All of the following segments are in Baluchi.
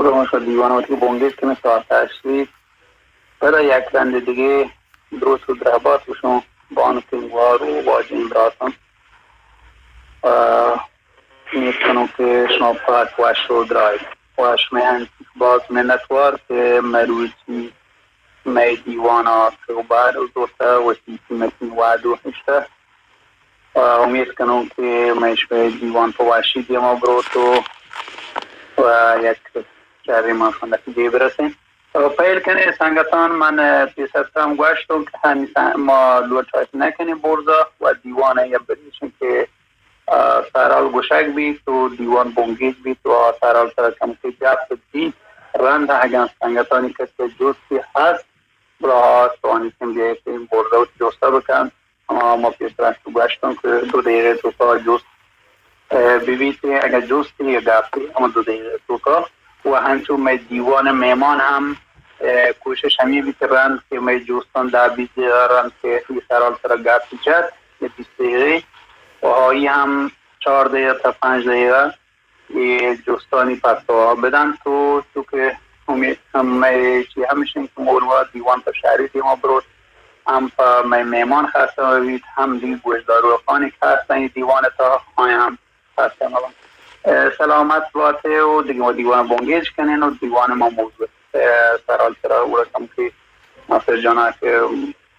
گڑا ما شما دیوان وتی بنگیج کنیں، ساعت ہشت بیت. پدا یک رندے دگہ دروت و درہبات گوشوں بانکیں گوار و واجہیں براتاں. آ، امید کنوں کہ شما پاک وش و درائیں. و شمئے ہم باز منتوار کہ مروچی مئے دیوان ءَ تو بہر زرتہ، وتی قیمتی وعدہ ہشتہ. و امید کنوں کہ مئے شمئے دیوان پہ وشی دیما بروت و، و یک شریں ما شما نتیجہ برسیں. و پہل کنیں سنگتان، من پیسر ترم گوشتوں کہ ہمیں سن-، ما لوٹائت نکنیں برزا و دیوان ءَ یا بریشیں کہ آ، سرحال گوشگ بیت و دیوان بنگیج بیت و آ سرحال سرا کمکے گپ بیت. رند اگاں سنگتانی کسی جستی ہست، گڑا آ توانیت بیایت برزا وتی جستا بکنت. ہما ما پیسرا گوشتوں کہ دو دقیقہ توکا جست، اه، ببیت. اگاں جستی یا گپی ہما دو دقیقہ توکا. و ہنچو مئے دیوان مہمان ہم، اه، کوشش ہمی بیت رند کہ مئے جستان دہ بیست دقیقہ رند کہ اے سرحال سرا گپ جت یا بیست دقیقہ. و آئی ہم چار دقیقہ تا پنچ دقیقہ اے جستانی پسو بدنت و چونکہ ہمے، ہمے چی ہمیش انت کہ مولوا دیوان پہ شہری دیما بروت، ہم پہ مئے مہمان خستہ مبیت، ہم دیگہ گوشداروکانی کہ ہستن اے دیوان تا آیاں ہم خستہ مبنت. اه، سلامت باتے و دیگہ ما دیوان بنگیج کنین و دیوان ما موضوع، اه، سرحال سرا گڑا کمکے ناصر جانا کہ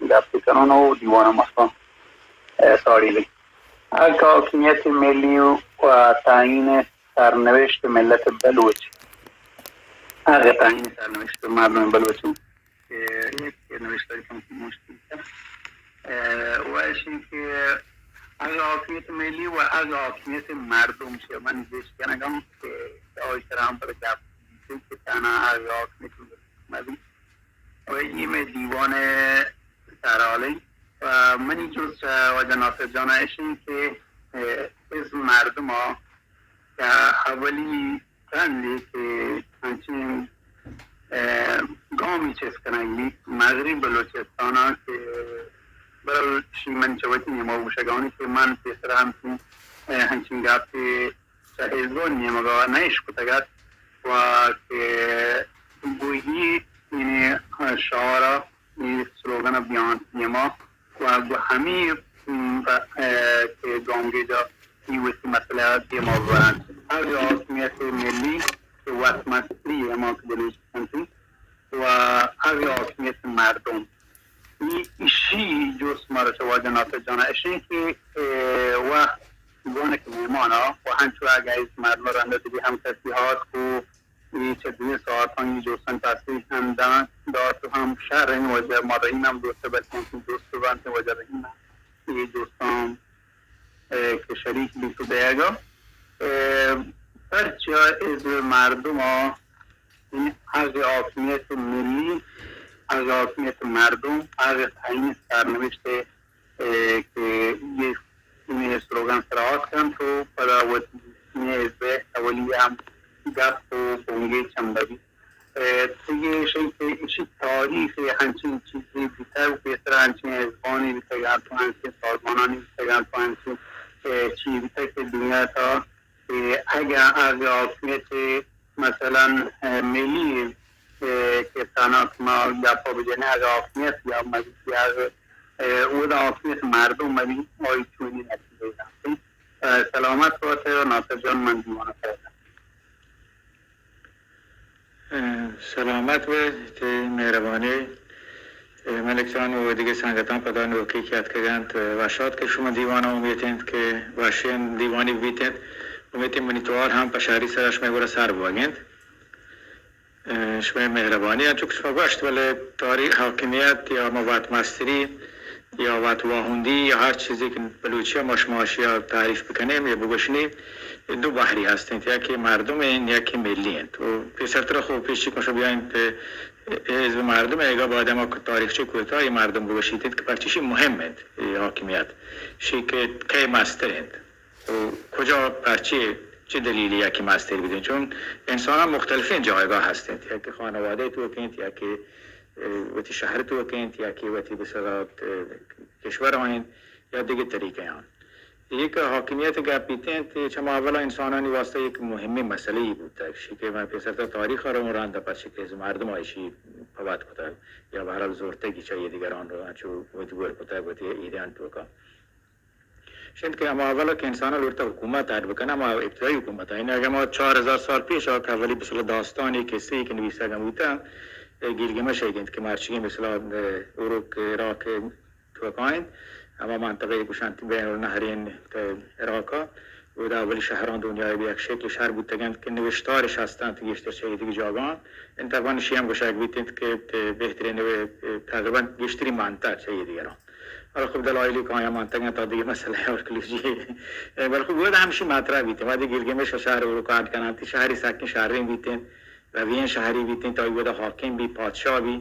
گپی کنون و دیوان ما، اه، ساڑی بین. حق حاکمیت ملی و تعیین سرنوشت ملت بلوچ. حق تعیین سرنوشت مردم بلوچ کہ یک نوشتاری کم مشکل، اه، و ایشی کہ حق حاکمیت ملی و حق حاکمیت مردم چہ من گیش کنگم کہ آئی سرا ہم پر گپ کہ تانا حق حاکمیت ملی. و اے مئے دیوان سرحال انت. و منی جست واجہ ناصر جان ءَ اش انت کہ، اه، حزب مردم ءَ کہ اولی رندے کہ انچیں، اه، گامی چست کنگ بیت مغرب بلوچستان ءَ کہ برل شی من چہ وتی نیما گوشگانی کہ من پیسر ہم، اه، انچیں گپے چہ حزبانی نیمگا نہ اشکتگ ات و کہ گوئی یعنی شعارا، یعنی سلوگن بیان نیما و گو ہمی، م، ب-، اه، کہ گامگیجا ای وتی مسئلہ دیما برنت. حق حاکمیت ملی کہ وت مستری ہما کہ بلوچ انت و حق حاکمیت مردم. ای، ایشی جست مارا چہ واجہ ناصر جانا اشیں کہ، اه، و گونک مہمانا و ہنچو اگہ اس مردم رندا دگہ ہم کسی ہات کو اے چہ دوئیں ساعتانی جستانی تاثیر ہم دان دات و ہم شر انت. واجہ ما رحیم ہم دوست بلکیں کہ دوست بنت واجہ رحیم ہم اے جستان، اه، کہ شریک بیت و دئیگا، اه، پرچا از مردم ءَ این حق حاکمیت ملی، حق حاکمیت مردم، حق تعیین سرنوشت اه، کہ یہ انہیں سلوگان سرا آتکنت و پدا وتی انہیں حزب اولی ہم گپ و بنگیج ہم ببی. اه، تو یہ شئی کہ اسی تاریخ ہنچین چیزی بیتگ و پیسر ہنچین حزبانی بیتگ انت و ہنچین سازمانانی بیتگ انت و ہنچین، اه، چی بیتگ کہ دنیا تا کہ اگاں از حاکمیت مثلاً، اه، ملی، اه، کہ تانا ما گپا بجنیں، اگاں حاکمیت یا ملی، یا، اه، اودا حاکمیت مردم ملی، آئی چونی نتیجہ دنت. اه، سلامت بات ناصر جان، من دیوان پیدا. اه، سلامت بے، تئی مہربانی. اه، ملک جان و دگہ سنگتاں پدا نوکی کہ اتکگ انت، اه، وش آتک شما دیوان ءَ. امیت انت کہ وشیں دیوانی بیت انت. امیت منی توار ہم پہ شہری سرا شمئے گورا سر بوگ انت. اه، شمئے مہربانی انت، چونکہ شما گوشت، بلے تاریخ حاکمیت یا ما وت مستری یا وت واہندی یا ہر چیزے کہ بلوچی ءَ ما شما اشی ءَ تعریف بکنیں یا بگوشنیں، دو بہری ہست انت، یکے مردم انت، یکے ملی انت. و پیسرتر خوب پیشی کشو بیاینت، اه، حزب مردم ایگا بعد ہما تاریخچہ کوتاہی مردم بگوشیت انت کہ پرچی شی مہم انت، اے حاکمیت، شی کہ کئے مستر انت. و کجا، پرچے، چہ دلیلے یکے مستر بدنت؟ چون انسانان مختلفیں جایگاہ ہست انت، یکے خانوادہ توک انت، یکے، اه، وتی شہر توک انت، یکے وتی بسرا، اه، کشور انت یا دگہ طریقے آن. یک حاکمیت گپ بیتیں، چما اولا انسانانی واسطہ یک مہمیں مسئلہ ای بوتگ، شی کہ من پیسرتا تاریخ ء رون رند پرچہ کہ مردم ایشی پبات کتگ یا بہرحال زورتگی چہ دیگران رو چو وتی گور کتگ وتی ایدیان توکا. شنت کہ ہما اولا کہ انسان لوٹتا حکومت اڈ بکنہ، ہما ابتدائی حکومت ء. یعنی اگر ما چار ہزار سال پیش آ کہ اولی مثلا داستانی قصے کہ نویسگ ہم بوتا، گلگمش ء گند کہ مرچی مثلا اوروک عراق توکا انت، ہما منطقہ ء گوشنت بین النہرین عراق ء، اودا اولی شہران دنیا ء یک شکل شہر بوتگ انت کہ نوشتارش ہست انت گیشتر چہ ایدگہ جاگہاں. انت تقریباً شی ہم گوشگ بیت انت کہ بہترین تقریباً گیشتری مانتا چہ ایدگراں. حالا خب دلائلی کہ آیاں مانتگ انت تا دگہ مسئلہ آرکیولوژی. بلے خب اودا ہمشی مطرح بیت، وہدے گلگمش شہر اوروک اڈ کننت، شہری سکیں شہریں بیت انت، روییں شہری بیت انت، آئی اودا حاکم بی، پادشاہ بی.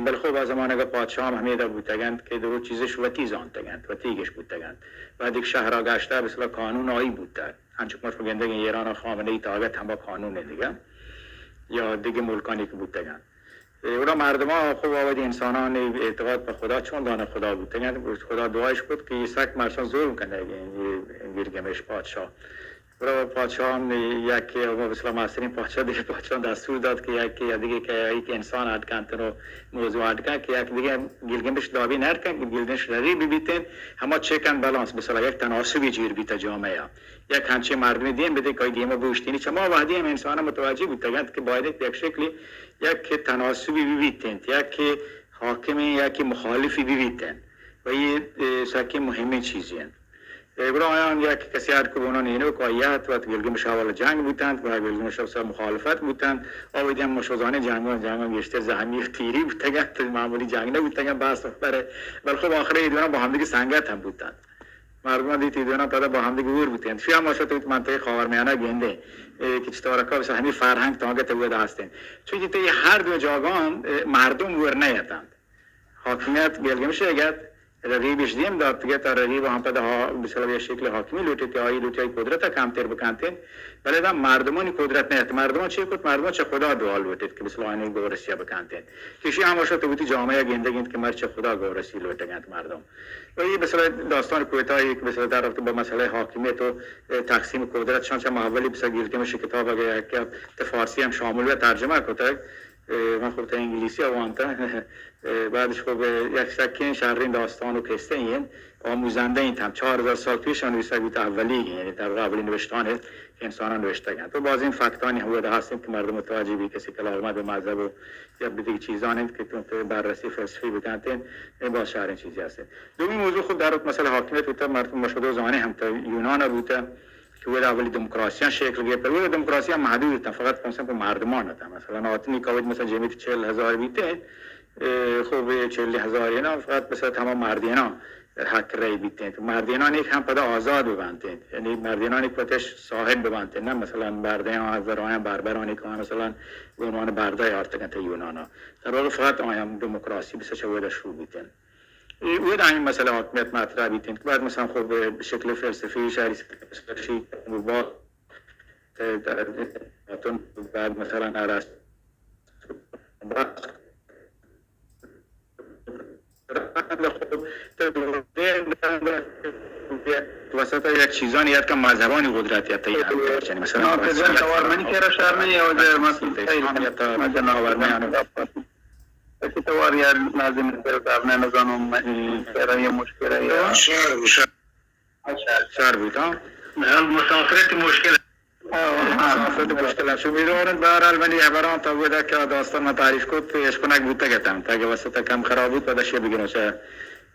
بلے خب آ زمانگ ء پادشاہ ہم ہمیدا بوتگ انت کہ درو چیزش وتی زانتگ انت، وتی گش بوتگ انت. وہدے شہرا گشتہ مثلا قانون آئی بوتگ، انچو کہ ما شما گندگیں ایران ء خامنہ ای تاگت ہما قانون دگہ یا دگہ ملکانی کہ بوتگ انت. اے، گڑا مردمان خب آ وتی انسانانی اعتقاد پہ خدا چون دانہ خدا بوتگ انت، گوشت خدا دعایش کت کہ اے سک مرچاں ظلم کنگ انت، اے گلگمش پادشاہ. گڑا پادشاہ ہم یکے، مثلا مسترین پادشاہ دگہ پادشاہ دستور دات کہ یکے یا دگہ کہ ای کہ انسان اڈ کنت و موضوع اڈ کنت کہ یک دگہ گلگمش دابی نہ کنت، گلگمش رغی ببیت انت، ہما چیک اینڈ بالانس، مثلا یک تناسبی جوڑ بیت جامعہ ء. یک ہنچیں مردمے دیم بدے کہ آئی دیما بوشتینی. چما وہدی ہم انسان متوجہ بوتگ انت کہ باید انت یک شکلی یک تناسبی ببیت انت، یک حاکمیں، یک مخالفی ببیت انت. و یہ، اے، سکیں مہمیں چیزی انت. اے، گڑا آیان یک کسی اڈ کو بونان اینو کہ آئی ات وت گلگمش ء والا جنگ بوتنت، و گلگمش ء سر مخالفت بوتنت. آ وہدی ہم مشوزانی جنگان، جنگان گیشتر زہمی و تیری بوتگ انت، معمولی جنگ نہ بوتگ انت، بس بلے خب آخر ای دونا با ہمدیگہ سنگت ہم بوتنت. مردمان دیت ایدونا پدا با ہمدیگہ ہور بوتنت. شی ہم وشت وتی منطقہ خاورمیانہ گندیں، اے، کہ چطور کہ بس ہمیں فرہنگ تانگت اودا ہستیں. چونکہ تی ہر دو جاگان، اے، مردم ور نیتنت. حاکمیت گلگمش گت، رقیبش دیم دات گت، رقیب ہم پدا ہا-، مثلا یہ شکل حاکمی لوٹیت، آئی لوٹی آئی قدرت کمتر بکنتین. بلے دا مردمانی قدرت نیت. مردمان چی کت؟ مردمان چہ خدا دعا لوٹیت کہ مثلا آنی گورسیا بکنتین. کہ شی ہم وشت وتی جامعہ گندگ انت کہ مر چہ خدا گورسی لوٹگ انت مردم. و یہ مثلا داستان کویتا یک مثلا در رابطہ با مسئلہ حاکمیت و، اے، تقسیم قدرت شان چہ محولی بسا گلگمش کتاب اگر یک فارسی ہم شامل و ترجمہ کتگ، اے، من خب تا انگلیسی وانتا. اے، بعدش خب یک سکیں شرین داستان و قصہ این آموزندہ انت ہم چار ہزار سال پیش آن نویسگ بوتا اولی، یعنی در واقع اولی نوشتان انسانان نوشتگ انت. و بازیں فکتانی ہم ودا ہست انت کہ مردم متوجہ بی کسی کلاغ مد مذہب و یا بدگہ چیزان انت کہ تو بررسی فلسفی بکنت انت، اے باز شریں چیزی ہست انت. دومی موضوع خود در مسئلہ حاکمیت بوتا، مردم مشہدو زانے ہم تا یونان بوتا کہ ودا اولی دموکراسیاں شکل گرت. ودا دموکراسیاں محدود اتاں، فقط کم سے کم پہ مردمان اتاں. مثلا آتنی کاوج مثلا جمیت چہل ہزار بیتے، اے، خب اے چہل ہزار اینا فقط مثلا ہما مردیناں حق رأی بیتیں. مردینان ایک ہم پدا آزاد ببنتیں، یعنی مردینان ایک پتش صاحب ببنتیں، نہ مثلا مردینان از رایاں بربرانی کہ مثلا به عنوان برده آرتگنت یونانا. در واقع فقط آیاں دموکراسی بس چه ودا شروع بیتیں. اے، ودا ہمیں مسئلہ حاکمیت مطرح بیتیں کہ بعد مثلا خب شکل فلسفی شہری سرشی با بعد مثلا ارسطو وسط یک چیزانی یاد که مذهبانی قدرت یا تیار، یعنی مثلا توار منی کرا شهر نه یا اسلام یا تا خاورمیانه. اسی توار یا لازم کرا شهر نه نزانم من کرا یه مشکل یا شهر، شهر. شر بوت، ہاں. مسافرت مشکل. مسافرت مشکل است. امیدوارم بهرحال منی خبران تا بوده که داستان ما تعریف کت، اشکنک بوتگ اتم. تا اگه وسط کم خراب بود، پدا شیه بگیرم چه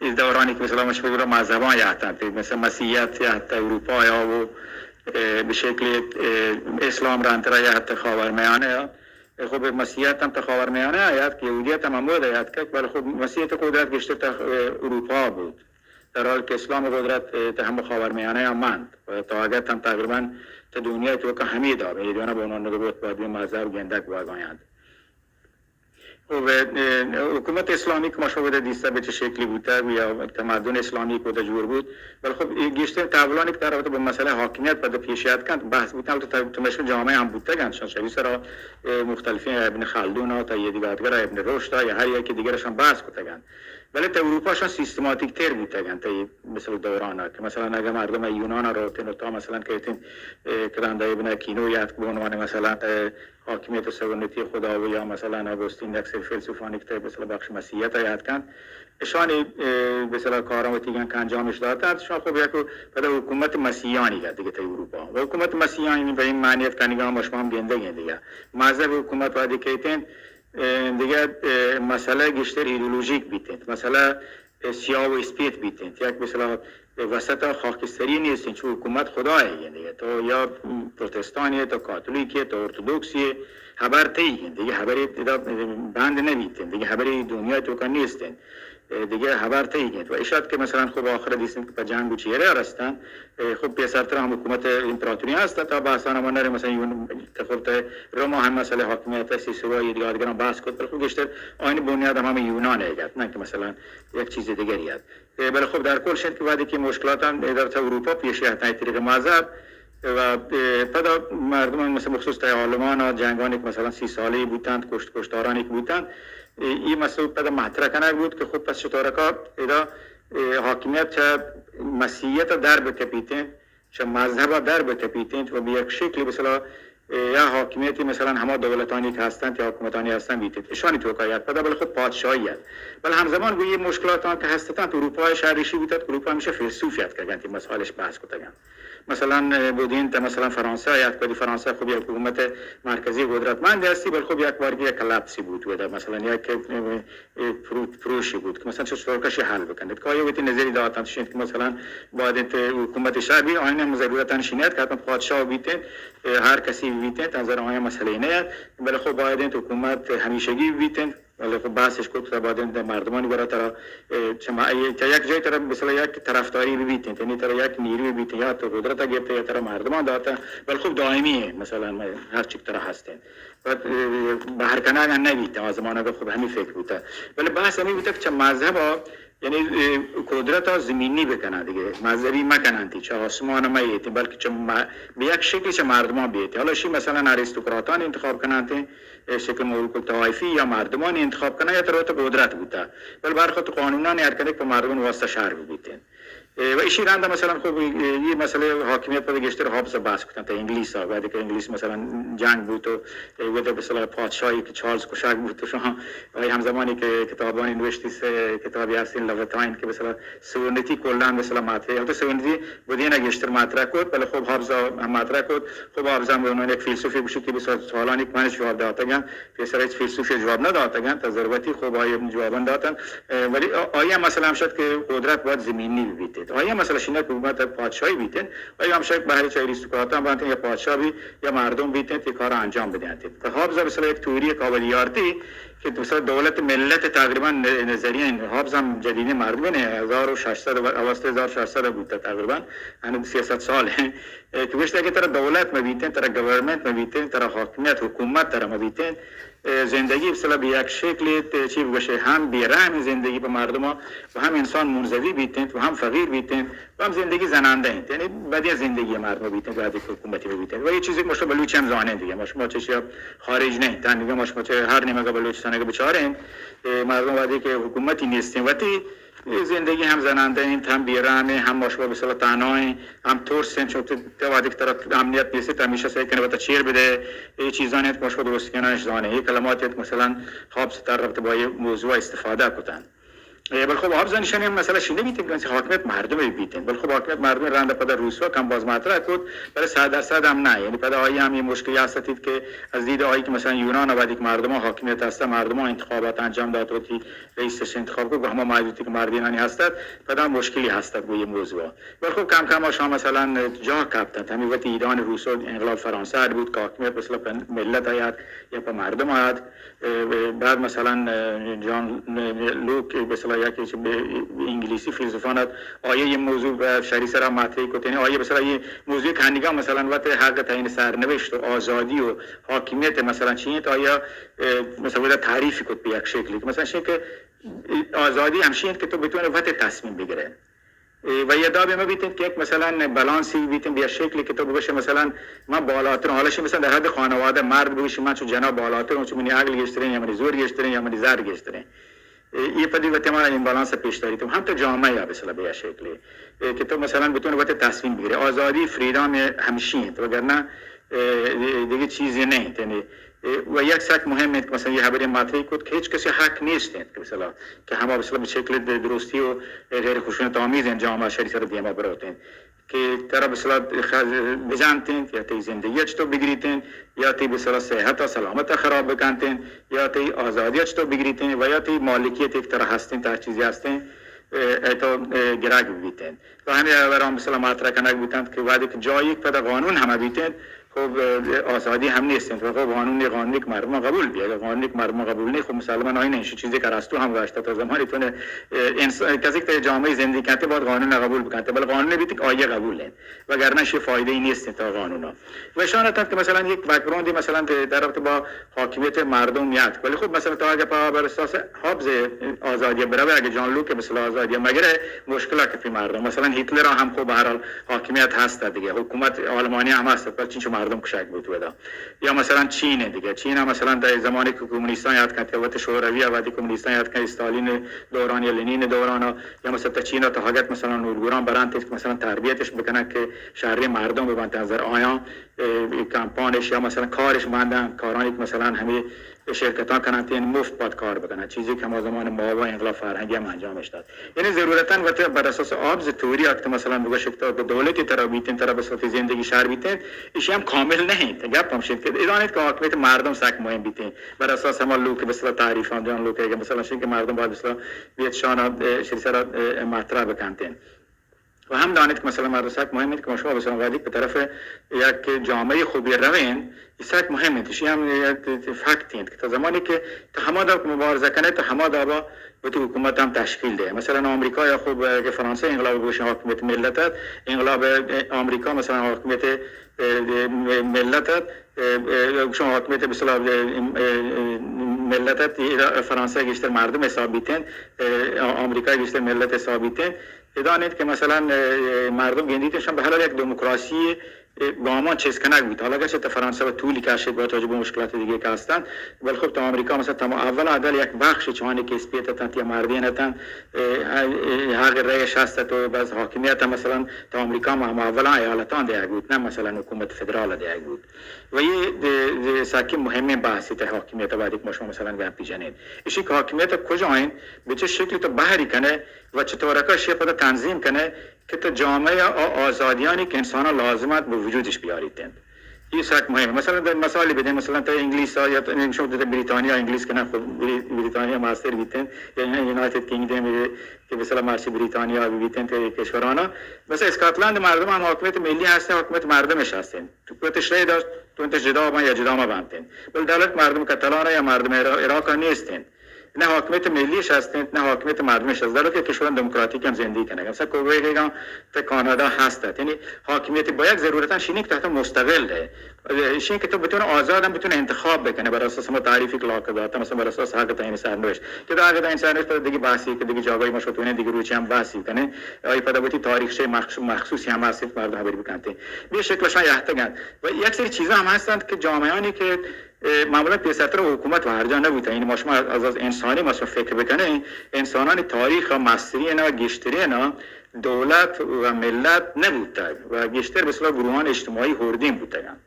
این دورانی که مثلا مش بگیرم مذهبان یه حتی، مثلا مسیحیت یه حتی اروپا یا و، اه، به شکل، اه، اسلام رانترا یه حتی خاورمیانه یا. خب مسیحیت هم تا خاورمیانه آیت که یهودیت هم همود آیت که، ولی خب مسیحیت قدرت گشتر تا، اه، اروپا بود. در حالی که اسلام قدرت، اه، تا هم خاورمیانه هم مند و تا اگر هم تقریبا تا دنیا توکا همی دار، یعنی دونه به عنوان نگبت باید مذهب گندک باید آیند. و، اه، حکومت اسلامی که ما شما بده دیسته به چه شکلی بوده یا تمدن اسلامی که بوده جور بود، ولی خب، اه، گیشتر تحولانی که در رابطه با مسئله حاکمیت بده پیش یاد کند، بحث بوده، البته تو، تو مشکل جامعه هم بوده، گنشان شبیه سرا، اه، مختلفین ابن خلدون ها تا یه دیگه آدگر ابن رشد ها یا هر یکی دیگرش هم بحث کتگند. بلے تہ اروپا شان سیستماتیک تر بوتگ انت، تہ مثل دوران ء کہ مثلاً اگہ مردم یونان ء روتن و تا مثلاً کہتن، اے، کدان دہ ابن کینو یاتک بہ عنوان مثلاً، اے، حاکمیت و سوورنیتی خدا و یا مثلاً اگوستین یک سری فیلسوفانی کہ تہ مثلاً بخش مسیحیت ء یاتک انت، اشانی، اے، مثلاً کاراں وتی گن کہ انجامش داتنت، شان خب یک پدا حکومت مسیحیانی گت دگہ تہ اروپا و حکومت مسیحیانی بہ این معنیت کنگا ما شما ہم گندگ انت دگہ مذہب حکومت وہدے کہتن، اے، دگہ، اے، مسئلہ گیشتر ایدئولوژیک بیت انت، مسئلہ، اے، سیاہ و اسپیت بیت انت۔ یک مثلا، اے، وسط ء خاکستری نیست انت، چو حکومت خدائے، یعنی تو یا پروتستانی ئے، تو کاتولیکی ئے، تو ارتدوکسی ئے، ہبر تئی انت، دگہ ہبرے ادا بند نہ بیت انت، دگہ ہبرے دنیا توکا نیست انت۔ اے، دگہ ہبر تئی انت۔ و اشات کہ مثلا خب آخر دیست انت کہ پہ جنگ و چیرہ رستن، اے، خب پیسرتر ہم حکومت امپراتوری ہست، تا بحثانا ما نریں، مثلا یون-، خب تہ روما ہم مسئلہ حاکمیت، سیسرو ء دگہ آدگراں بحث کت، بلے خب گیشتر آئین بنیاد ہم ہمیں یونان ء گت، نہ کہ مثلا یک چیز دگری ات۔ اے، بلے خب در کل شد کہ وہدے کہ مشکلات ہم ادارت اروپا پیش اتاں طریق مذہب و، اے، پدا مردم مثلا مخصوص تہ آلمان ء جنگانی کہ مثلا سی سالی بوتنت، کشت کشتارانی کہ بوتنت، اے، ای مسئلہ پدا مطرح کنگ بوت کہ خب پس چطورکا ادا، اے، حاکمیت چہ مسیحیت در بکپیت انت، چہ مذہب ء در بکپیت انت و بہ یک شکلی مثلا، اے، یا حاکمیتی مثلا ہما دولتانی کہ ہستنت یا حکومتانی ہستن بیت انت، اشانی توکا یات پدا بلے خود پادشاہی ات۔ بلے ہمزمان گوں یہ مشکلاتاں کہ ہستتنت، اروپا ء شر ریشی بوتت، اروپا ہمیشہ فیلسوف یات کگنت، مسائلش بحث کتگنت۔ مثلا، اے، بدین تہ مثلا فرانسہ یات کدی فرانسہ خود یک حکومت مرکزی قدرتمند ہستی، بلے خب یک بار یک کلپسی بوت ودا، مثلا یک، اے، اے، پرو-، پروشی بوت کہ مثلا چہ سرکشی حل بکنت۔ کہ آیا وتی نظری داتنت، شنت کہ مثلا باید انت حکومت شر بی، آئین ہم ضرورت انشی نیت کہ حتما پادشاہ بیت انت، اے، ہر کسی بیت انت، نظر آیا مسئلہ نیت، بلے خب باید انت حکومت ہمیشگی بیت انت، بلے خب بحثش کت کہ باید انت مردمانی گرا ترا، اے، چما، اے، چہ یک جای ترا مثلا یک طرفداری بیت انت، یعنی ترا یک نیروی بیت انت، یا تو قدرت گپت یا ترا مردمان داتا، بلے خب دائمی ہے، مثلا ہر چک ترا ہست انت۔ پد، اے، بہر کنگ نہ بیت، آ زمانگ خب ہمیں فکر بوتا۔ بلے بحث ہمیں بوتا کہ چہ مذہب ء، یعنی، اے، قدرت ء زمینی بکنن دگہ، مذہبی مکنن تی، چہ آسمان ء مہ ایت، بلکہ چہ م-، بہ یک شکلی چہ مردمان بیت۔ حالا شی مثلا آریستوکراتان انتخاب کنن تی، اے، شکل ملوک الطوائفی یا مردمان انتخاب کنن یا تروت قدرت بوتا۔ بلے بہر خود قانونان ہر کدک پہ مردمان واسطہ شر بیت۔ اے، و ایشی رندا مثلا خب، اے، یہ مسئلہ حاکمیت پر گیشتر ہابز بحث کتن تا انگلیس ء، وہدے کہ انگلیس مثلا جنگ بوت و، اے، وہدے مثلا پادشاہی کہ چارلز کشگ بوت و شما، آئی ہمزمانی کہ کتابانی نوشتی سے کتابی ہستین لوتائن کہ مثلا سورنیتی کلان مثلا ماترے، البتہ سورنیتی بدین گیشتر مطرح کت، بلے خب ہابز ہم مطرح کت، خب ہابز ہم عنوان یک فیلسوفی گوشی کہ بسیار سوالانی کہ من جواب داتگن، پیسر ہچ فیلسوفی جواب نہ داتگ انت، ضرورتی خوب آئی جواباں داتن، اے، ولی آ-، آئی مسئلہ ہم شد کہ قدرت باید زمینی بیت۔ آئی مسئلہ شنہ حکومت پادشاہی بیت۔ آئی ہم شد بہر چہ اریستوکراتاں بنت یا پادشاہ بی یا مردم بیت، یہ کار انجام بدینت۔ تو ہابز مثلا یک توری کاولیارتی کہ مثلا دولت ملت تقریبا ن-، نظریہ ہابز ہم جدید مردم نے، ہزار و ششصد و اوست ہزار و ششصد بوتا تقریبا، یعنی سیصد سال ہیں۔ اے، کہ گوشت اگہ ترا دولت مہ بیتیں، ترا گورنمنٹ مہ بیتیں، ترا حاکمیت، حکومت ترا مہ بیتیں، اے، زندگی بسلا بہ یک شکلی تے چی بگوشے ہم بے رحم زندگی پہ مردم و ہم انسان منزوی بیتیں و ہم فقیر بیتیں و ہم زندگی زنندہ انت، یعنی بدیں زندگی مردم بیتیں، بعد حکومتی بیتیں۔ و یہ چیزی کہ ما شما بلوچ ہم زانیں دیگہ، ما شما چشی خارج نہیں، تنگا ما شما چہ ہر نیمگا بلوچستان اگہ بچاریں، اے، مردم وقتی کہ حکومتی نیستیں وتی اے زندگی ہم زنندہ انت، ہم بیرام انت، ہم ما شما بسلا تنہا انت، ہم ترس انت، چون تو وقتی کہ ترا امنیت نیست، ہمیشہ سعی کنے وتا چیر بدے۔ اے چیزان انت کہ ما شما درست کنانش زانیں۔ اے کلمات انت مثلا ہابز تر ربط با اے موضوع استفادہ کتن۔ اے بل خب ہابز نشانی ہم مسئلہ شنہ بیت کہ حاکمیت مردم بیت، بل خب حاکمیت مردم رند پدا روسوا کم باز مطرح کت، بلے صد درصد ہم نہ، یعنی پدا آئی ہم یہ مشکلی ہست ات کہ از دید آئی کہ مثلا یونان وقتی کہ مردمان حاکمیت ہست، مردمان انتخابات انجام دات وتی رئیسش انتخاب کو، ہما محدودی کہ مردینانی ہستت، پدا مشکلی ہستت گوں یہ موضوع۔ بل خب کم کم شما مثلا جاہ کپتنت، ہمیں وقتی ایران روسو انقلاب فرانسہ ات بود، کہ حاکمیت مثلا پہ ملت آیات یا پہ مردم آیات، اے، بعد مثلا جان لوک مثلا یک انگلیسی فیلسوفان ات، آیا یہ موضوع پہ شری سرا مطرح کتنے، آیا مثلا یہ موضوع کہ ہنگا مثلا وقت حق تعیین سرنوشت و آزادی و حاکمیت مثلا چی انت، آیا، اے، مثلا ودا تعریف کت بہ یک شکلی کہ مثلا شی کہ آزادی ہمشی انت کہ تو بتونے وت تصمیم بگرے۔ اے، و یہ دابے مہ بیتن کہ یک مثلا بالانسی بیتن بہ یک شکلی کہ تو بگوشے مثلا من بالاتر ہوں، حالا شی مثلا در حد خانوادہ مرد بگوشی من چو جناب بالاتر ہوں، چو منی عقل گیشترین یا منی زور گیشترین یا منی زر گیشترین۔ اے، اے پدی وتی ما امبالانس پیش داریت۔ ہم تو جامعہ یا مثلا بیا شکلی، اے، کہ تو مثلا بتون وت تصمیم بگیرے۔ آزادی، فریڈم ہمشی انت، وگرنہ، اے، دیگه چیزی نہ انت۔ یعنی، اے، و یک سک مهم انت کہ مثلا یہ حبری مطرح کت کہ ہیچ کسی حق نیست انت کہ مثلا کہ ہما مثلا بہ شکل درستی و غیر خشونت آمیز انت جامعہ شری سر دیما بروت انت۔ کہ ترا بہ صلاح خ-، بجنت انت، یا تئی زندگی ء چطور بگریت انت، یا تئی بہ صلاح صحت ء سلامت ء خراب بکنت انت، یا تئی آزادی ء چطور بگریت انت و یا تئی مالکیت یک ترا ہست انت، ہر چیزی ہست انت، اه، ء تو، اه، گرگ بیت انت۔ تو ہمے ہبران بہ صلاح مطرح کنگ بوتنت کہ وہدے کہ جایی پدا قانون ہمہ بیت انت، خب، اه، آزادی ہم نیست انت۔ خب، قانون، قانون یک مردم قبول بیت، اگر قانون یک مردم قبول نیست، خب، مسلمان آئین انشی چیزی کہ ارسطو ہم گوشت، تو زمانی تو نے، اه، انس-، کسی کہ جامعہ زندگی کرتے باید قانون قبول بکنتے، بلے قانون بیت کہ آئی قبول انت۔ وگرنہ شی فائدہ ای نیست تا قانونا۔ و اشان اتنت کہ مثلا یک بک‌گراؤندی مثلا در رابطہ با حاکمیت مردم یات، ولی خب مثلا تا اگہ پا بر اساس ہابز آزادی بروے، اگہ جان لوک مثلا آزادی مگرے، مشکل کپی مردم۔ مثلا ہتلر ہم خب بہرحال حاکمیت ہست دیگه، حکومت آلمانی ہم ہست، پر چنچو مردم کشک بوت ودا۔ یا مثلا چین دیگه، چین ہم مثلا در زمانی کہ کمونیستان یاد کنت، وت شوروی آبادی کمونیستان یاد کنت، استالین دوران یا لنین دوران، یا مثلا تا چین تا حاگت مثلا الگوران برانت کہ مثلا تربیتش بکنن کہ شہری مردم ببنت نظر آیان، اه، کمپانش یا مثلا کارش بندن، کارانی کہ مثلا ہمے شرکتان کنن تین مفت پاد کار بکنن، چیزی کہ ہما زمان ماوا انقلاب فرہنگی ہم انجامش داد۔ یعنی ضرورتا وت بر اساس آبز توری ات کہ مثلا بگوش کہ تو دولتی ترا بیتین، ترا بس وتی زندگی شہر بیتین، ایشی ہم کامل نہیں۔ گپ ہم شد کہ ادانیت کہ حاکمیت مردم سک مهم بیتین۔ بر اساس ہما لوک بسلا تعریفان دیان لوک کہ مثلا شین کہ مردم باید بسلا بیت شان، اه، شری سرا، اه، مطرح بکنتین۔ و ہم دانیت کہ مثلا مردم سک مهم انت کہ ما شما بسلا وادی پہ طرف یک جامعہ خوبی روین، ای سک مهم انت۔ اشی ہم یک فکت انت کہ تا زمانی کہ تا ہما داب مبارزہ کنے، تا ہما دابا وتی حکومت ہم تشکیل دے۔ مثلا آمریکا یا خب کہ فرانسہ انقلاب بوشن حاکمیت ملت ات، انقلاب آمریکا مثلا حاکمیت، اه، ملت ات، اه، اه، گوشن حاکمیت بسلا، اه، اه، ملت ات، ایرا-، فرانسہ گیشتر مردم حساب بیتین، اه، آمریکا گیشتر ملت حساب بیتین۔ ادا نیت کہ مثلا، اه، مردم گندیتین شان بہرحال یک دموکراسی، اه، گامان چیز کنگ بیت۔ حالا گرچہ تا فرانسہ و طولی کشید با توجہ بہ مشکلات دیگه کہ ہستن، بل خب تا آمریکا مثلا تمام اولا عدل یک بخش چوانی کہ اسپیت اتن یا مردین اتن، اه، اه، حق رئیش ہست تو بس حاکمیت مثلا تا آمریکا ما ہم اولا ایالتان دیگ بوت، نہ مثلا حکومت فدرال دیگ بوت۔ و یہ دے، دے ساکی مهمیں بحثی تا حاکمیت بعد ایک مشما مثلا گپی جنین۔ اشی کہ حاکمیت کجا انت، بہ چه شکلی تو بحری کنے و چطورکا شی پدا تنظیم کنے کہ تو جامعہ آ آزادیانی کہ انسانا لازم ات بہ وجودش بیاریت انت۔ یہ سک مهم۔ مثلا در مثالی بدیں، مثلا تو انگلیس یا تو شما در بریتانیا انگلیس کنا خود بری-، بریتانیا ماستر بیتن یا یونائیٹڈ کنگڈم کہ مثلا مارشی بریتانیا بیتن تو کشورانا، مثلا اسکاتلند مردم ہم حاکمیت ملی ہستن، حاکمیت مردمش ہستن۔ تو کوتش رای داشت، تو انتش جدا بان یا جدا ما بانتن۔ بل دولت مردم کتلانا یا مردم عرا-، عراقا نیستن۔ نہ حاکمیت ملیش ہستن، نہ حاکمیت مردمش ہست۔ دولت کہ کشوران دموکراتیک ہم زندگی کنگ۔ مثلا کوبیک تا کانادا ہست ات۔ یعنی حاکمیت با یک ضرورتاً شینی کہ تحت مستقل ہے۔ ایشی کہ تو بتون آزاد ہم بتون انتخاب بکنے بر اساس ہما تعریفی کہ لاک داتا، مثلا بر اساس حق تعیین سرنوشت۔ کہ دا حق تعیین سرنوشت پر دیگه بحثی کہ دیگه جاگاہی ما شتونے دیگه روچی ہم بحثی کنے۔ آئی پدا وتی تاریخ شے مخص-، مخصوصی ہم ہست، مردم حبری بکنتے۔ بے شکل شان یہتگن۔ و یک سری چیزاں ہم ہستن کہ جامعانی کہ، اه، معمولاً پیسرتر حکومت و ہر جا نبوتا۔ یعنی ما شما از، از انسانی ما شما فکر بکنیں، انسانانی تاریخ مسترین و گشترین دولت و ملت نبوتگ و گشتر بہ اصطلاح گروہان اجتماعی ہوردین بوتگن۔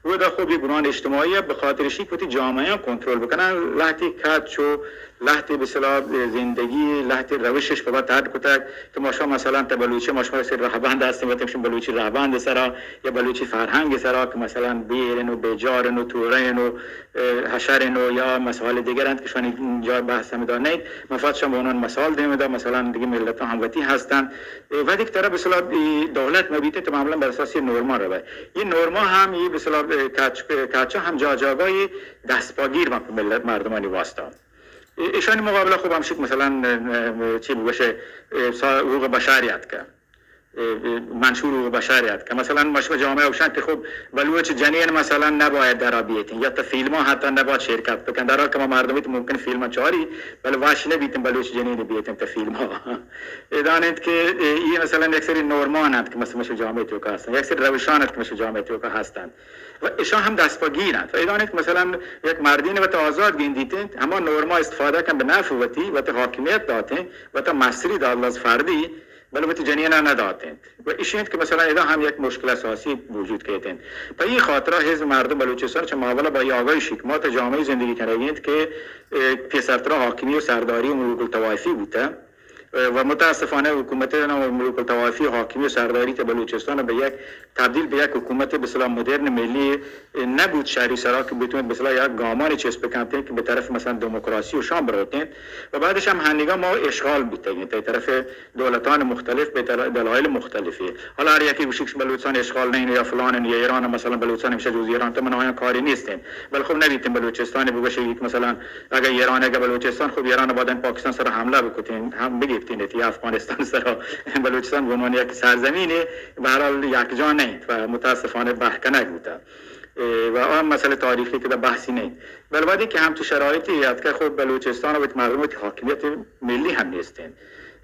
و دا خب یہ گروہان اجتماعی بہ خاطر شی کہ وتی جامعہ کنترل بکنن، لہتی کچ و لہتی بہ اصطلاح زندگی، لہتی روشش پہ وت اڈ کتگ۔ تو ما شما مثلاً تا بلوچی ما شما سر رہبند ہستیں، وتی شما بلوچی رہبند سرا یا بلوچی فرہنگ سرا کہ مثلاً بیرن و بیجارن و تورن و، اه، حشرن و یا مسائل دیگر انت کہ شانی جای بحث ہمدا نیت۔ من فقط شما اونان مثال دیم دا، مثلاً دیگه ملتاں ہم وتی ہستن۔ اه، وقتی کہ طرف اصلاً ای دولت مبیتے تو معمولاً بر اساس یہ نورما روے۔ یہ نورما ہم یہ بسلا، اه، کچ-، کچا ہم جا جاگاہی دست پاگیر من پہ ملت مردمانی واسطہ۔ ای-، ایشانی مقابلہ خوب ہمشک مثلاً، اه، اه، چی بگوشے، اه، سا-، حقوق بشر یاد کن۔ اه، منشور حقوق بشر ات کہ مثلاً ما شما جامعه اوشان کہ خب بلوچ جنین مثلاً نباید درا بیتین یا تا فیلم ها حتی نباید شرکت بکن، در حال کہ ما مردمی تو ممکن فیلم چاری، بل وش نبیتین بلوچ جنین بیتین تا فیلم ها. ادان انت کہ، اه، یہ مثلاً یک سری نورمان انت کہ مثلاً مش جامعه تو کا هستن، یک سری روشان انت کہ مش جامعه تو کا هستن. و اشان هم دست پا گیر انت. و ادان انت کہ مثلاً یک مردین وت آزاد گندیتین، هما نورما استفاده کن به نفع وتی، وت حاکمیت داتین، وت مصری داد لز فردی، بلے وتی جنین ء نہ دات انت. و ایشی انت کہ مثلاً ادا ہم یک مشکل اساسی وجود کیت انت. پہ ای خاطرا حزب مردم بلوچستان چہ ماولا با ای آگاہی شیک ما تا جامعہ زندگی کنگی انت کہ، اه، پیسرترا حاکمی و سرداری و ملوک الطوائفی بوتا. اه، و متاسفانہ حکومت ملوک الطوائفی حاکمی و سرداری تا بلوچستان بہ یک تبدیل بہ یک حکومت بسلا مدرن ملی نبود شہری سرا کہ بتوانت بسلا یک گامانی چست بکنت کہ بہ طرف مثلاً دموکراسی و شام بروتین. و بعدش ہم ہنگا ما اشغال بیتگین تا طرف دولتان مختلف بہ دل-، دلائل مختلفی. حالا ہر یکی گوشی کہ بلوچستان اشغال نہ انت یا فلان انت یا ایران مثلاً بلوچستان ہمیشہ جزو ایران تو من آیاں کاری نیست انت. بل خب نبیتین بلوچستان بگوشی کہ مثلاً اگہ ایران اگہ بلوچستان خب ایران بعداً پاکستان سر حملہ بکتین ہم بگیپتین یا افغانستان سر بلوچستان به عنوان یک سرزمین بہرحال یک جا نہ انت و متاسفانہ بہکنگ بوتا. اه، و آن مسئلہ تاریخی کہ در بحثی نہ انت. بل وہدے کہ ہمچو شرایطی اتکہ خب بلوچستان و مردم وتی حاکمیت ملی ہم نیست انت.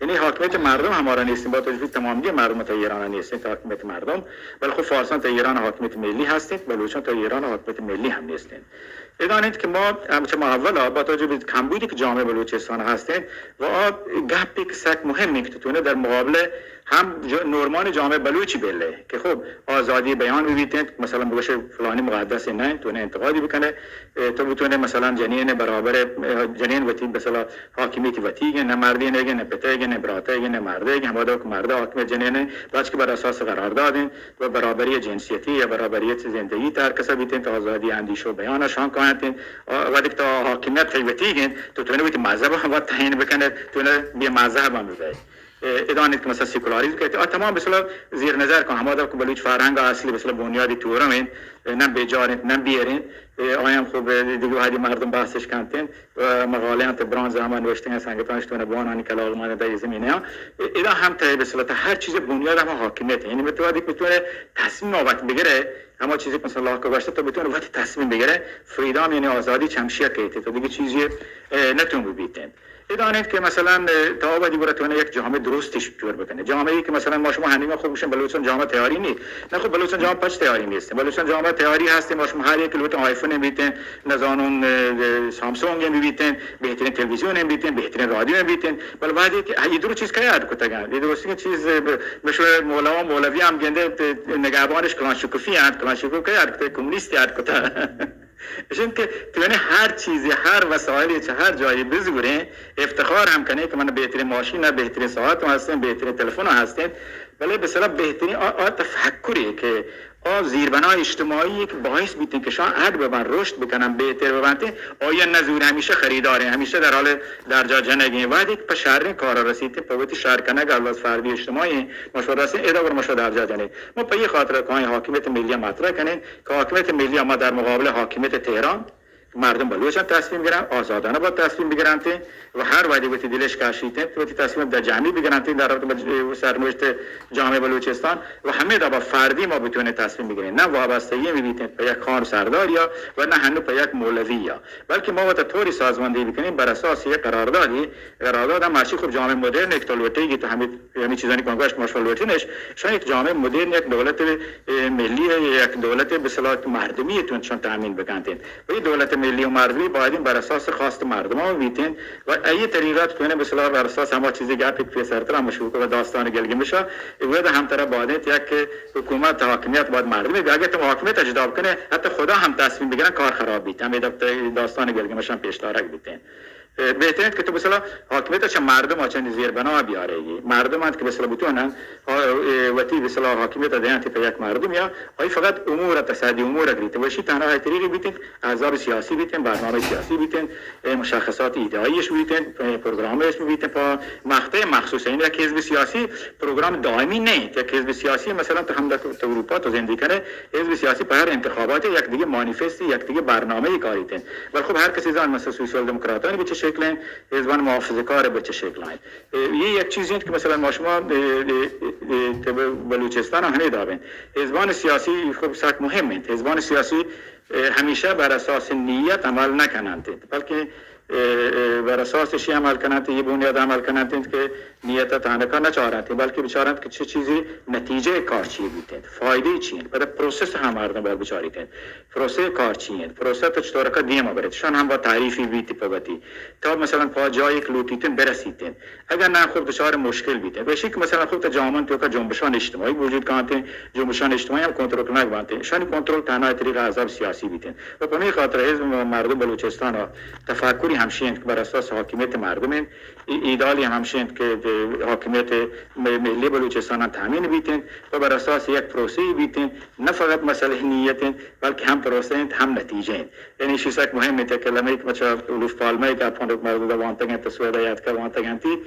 یعنی حاکمیت مردم ہمارا نیست انت، با توجہ تمامی مردم تا ایران نیست انت حاکمیت مردم، بل خب فارسان تا ایران حاکمیت ملی ہست انت، بلوچان تا ایران حاکمیت ملی ہم نیست انت. ادان انت کہ ما ہمچو ما اولا با توجہ بہ کمبودی کہ جامعہ بلوچستان ہست انت و آ گپی کہ سک مہم انت کہ تو تونے در مقابل ہم جو نورمان جامعہ بلوچی بلے کہ خب آزادی بیان ببیت انت، مثلاً بگوشے فلانی مقدس نہ انت، تو نے انتقادی بکنے، اه، تو بتونے مثلاً جنین برابر، اه، جنین وتی مثلاً حاکمیتی وتیگ انت، نہ مردینگ انت، نہ پتیگ انت، نہ براتیگ انت، نہ مردیگ انت، ہمادا کہ مرد حاکمیت جنین انت، بچ کہ بر اساس قرارداد انت و برابری جنسیتی یا برابری زندگی تر کسا بیت انت، آزادی اندیشہ و بیان شان کاینت انت، آ، وقتی کہ تو حاکمیت تئی وتیگ انت، تو تونے وتی مذہب ہم وت تعیین بکنے، تو نے بے مذہب ہم ببے. اه، ادان انت کہ مثلاً سیکولاریزم کہ آ تمام مثلاً زیر نظر کن، ہمادا کہ بلوچ فرہنگ اصلی مثلاً بنیادی تورم انت، نہ بیجار انت، نہ بیر انت، اه، آیاں خب، اه، دیگہ وہدی مردم بحثش کنت انت، اه، مقالہ انت برانز ہما نوشتگیں سنگتان اشتون بوانانی کلاغ مانے در زمینہ. اه، ادا ہم تہ مثلاً تا ہر چیز بنیاد ہما حاکمیت انت. یعنی متوادی کہ تو تصمیم وقت بگرے، ہما چیزی کہ مثلاً لاکا گوشتہ تو بتونے وقت تصمیم بگرے، فریڈم یعنی آزادی چمشیا کیت، تو دیگہ چیزی، اه، نتون ببیت انت. ادان انت کہ مثلاً، اه، تا وہدی گڑا تو یک جامعہ درستش جوڑ بکنے. جامعہ ای کہ مثلاً ما شما ہنیگا خب گوشن بلوچستان جامعہ تیاری نیست. نہ خب بلوچستان جامعہ پچ تیاری نیست. بلوچستان جامعہ تیاری ہست، ما شما ہر یک لوٹ آئیفون بیتیں، نزانون، اه، سامسونگ بیتیں، بہترین تلویزیون بیتیں، بہترین رادیو بیتیں. بل وہدے کہ یہ درو چیز کیا ایڈ کتگا؟ یہ درستین چیز، اه، بشو مولا و مولوی ہم گندے، نگہبانش کلان شکوفی انت، کلان شکوف کیا ایڈ کتگ؟ کمونیست ایڈ کتگ. اشنت کہ تو یعنی ہر چیزی، ہر وسائلی چہ ہر جایی بزوریں، افتخار ہم کنیں کہ من بہترین ماشین، بہترین ساعت ہستیں، بہترین تلفن ہستیں، بلے بسلا بہترین آ، آ تفکری کہ آ زیربنای اجتماعی کہ باعث بیتیں کہ شان اڈ ببن، رشد بکنن، بہتر ببنتیں، آیا نزور ہمیشہ خریداریں، ہمیشہ در حال درجا جنگیں. وہدے کہ پہ شریں کارا رسیتیں، پہ وتی شر کنگ اللہ فردی اجتماعی مشورہ رسیں، ادا ور مشورہ درجا جنیں. ما پہ یہ خاطر کائیں حاکمیت ملی مطرح کنیں. کہ حاکمیت ملی ما در مقابل حاکمیت تهران مردم بلوچان تصمیم گرن، آزادانه باید تصمیم بگرنت و هر وحدی وتی دلش کشیت وتی تصمیم در جمعی بگرنت در رابطه با سرنوشت جامعه بلوچستان و همه دا با فردی ما بتوانیم تصمیم بگیریم، نه وابستگی ببیت په یک خان سردار یا و نه هنو په یک مولوی یا، بلکه ما وتا طوری سازماندهی بکنیم بر اساس یک قراردادی. قرارداد هم مرچی خوب جامعه مدرن یک تا لوٹیگی تو همین، همین چیزانی که من گوشت ما شما لوٹینش، شان یک جامعه مدرن، یک دولت، اه، ملی، یک دولت به اصطلاح مردمی تون شان تامین بکنتین. و این دولت ملی و مردمی باید بر اساس خواست مردمان بیتین و ای طریقه تونه به اصطلاح بر اساس هما چیزی گپ یک پیسرتر هم مشروع و داستان گلگمشا، و ده هم طرف باید یک حکومت حاکمیت باید مردمی بی. اگر تو حاکمیت جدا بکنه، حتی خدا هم تصمیم بگیرن، کار خراب بیت. همین داستان گلگمش هم پیش دارگ بیتین. اه، بهتر انت که تو مثلا حاکمیت چه مردم ها چنین زیربنا بیارگی. مردم انت که مثلا بتونن، اه، اه، وتی مثلا حاکمیت دینت په یک مردم یا آئی فقط امور تصدی امور گریت. وشی تنها آئی طریقی بیتین، احزاب سیاسی بیتین، برنامه سیاسی بیتین، اه، مشخصات ایده‌ایش بیتین، اه، پروگرامش بیتین، پا مقطع مخصوص. یعنی یک حزب سیاسی پروگرام دائمی نه انت. یک حزب سیاسی مثلا تو هم در اروپا تو زندگی کنه، حزب سیاسی په هر انتخابات یک دیگه مانیفست، یک دیگه برنامه کاریتین. ولی خب هر کسی زان مثلا سوسیال دموکراتانی به چه شکل انت، حزبان محافظه کار به چه شکل انت. اه، یه یک چیزی انت که مثلاً ما شما، اه، اه، اه، اه، بلوچستان هم همه دابین. حزبان سیاسی خب سک مهم انت. حزبان سیاسی، اه، همیشه بر اساس نیت عمل نکننت، بلکه، اه، اه، بر اساس شی عمل کننت، یه بنیاد عمل کننت که نیت تانکا نچارنت، بلکه بچارنت که چه چیزی نتیجه کار چی بیتنت، فایده چی انت، بعد پروسس هم مردم باید بچاریتنت. پروسه کار چی انت؟ پروسه تو چطور که دیما برد؟ شان هم با تعریفی بیتی پوتی. تا مثلاً پا جایی که لوٹیتن برسیتن. اگر نه خب دچار مشکل بیتن. وشی که مثلاً خب تا جامن تو که جنبشان اجتماعی وجود کانتن، جنبشان اجتماعی هم کنترل کنگ بانتن. شانی کنترل تنها طریق احزاب سیاسی بیتن. و پمی خاطر حزب مردم بلوچستان ها تفکری همشی انت که بر اساس حاکمیت مردم انت. ای-، ایدالی هم همشی انت که حاکمیت م-، ملی بلوچستان هم تامین بیتن و بر اساس یک پروسه بیتن. نه فقط مسئله نیت انت، بلکه هم پروسه انت، هم نتیجه انت. یعنی ایشی سک مهم انت که لمه که مچا الوف پالمه که اپان مردم دا وانتگ انت، سویدا یاتکا وانتگ انتی،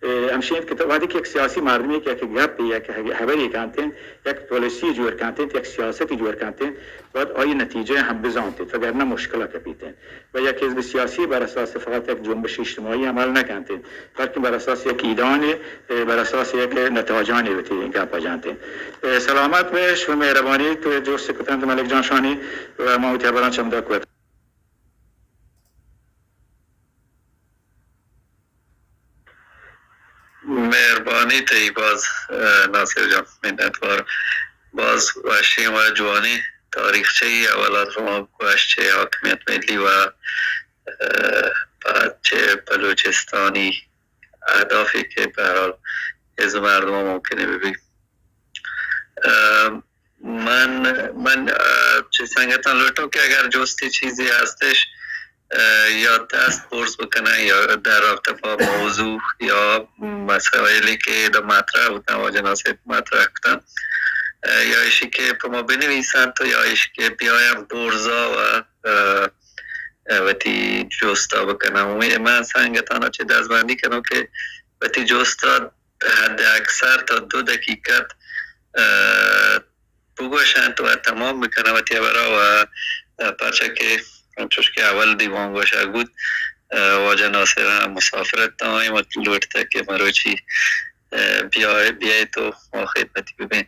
اه، همشی انت که تو وقتی که یک سیاسی مردمی که یک گپ، یک هبری کنتین، یک پالیسی جوڑ کنتین، یک سیاستی جوڑ کنتین، باید آئی نتیجه هم بزانتین، وگرنه مشکل کپیتین. و یک حزب سیاسی بر اساس فقط یک جنبش اجتماعی عمل نکنتین، بلکه بر اساس یک ایدانی، اه، بر اساس یک نتاجانی وتی گپ جنتین. اه، سلامت بش و مهربانی تو جست کتنت ملک جان شانی و ما وتی خبران چمدا کت. مهربانی تئی باز، اه، ناصر جان، منتوار. باز وشیں و جوانیں تاریخچه‌ای اولا شما گوشت چه حاکمیت ملی و، اه، بعد چه بلوچستانی اهدافی که به هر حال حزب مردم ممکنه ببی. اه، من، من، اه، چه سنگتان لوٹوں کہ اگر جستی چیزی هستش، اه، یا دست برز بکنن یا در رابطه با موضوع یا مسائلی که در مطرح بودن، واجه ناصر مطرح کتن، اه، یا ایشی که په ما بنویسن تو یا ایشی که بیایم برزا و، اه، اه، وتی جستا بکنن. و من سنگتانا چه دستبندی کنم که وتی جستا حد اکثر تا دو دقیقت، اه، بگوشنت و تمام بکنن وتی ہبرا و، اه، پرچا کہ انچوش کہ اول دیوان گوشگ بوت، اه، واجہ ناصر ہم مسافرت تا آئی، مت لوٹتا کہ مروچی، اه، بیائے، بیائے تو ما خدمتی ببیں.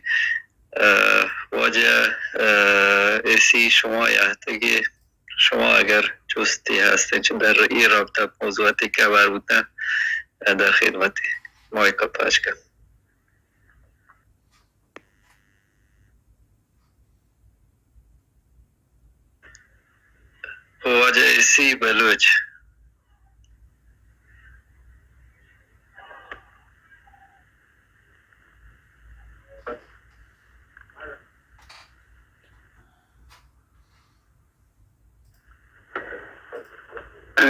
اه، واجہ، اه، ایسی شما یہتگی شما اگر جستی ہستیں چہ در اے رابطہ موضوعاتی کہ ہوار بوتن، در خدمت مائیکا پاچ کن. واجہ ایسی بلوچ.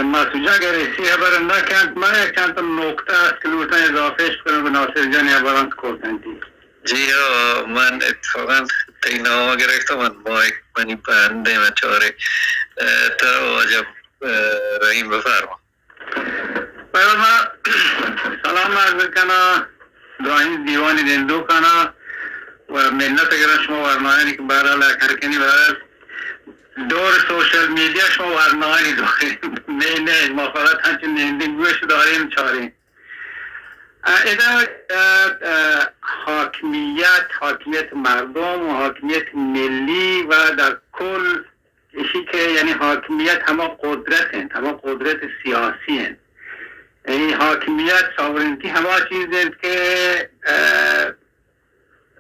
مسعود جان، اگر ایسی ہبر نہ کنت، من یک چند تا نکتہ است کہ لوٹاں اضافہ اش کنم، ناصر جان ہبران کرتنتی. جی ہاں، من اتفاقاً تئی نام گرفتم، من مائک منی بندے، من چارے، اه، تو واجہ، اه، رحیم بفرما. پدا ما سلام عرض کناں دراہیں دیوانی نندوکانا و منت گراں شما ورنایانی کہ بہرحال اکر کنی، بہرحال دور سوشل میڈیا شما ورنایانی دور. نئے نئے ما فقط ہنچو نندیں گوش داریں چاریں. اه، ادا، اه، اه، حاکمیت، حاکمیت مردم و حاکمیت ملی و در کل ایشی کہ یعنی حاکمیت ہما قدرت انت، ہما قدرت سیاسی انت. یعنی حاکمیت، ساورنٹی ہما چیز انت کہ، اه،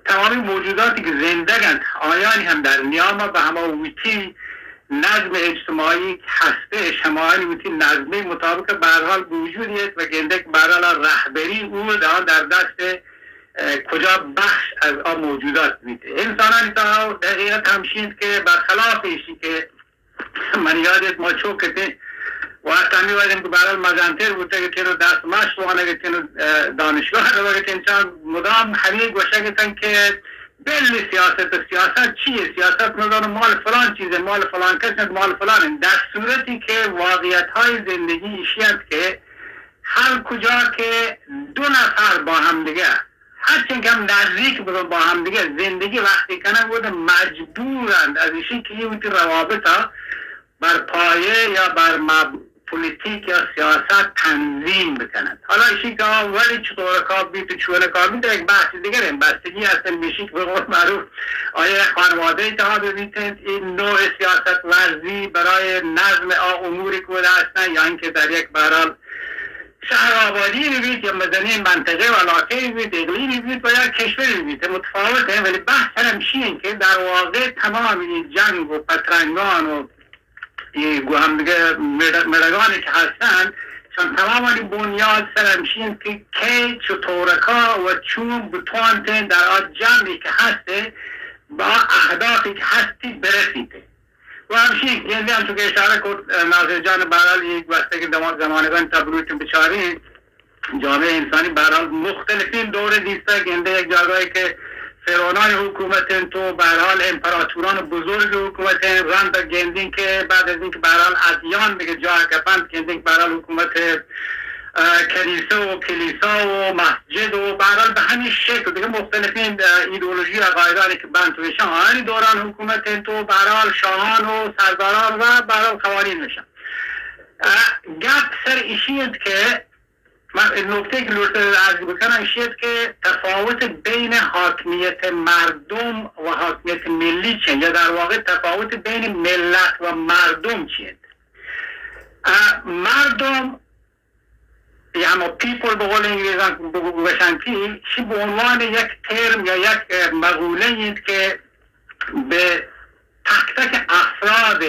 تمامی موجوداتی کہ زندگ انت، آیانی ہم در نیام بہ ہما وتی نظم اجتماعی ہستش، ہمایانی وتی نظمی مطابق بہرحال بوجود ایت و گندگ بہرحال رہبری او دان در دست اه، کجا بخش از آ موجودات بیت. انسانانی تہا حقیقت ہمشی انت کہ برخلاف ایشی کہ من یاد ایت ما چوک اتیں وقت ہمیں وقت کہ بہرحال مزنتر بوتگ اتیں و دست مشت وانگ اتیں و، اه، دانشگاہ روگ اتیں، چند مدام ہمیں گوشگ اتن کہ بل سیاست، سیاست چیے؟ سیاست نزانو مال فلان چیزے، مال فلان کس انت، مال فلان انت. در صورتی کہ واقعیت های زندگی ایشی انت کہ ہر کجا کہ دو نفر با ہم دیگه ہرچنکہ ہم نزیک ببن با ہم دیگه زندگی وقتی کنن، گوده مجبورند از ایشی که یه وتی روابطا بر پایه یا بر مب-، پولیتیک یا سیاست تنظیم بکنند. حالا ایشی که آ ولی چطور کار بیت و چون کار بیت، یک بحث دیگر هم بستگی هستن بیشی که به قول معروف آیا خانواده اتحاد بیتند، این نوع سیاست ورزی برای نظم آ اموری که بوده هستن، یا اینکه در یک برال شهر آبادی ببیت یا مزنین منطقه و علاقه ببیت، اقلیمی ببیت و یا کشوری ببیت، متفاوت ہیں، ولی بحث سر همشی ہیں که در واقع تمام این جنگ و پترنگان و ای گو هم دیگه مڑ-، مڑگانی که هستن، چون تمامانی بنیاد سر همشی انت که کی چطورکا و چون بتوانتیں در آ جمعی که هسته با اهدافی که هستی برسیته. و همشی گندے، همچون که اشاره کرد، اه، ناصر جان، بهرحال یک وقتی که دما-، زمانگان تا بلوچ بچاریں، جامعه انسانی بهرحال مختلفین دور دیسته، گندے یک جاگاهی که فرعونان حکومت انت و بهرحال امپراتوران بزرگ حکومت انت، رند گندین که بعد از اینکه بهرحال ادیان دیگه جا کپنت، گندین که بهرحال حکومت، اه، کنیسه و کلیسا و مسجد و بهرحال به همین شکل دیگه مختلفین، اه، ایدئولوژی و عقایدانی که بنت و ایشان آنی دوران حکومت انت و بهرحال شاهان و سرداران و بهرحال قوانین میشن. اه، گپ سر ایشی انت که من نکته که لوٹتم عرض بکنم ایشی است که تفاوت بین حاکمیت مردم و حاکمیت ملی چیه، یا در واقع تفاوت بین ملت و مردم چیه. اه، مردم یا هما پیپل به قول انگلیسان بگو-، بگوشن که چی به عنوان یک ترم یا یک، اه، مقوله است که به تک تک افراد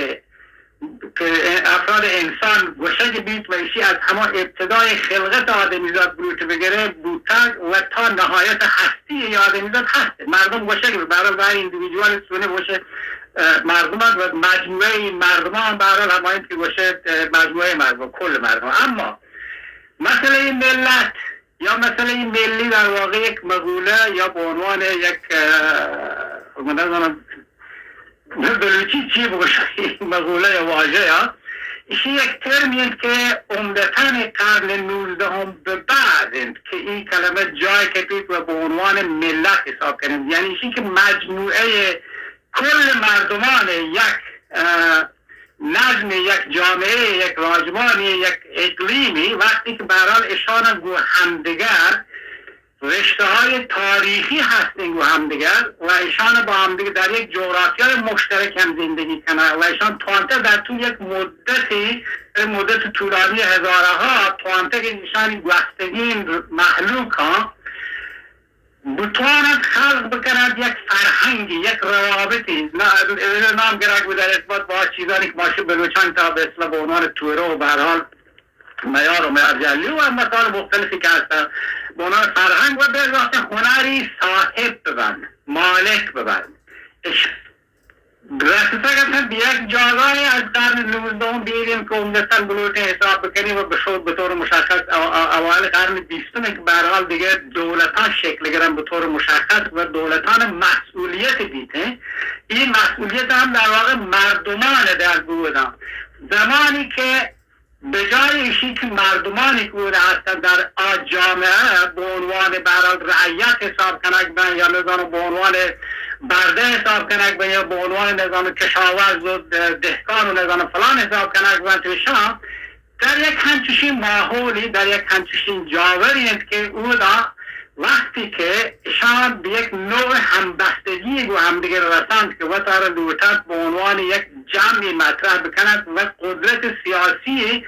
که افراد انسان گوشگ بیت و ایشی از هما ابتدای خلقت آدمیزاد بلوچ بگره بوتگ و تا نهایت هستی ای آدمیزاد هست. مردم گوشگ بیت، برای برای ایندیویدوال سونه گوشه، اه، مردم است و مجموعه این مردمان برای همایند که گوشه، اه، مجموعه مردم، کل مردم. اما مسئله ملت یا مسئله ملی در واقع یک مقوله یا به عنوان یک، اه، من نزانم به بلوچی چی بگوشم، مقوله یا واژه یا ایشی یک ترمی است که عمدتاً قرن نوزدهم به بعد است که این کلمه جای کپیت و به عنوان ملت حساب کنید. یعنی ایشی که مجموعهٔ کل مردمان یک، اه، نظم یک جامعه، یک راجمانی، یک اقلیمی، وقتی که به هر حال اشان گو همدیگر رشته‌های تاریخی هستن گو همدیگر و اشان با همدیگر در یک جغرافیای مشترک هم زندگی کنن و اشان توانته در طول یک مدتی، مدت طولانی هزارها، توانته که اشانی گوستگین مخلوقان بتوانند خلق بکنند یک فرهنگی، یک روابطی، نا-، نام گرگ در ارتباط با چیزانی که ما شما بلوچان تا به اصطلاح به عنوان توره و به هر حال میار و میار جلی و مثال مختلفی که هستن، به عنوان فرهنگ و به اضافه هنری صاحب ببند، مالک ببند. اش-، رسیدگ اصلاً به یک جاگاهی از قرن نوزدهم بیریم که عمدتاً بلوچ حساب بکنی و به شو-، به طور مشخص او-، او-، اوایل قرن بیستم که به هر حال دیگه دولتان شکل گرن به طور مشخص و دولتان مسئولیت بیته. این مسئولیت هم در واقع مردمان در بودن. زمانی که به جای ایشی که مردمانی که اودا هستن در آ جامعه به عنوان به هر حال رعیت حساب کنگ بن یا نزانم به عنوان برده حساب کنگ بن یا به عنوان نزانم کشاورز و ده-، دهکان و نزانم فلان حساب کنگ بن، تو ایشان در یک همچوشین ماحولی، در یک همچوشین جاوری انت که اودا وقتی که اشان به یک نوع همبستگی گو همدیگر رسند که وتارا لوٹند به عنوان یک جمعی مطرح بکنند و قدرت سیاسی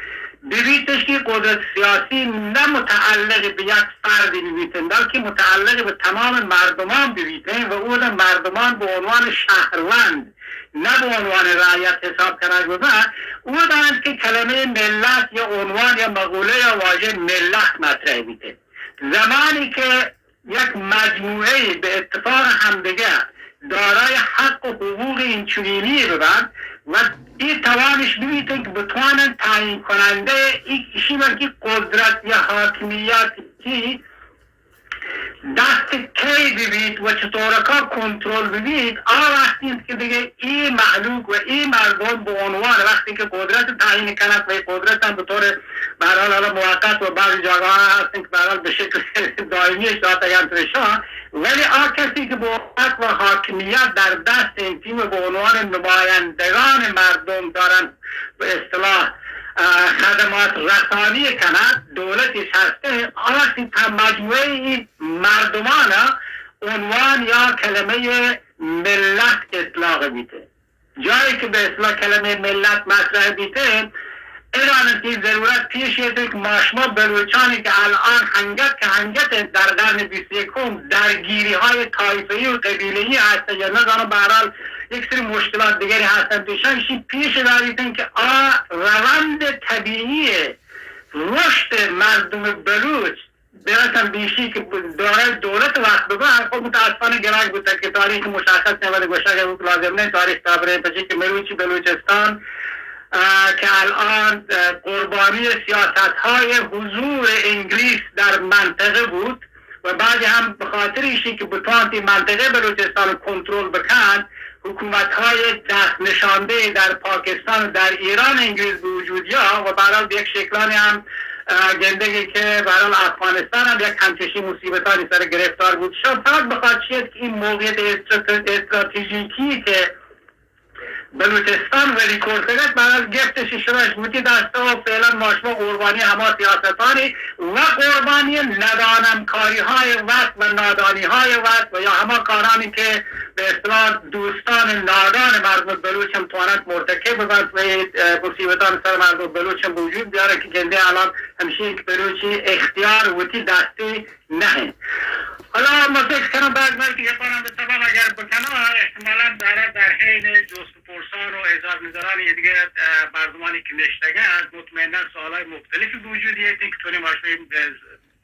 ببیتش که قدرت سیاسی نه متعلق به یک فردی ببیتن، بلکه متعلق به تمام مردمان ببیتن و اودا مردمان به عنوان شهروند نه به عنوان رعیت حساب کنگ ببن، اودا انت که کلمهٔ ملت یا عنوان یا مقوله یا واژهٔ ملت مطرح بیتن. زمانی که یک مجموعه‌ای به اتفاق همدیگر دارای حق و حقوق اینچنینی ببند و این توانش ببیتن که بتوانن تعیین کننده ای، ایشی بلکه قدرت یا حاکمیت کی دست کی ببیت و چطورکا کنترل ببیت، آ وقتی انت که دیگه ای مخلوق و ای مردم به عنوان وقتی که قدرت تعیین کنند و ای قدرت هم به طور به هر حال، حالا موقت و بعضی جاگاها هستن که به هر حال به شکل دائمیش داتگن توشان، ولی آ کسی که به قدرت و حاکمیت در دست این تیم به عنوان نمایندگان مردم دارن، به اصطلاح اه، خدمات رسانی کنات، دولتی هسته، آسی تا مجموعهٔ این مردمان عنوان یا کلمهٔ ملت اطلاق بیته. جایی که به اصطلاح کلمهٔ ملت مطرح بیته، الان این ضرورت پیش یه که ما شما بلوچانی که الان هنگت که هنگت در قرن بیست و یکم درگیری های طایفه‌ای و قبیله‌ای هست یا نزانم، به هر حال یک سری مشکلات دیگری هستن، پیشان شی پیش داریتن که آ روند طبیعی رشد مردم بلوچ، برسن بیشی که دارای دولت وقت ببه، خب متاسفانه گرگ بوده که تاریخ مشخص نبوده، گوشگ لازم نه، تاریخ تابره پچه که مروچی بلوچستان، اه، که الان، اه، قربانی سیاست های حضور انگلیس در منطقه بود، و بعد هم به خاطر ایشی که بتوانت این منطقه بلوچستان رو کنترل بکن، حکومت های دست نشانده در پاکستان و در ایران انگلیس به وجود یا و برای یک شکلانی هم، اه، گندگی که برای افغانستان هم یک همچنین مصیبتانی سر گرفتار بود. شاید فقط بخواد چیه که این موقعیت استرات-، استراتژیکی که بلوچستان ولی کرتگت، برای گپتش شدش بودی دست و فعلا ما شما قربانی هما سیاستانی و قربانی ندانمکاری های وقت و نادانی های وقت و یا هما کارانی که به اصطلاح دوستان نادان مردم بلوچ هم توانند مرتکب ببند و، اه، مصیبتان سر مردم بلوچ هم وجود بیاره که گنده الان همشی که بلوچی اختیار وتی دستی نه. حالا ما فکر کنم بعد بلکه یه پرند تمام اگر بکنم احتمالاً داره در حین جست و پرسان و اظهار نظران یه دیگه، اه، مردمانی که نشتگن مطمئناً سوالای مختلفی به وجود یه که تونیم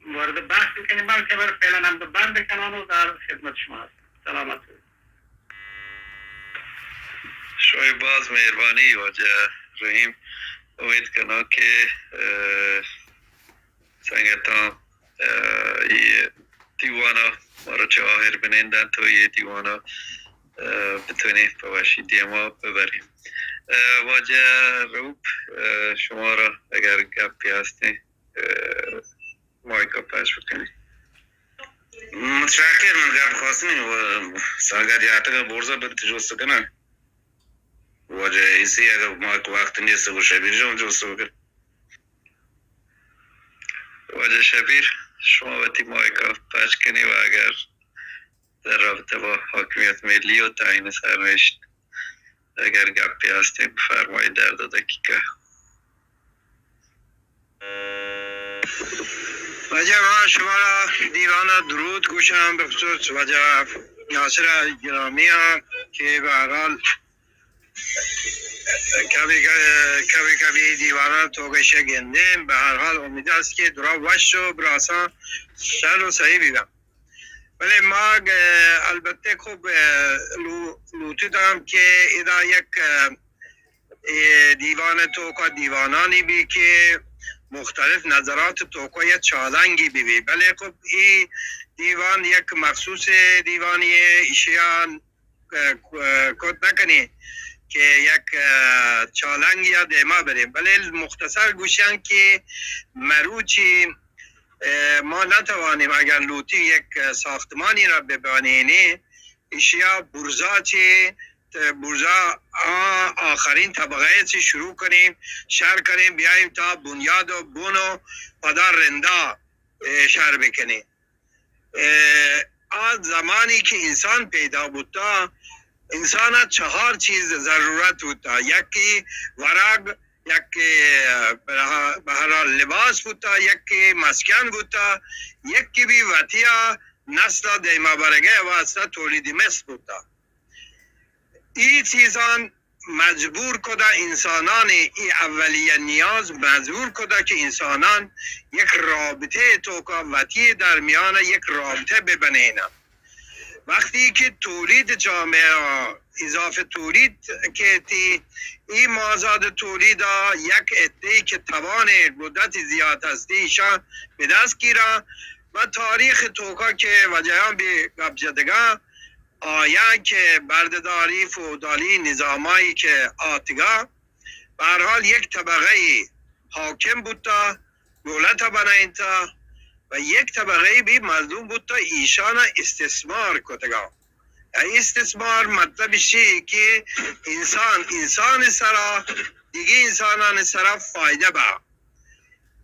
مورد بحث بکنیم، بلکه بر فعلاً هم بند کنان و در خدمت شما هستم. سلامت باشید. شمئے باز مہربانی واجہ رحیم۔ امید کناں کہ، اه، سنگتاں، اه، اے دیوان ءَ مارا چہ آہر بنندنت و اے دیوان ءَ، اه، بتوانیں پہ وشی دیما ببریں۔ اه، واجہ رؤف، اه، شمارا اگر گپے ہستیں، اه، مائیک ءَ پچ بکنیں۔ متشکر، من گپ خواستنی و سنگت یاتگ ءَ برزا بنت جست کنن۔ واجہ ایسی اگر مائیک وقت نیست گو شبیر جان جست بکن۔ واجہ شبیر، شما وتی مائیک ءَ پچ کنی و اگر در رابطہ با حاکمیت ملی و تعیین سرنوشت اگر گپے ہستیں بفرمائیت در دو دقیقہ۔ واجہ ما شمارا دیوان ءَ درود گوشاں، بخصوص واجہ ناصر گرامی ءَ کہ بہ ہر حال کبھی کبھی، کبھی کبھی دیوان ءَ تو گشے گندیں، بہ ہر حال امید است کہ درا وش و براساں شر و سہی بیگا۔ بلے ما گ-، البتہ خوب، اه، لو-، لوٹتاں کہ ادا یک، اه، اے دیوان توکا دیوانانی بی کہ مختلف نظرات توکا یک چالنگی بی بی۔ بلے خوب اے دیوان یک مخصوص دیوانی ہے، ایشیا ک-، ک-، کت نہ کنیں کہ یک، اه، چالنگ یا دیما بریں، بلے مختصر گوشاں کہ مروچی، اه، ما نہ توانیں اگر لوٹیں یک ساختمانی را ببنینیں، اشیا برزا چے، ت-، برزا آ-، آخرین طبقہ چے شروع کنیں، شر کنیں، بیائیں تا بنیاد و بن و پدا رندا، اه، شر بکنیں۔ اه، آ زمانی کہ انسان پیدا بوتا، انسان ءَ چہار چیز ضرورت بوتا، یکی ورگ، یکی بہ-، بہرحال لباس بوتا، یکی مسکن بوتا، یکی بھی وتیا نسل ءَ دیما برگے واسطہ تولید مثل بوتا۔ ای چیزان مجبور کدا انسانان، ای اولیہ نیاز مجبور کدا کہ انسانان یک رابطے توکا وتی درمیان یک رابطے ببنینا۔ وقتی کہ تولید جامعہ، اضافہ تولید کہ تی، ای مازاد تولیدا یک عدے کہ توان مدت زیاد ہستی ایشان بدست گیرا و تاریخ توکا کہ واجہان بہ گپ جتگا، آیاں کہ بردہداری فئودالی نظامائی کہ آتگا، بہ ہر حال یک طبقہ ای حاکم بوتا، دولت بنائینتا و یک طبقہ ای بھی مظلوم بوتا، ایشانا استثمار کتگا۔ استثمار مطلب اشی کہ انسان، انسان سرا دیگه انسانان سرا فایده با.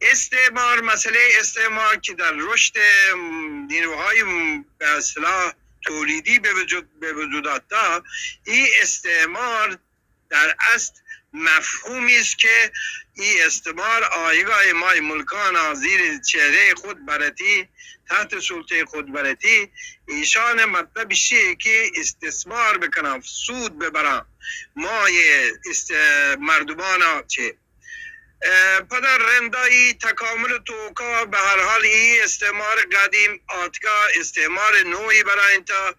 استعمار، مسئلهٔ استعمار که در رشد، م، نیروهای، م، به اصطلاح تولیدی به وجود، به وجود آتا، این استعمار در اصل مفهومی است که این استعمار آیگاه مای ملکان زیر چهرهٔ خود برتی، تحت سلطهٔ خود برتی، ایشان مطلب ایشی که استثمار بکنن، سود ببرن مای است-، مردمان چه. اه، پدا رندا ای تکامل توکا، به هر حال ای استعمار قدیم آتکا، استعمار نوعی برای انتا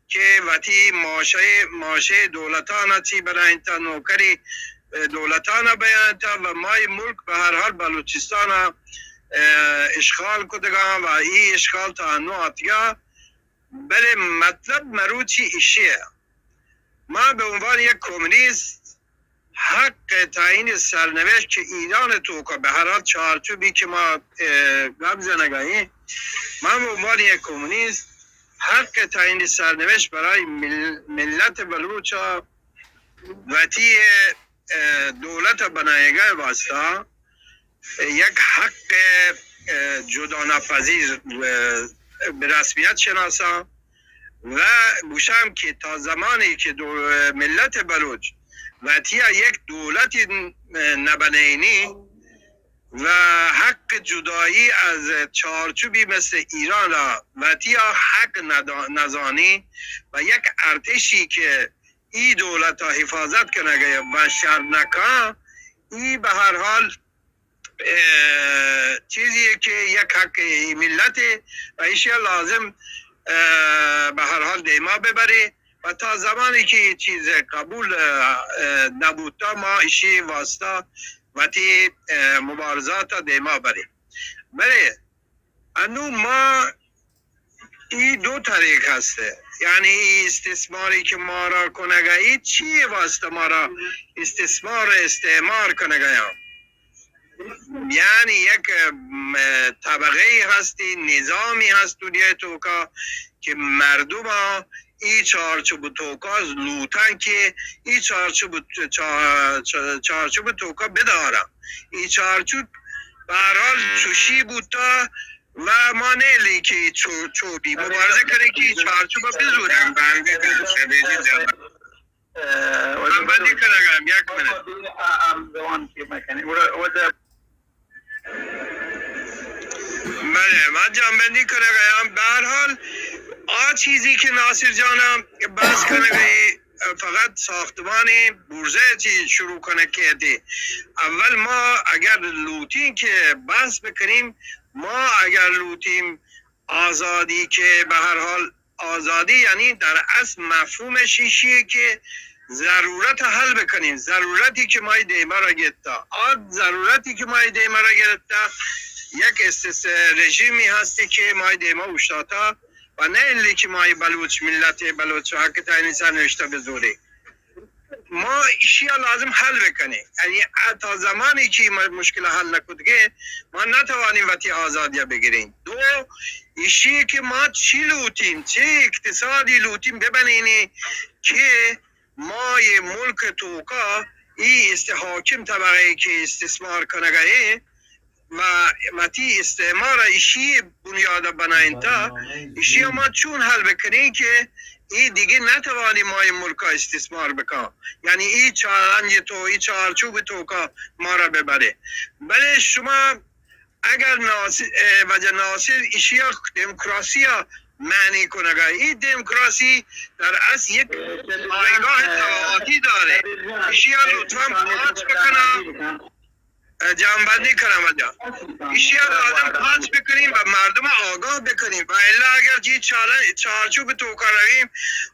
که وتی ماشه، ماشه دولتانا چی برای انتا، نوکری، اه، دولتانا بیان انتا و مای ملک به هر حال بلوچستانا، اه، اشغال کدگان و ای اشغال تا انو آتکا. بلے مطلب مروچی ایشی ء، ما به عنوان یک کمونیست حق تعیین سرنوشت که ایران توکا به هر حال چارچوبی که ما، اه، گپ زنگا ایں، ما به عنوان یک کمونیست حق تعیین سرنوشت برای مل-، ملت بلوچا وتی، اه، دولت بنایگا واسطه یک حق، اه، جداناپذیر، اه، به رسمیت شناسم و گوشم که تا زمانی که دو-، ملت بلوچ وتیا یک دولتی نبنینی و حق جدایی از چارچوبی مثل ایران را وتیا حق ندا-، نزانی و یک ارتشی که ای دولت ء حفاظت کنگ ء و شر نکاں، ای بہ ہر حال، اه، چیزی کہ یک حق ای ملت ء و ایشی ء لازم، اه، بہ ہر حال دیما ببرے و تا زمانی کہ ای چیز قبول، اه، اه، نبوتا ما ایشی واسطہ وتی، اه، مبارزات ء دیما برے۔ بلے انو ما ای دو طریق ہست، یعنی ای استثماری کہ مارا کنگا، ای چی واسطہ مارا استثمار و استعمار کنگا یا؟ یعنی یک، م، طبقه ای ہستی، نظامی ہست دنیا توکا کہ مردم ای چارچوب توکا لوٹن کہ ای چارچوب، چا-، چا-، چارچوب توکا بدارن۔ ای چارچوب بہرحال چوشی بوتا و ما نیلی کہ چو-، چوبی مبارزہ کنی کہ ای چارچوب بزوری۔ جنبندی کنگا ہم یک منٹ۔ بلے، ما جنبندی کنگا ہم۔ بہرحال، آ چیزی کہ ناصر جانا بحث کنگا فقط ساختمان برزہ چی شروع کنگ کیتی۔ اول ما اگر لوٹیں کہ بحث بکنیم، ما اگر لوٹیم آزادی کہ بہ ہر حال آزادی یعنی در اصل مفہوم ایشی کہ ضرورت حل بکنیں، ضرورتی کہ مائی دیما را گرتا، آ ضرورتی کہ مائی دیما را گرتا یک استث-، رژیمی ہستی کہ مائی دیما اوشتاتا و نہ الی کہ مائی بلوچ ملت، بلوچ حق تعیین سرنوشتہ بزورے۔ ما ایشی ء لازم حل بکنیں، یعنی تا زمانی کہ ما مشکل حل نکتگیں، ما نتوانیں وتی آزادی ء بگریں۔ دو، ایشی کہ ما چی لوٹیں، چی اقتصادی لوٹیں ببنینیں کہ ما یہ ملک توکا ای است حاکم طبقہ کہ استثمار کنگا ایں، و وتی استعمار ء ایشی بنیاد ء بنائینتا، ایشی ء ما چون حل بکنیں کہ ای دیگه نتوانی ما این ملک ء استثمار بکن، یعنی ای چالنج تو، ای چارچوب توکا ما را ببرے۔ بلے شما اگر ناصر، اه، وجہ ناصر ایشی ء دموکراسی ء معنی کنگا، ای دموکراسی در اصل یک پایگاه طبقاتی داره، ایشی ء لطفاً پاچ بکنن۔ جمع‌بندی کنم اجا۔ ایشی ء لازم پاچ بکنیم و مردم آگاہ بکنیم و الا اگر جی چالش، چارچوب توکا رویم،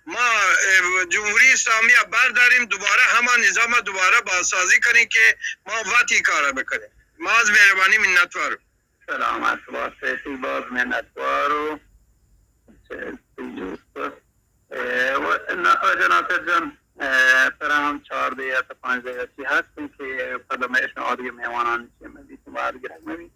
ما، اه، جمهوری اسلامی ء برداریم، دوباره ہما نظام ء دوباره بازسازی کنیم کہ ما وتی کار ء بکنیم۔ باز مہربانی، منتوار۔ سلامت بات، تئی باز منتوار و اه، و نا-، واجہ ناصر جان، اه، ترا ہم چار دے یا تو پانچ دے چی ہست کہ پدا مئے شما آدگہ مہمانان چی مبی، شما آدگہ مبی۔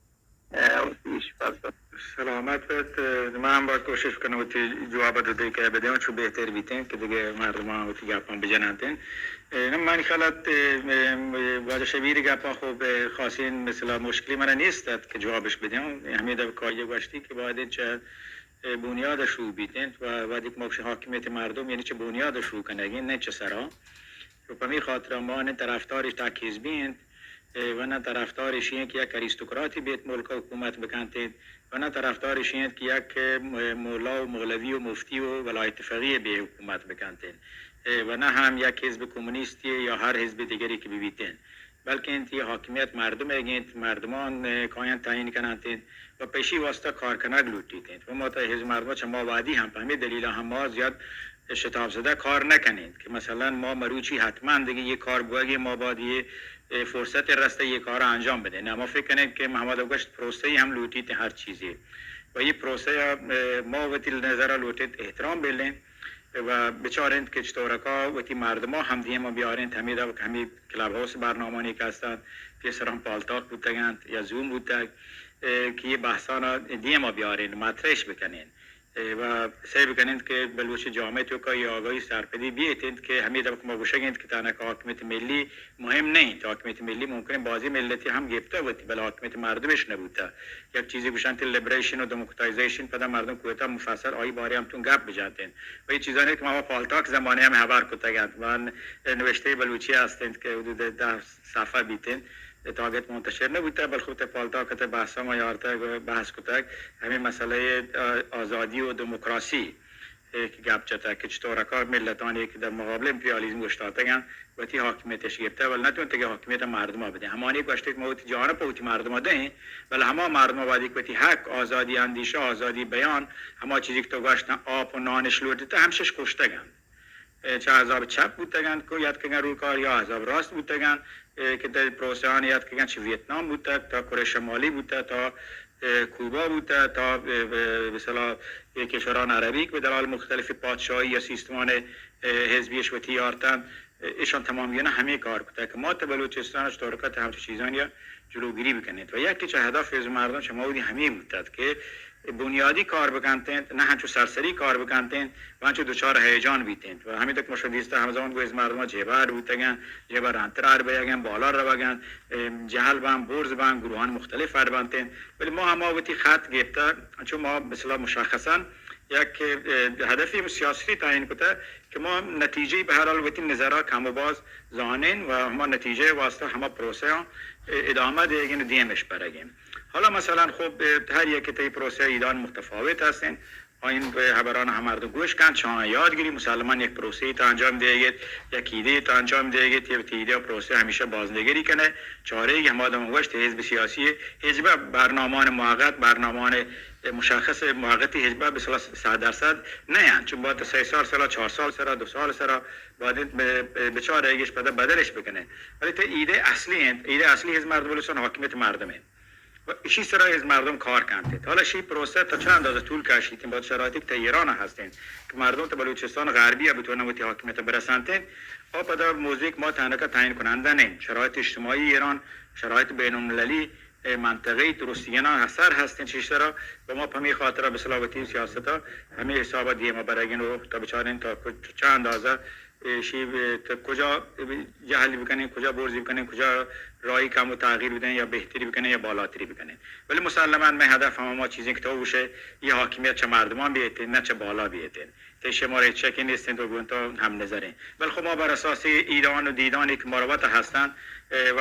اه، و پیش پس۔ سلامت بات۔ من ہم باید کوشش کناں وتی جواب ءَ دگہ کہ بدیاں، چو بہتر بیتیں کہ دگہ مردمان وتی گپاں بجننت۔ نہ، منی خیال ات، واجہ شبیر گپاں خوب خاصیں مثلا مشکلی من نیست ات کہ جوابش بدیاں۔ ہمیں دب کاری گوشتی کہ باید چہ بنیاد شروع بیتیں و وقتی کہ ما گوشیں حاکمیت مردم، یعنی چہ بنیاد شروع کنگیں، نہ چہ سرا۔ و پمی خاطر ما نہ طرفدار تک حزبی انت، ء، و نہ طرفدار ایشی انت کہ یک اریستوکراتی بیت ملک ء حکومت بکنت انت، و نہ طرفدار ایشی انت کہ یک، م-، مولا و مولوی و مفتی و ولایت فقیہ بے حکومت بکنت انت، ء، و نہ ہم یک حزب کمونیستی یا ہر حزب دیگری کہ ببیت انت، بلکہ انت یہ حاکمیت مردم ء انت، مردمان، ء، کایاں تعیین کننت انت و پیشی واسطہ کار کنگ لوٹیت انت۔ و ما تا حزب مردم چہ ما وادی ہم پہ ہمیں دلیل ہم ما زیاد شتاب زدہ کار نہ کنیں کہ مثلاً ما مروچی حتماً دگہ یہ کار بوگی، ما باید یہ، اے، فرصت رستہ یہ کار انجام بدیں۔ نہ، ما فکر کنیں کہ محمد گوشت پروسہ ہی ہم لوٹیت ہر چیزی۔ و یہ پروسہ، اے، ما وتی نظر لوٹیت احترام بلیں و بچاریں کہ چطورکا وتی مردما ہم دیما بیاریں، ہمیں دا ہمیں کلب ہاؤس برنامانی کہ ہستن، پیسر ہم پالتاک بوتگنت یا زوم بوتگ، اے، کہ یہ بحثانا دیما بیاریں، مطرحش بکنیں۔ ء و سعی بکنیں کہ بلوچ جامعہ توکا یہ آگاہی سرپدی بیت انت کہ ہمیں دبک ما گوشگ انت کہ تنک حاکمیت ملی مہم نہ انت۔ حاکمیت ملی ممکن انت بازی ملتی ہم گپتہ وتی، بلے حاکمیت مردمش نہ بوتہ۔ یک چیزی گوشنت لبریشن و ڈیموکراتائزیشن، پدا مردم کوئٹہ مفصل آئی بارے ہم تون گپ بجنت انت۔ و یہ چیزانی کہ ما پالتاک زمانے ہم ہبر کتگ انت، من نوشتہ بلوچی ہست انت کہ حدود دہ صفحہ بیت انت۔ تاگت منتشر نہ بوتگ، بلکہ وتی پالتاک ء بحث ما یارتگ، بحث کتگ، ہمیں مسئلہ، آ، آزادی و دموکراسی، اے، کہ گپ جتگ کہ چطور کا ملتانی کہ در مقابل امپریالیزم اوشتاتگ انت، وتی حاکمیتش گپتگ، بلے نتونتگ حاکمیت مردم بدیں۔ ہمانی گوشتگ ما وتی جان پہ وتی مردم دیں، بلے ہما مردم وادی کہ وتی حق، آزادی اندیشہ، آزادی بیان، ہما چیزی کہ تو گوشت آپ و نانش لوٹتہ، ہمشش کشتگ انت۔ اے، چہ احزاب چپ بوتگ انت کہ یاتکگ انت روی کار، یا احزاب راست بوتگ انت، اے، کہ در پروسیان یاتکگ انت، چہ ویتنام بوتگ تا کره شمالی بوتگ تا، اے، کوبا بوتگ تا، اے، اے، مثلا، اے، کشوران عربی کہ بہ دلال مختلف پادشاہی یا سیستمان، اے، حزبیش وتی یارتن، اے، ایشان تمام گینا ہمیں کار کتگ کہ ما تا بلوچستان چطور کت ہمچو چیزانی جلوگیری بکنیں۔ و یکی چہ ہدف حزب مردم چہ مودی ہمیں بوتگ کہ بنیادی کار بکنت انت، نہ ہنچو سرسری کار بکنت انت و ہنچو دچار ہیجان بیت انت۔ و ہمیں تک مشاہدہ دیستہ ہمزمان گویز مردم جیبہ اڈ بوتگ انت، جیبہ رانتر اڈ بیگ انت، بالا روگ انت، ام، جہل بان، برز بان، گروہان مختلف اڈ بنت انت۔ ولی ما ہما وتی خط گپتہ، چون ما مثلا مشخصاً یک، اه، ہدفی سیاسی تعیین کتہ کہ ما نتیجہ بہ ہر حال وتی نظرہ کم و باز زانین و ہما نتیجہ واسطہ ہما پروسہ ادامہ دیگین و دیمش برگین۔ حالا مثلاً خب، اه، ہر یک تئی پروسہ ایدان متفاوت ہستین۔ آئین ہبران ہم مردم گوش کن، چاہاں یاد گری، مسلمان یک پروسہ تا انجام دیگیت، یک ایدے تا انجام دیگیت، یک ایدے پروسہ ہمیشہ بازنگری کنے۔ چارے ہما دم گوشت حزب سیاسی، حزب برنامان موقت، برنامان مشخص موقتی حزب بسلا صد درصد نہ انت، چون باید سہ سال سرا، چار سال سرا، دو سال سرا، باید انت بہ، بہ، بچار ایگش پدا بدلش بکنه۔ ولی تے ایدے اصلی انت، ایدے اصلی حزب مردم بلوچستان حاکمیت مردم انت۔ و اشی سرا حزب مردم کار کنت انت۔ حالا اشی پروسہ تا چند اندازہ طول کشیت انت، باید شرایطی کہ تا ایران ہست انت کہ مردم تا بلوچستان غربی بتونن وتی حاکمیت برسانت انت۔ و پدا موضوعی کہ ما تنکا تعیین کنندہ نین، شرایط اجتماعی ایران، شرایط بین المللی، اے منطقہ‌ای درستینا اثر ہستیں چیز سرا و ما پمی خاطرا بسلا وتی سیاستا ہمیں حسابا دیما برگین و تا بچارین تا کچ-، چند اندازہ ایشی تا کجا جہلی بکنیں، کجا برزی بکنیں، کجا راہی کم و تغییر بدیں یا بہتری بکنیں یا بالاتری بکنیں۔ ولی مسلماً میں ہدف ہم ہما چیزیں کہ تو گوشے، یہ حاکمیت چہ مردمان بیتیں، نہ چہ بالا بیتیں۔ تئی شمارا ہچ شکی نیست انت و گوں تو ہم نظر انت۔ بل خب ما بر اساس ایدان و دیدانی کہ مروت ہستن، اے، و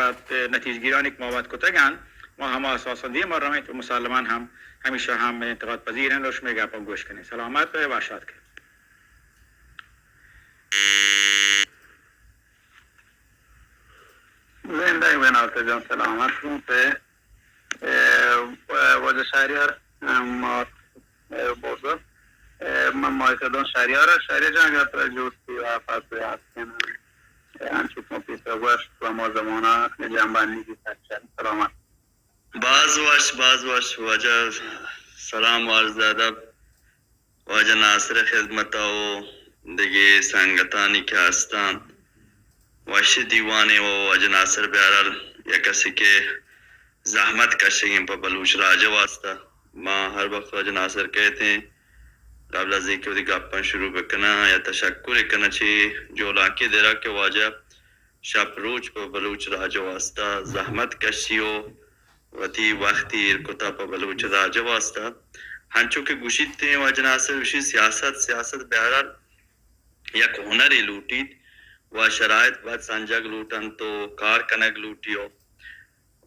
نتیجگیرانی کہ ما وت کتگ انت، ما ہما اساساً دیما رویں و مسلماً ہم ہمیشہ ہم انتقاد پذیر انت و شمئے گپاں گوش کنیں۔ سلامت بئے و شاد کن۔ زندگ بئے ناصر جان، سلامت بئے۔ اے، واجہ شہریار، ما، اے، بزرگ، اے، من مایکدان شہریار، شہریار جان، اگر ترا جوڑ سی و پس یاد کنم۔ اے، انچو کہ ما پیسر گوشت و ما زمانہ جنبندی کی سچن۔ سلامت۔ باز وش، باز وش واجہ، سلام و عرض ادب۔ واجہ ناصر ءِ خدمت ءَ و دگہ سنگتانی کہ ہستاں، وشیں دیوانے و واجہ ناصر بہرحال یک کسے کہ زحمت کشگیں پہ بلوچ راج ءِ واستہ، ما ہر وقت واجہ ناصر کہتیں، قبل از اینکہ وتی گپاں شروع بکناں یا تشکر کناں چہ جولانکے درا کہ واجہ شپ روچ پہ بلوچ راج ءِ واستہ زحمت کشی و وتی وختی ایر کتا پہ بلوچ راج ءِ واستہ۔ ہنچو کہ گوشیت واجہ ناصر، گوشی سیاست، سیاست بہرحال یک ہنرے لوٹیت و شرائط باید سنجگ لوٹنت و کار کنگ لوٹی و،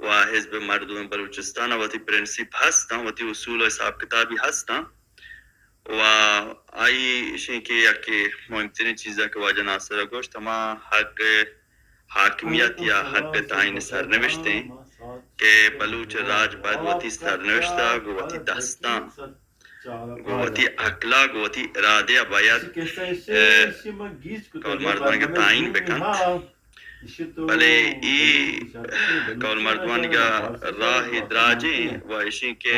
و حزب مردم بلوچستان ءَ وتی پرنسیپ ہستاں، وتی اصول و حساب کتابی ہستاں۔ و آئی اشیں کہ یکے مہمترین چیزاں کہ واجہ ناصر ءَ گوشت، ہما حق حاکمیت یا حق تعین سرنوشت ایں کہ بلوچ راج باید وتی سرنوشت ءَ گوں وتی دستاں، گوں وتی عقل ءَ، گوں وتی ارادہ ءَ باید، اے، کول مردمانگ ءَ تعین بکنت۔ بلے اے کول مردمانگ ءَ راہ دراجیں و اشیں کہ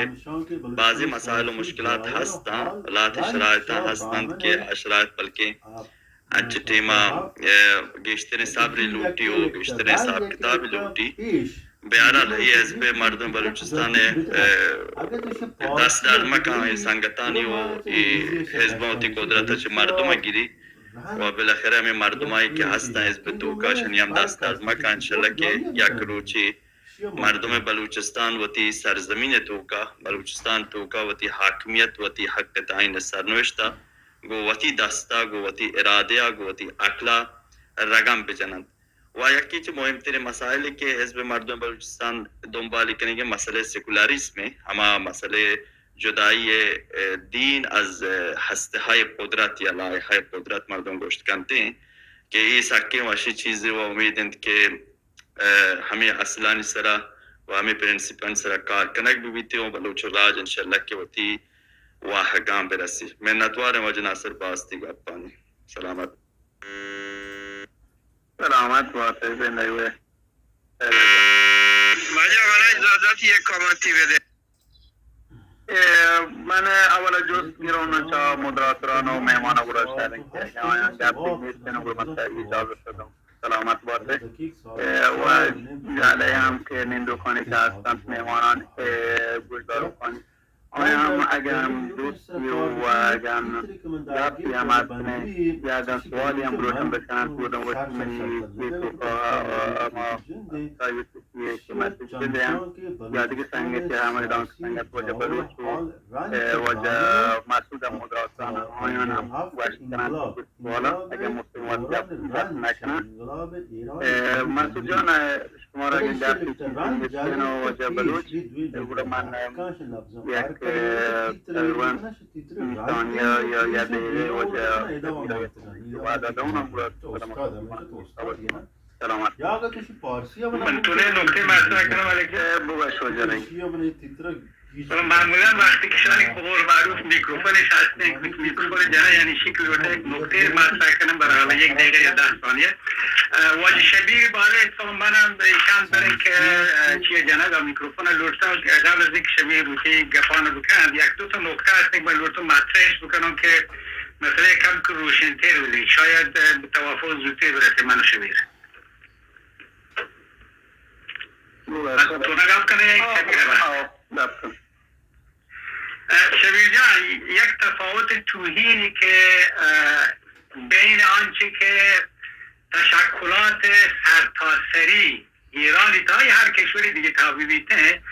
بعضی مسائل و مشکلات ہستاں، لہتے شرائطاں ہستنت کہ آ شرائط بلکیں انچیں ٹیما، اے، گیشتریں صبرے لوٹی و گیشتریں حساب کتابے لوٹی۔ بہرحال اے حزب مردم بلوچستان ءِ، اے، دست درد مکن، اے سنگتانی و اے حزب وتی قدرت ءَ چہ مردم ءَ گری و بالاخرہ ہمے مردمائی کہ ہستاں حزب توکا، اشانی ہم دست درد مکن۔ انشاءاللہ کہ یک روچے مردم بلوچستان وتی سرزمین توکا، بلوچستان توکا وتی حاکمیت، وتی حق تعین سرنوشت ءَ گوں وتی دست ءَ، گوں وتی ارادہ ءَ، گوں وتی عقل ءَ رگم بجننت۔ و یکے چہ مہمترین مسائل کہ حزب مردم بلوچستان دنبال کنگیں مسئلہ سیکولاریسم ایں، ہما مسئلہ جدائی، اے، دین از، اے، ہستہ ءِ قدرت یا لائحہ قدرت مردم گوشت کنت ایں کہ اے سکیں وشیں چیزے و امید انت کہ، اے، ہمے اصلانی سرا و ہمے پرنسپانی سرا کار کنگ بہ بیت و بلوچ راج انشاءاللہ کہ وتی واہگاں برسی۔ منتواریں واجہ ناصر باز تئی گپانی۔ سلامت۔ سلامت بات ئے، زندگ بئے۔ واجہ، منا اجازت یک کامنٹے بدے۔ اے، من اولا جست گرون چا مدراتران و مہمان گڑا شریں کہ آیاں گپ نیستن گڑا من اجازت دوں۔ سلامت بات ئے۔ اے، و جالے ہم کہ نندوکانی کہ ہستنت مہمانان، اے، گوشداروکانی آیاں ہم اگاں دوستی و اگاں گپے ہم ہست انت یا اگاں سوالی ہم بلوٹن بکنن، گڑا وتی منی فیسبوک ءَ، آ، ما پرائیویسی ءَ کہ میسج بدیاں یا دگہ سنگتے ہم، دانکہ سنگت واجہ بلوچ و، اے، واجہ مسعود احمد راسان، آیاں ہم گوشت کنن۔ والا، اگاں مستقیم وقت گپ، گپ نہ کناں۔ اے، منصور جان، اے، شمارا اگاں گپ چیزے گوشتن و واجہ بلوچ، گڑا من، اے، یک، اے، تقریباً نیم ثانیہ یا، یا دقیقہ واجہ وعدہ دونم گڑا سلامت۔ من تو نے نقطے مطرح کنم، علیکم۔ اے، بگوش واجہ رحیم۔ و معمولاً وقتی که شانی به قول معروف میکروفونش هستن، که میکروفون جنه یعنی شکل رو یک نقطه مطرح کنم برای حالا یک دقیقه یا ده ثانیه. اه، واجه شبیر باره اتفاقاً منم ایشان برای که، اه، چیه جنه دا میکروفون لوٹتا، قبل از اینکه شبیر روچی گپان بکن، یک دو تا نقطه هست که من لوٹتا مطرحش بکنم که مسئله کم که روشن‌تر ببین. شاید، اه، به توافق زودتر برسه من و شبیر. تو نگاه کنه، یک شبیر. اه، شبیر جان، یک تفاوت توهینی که، اه، بین آنچه که تشکلات سرتاسری ایرانی تا یا هر کشوری دیگه تا ببیته،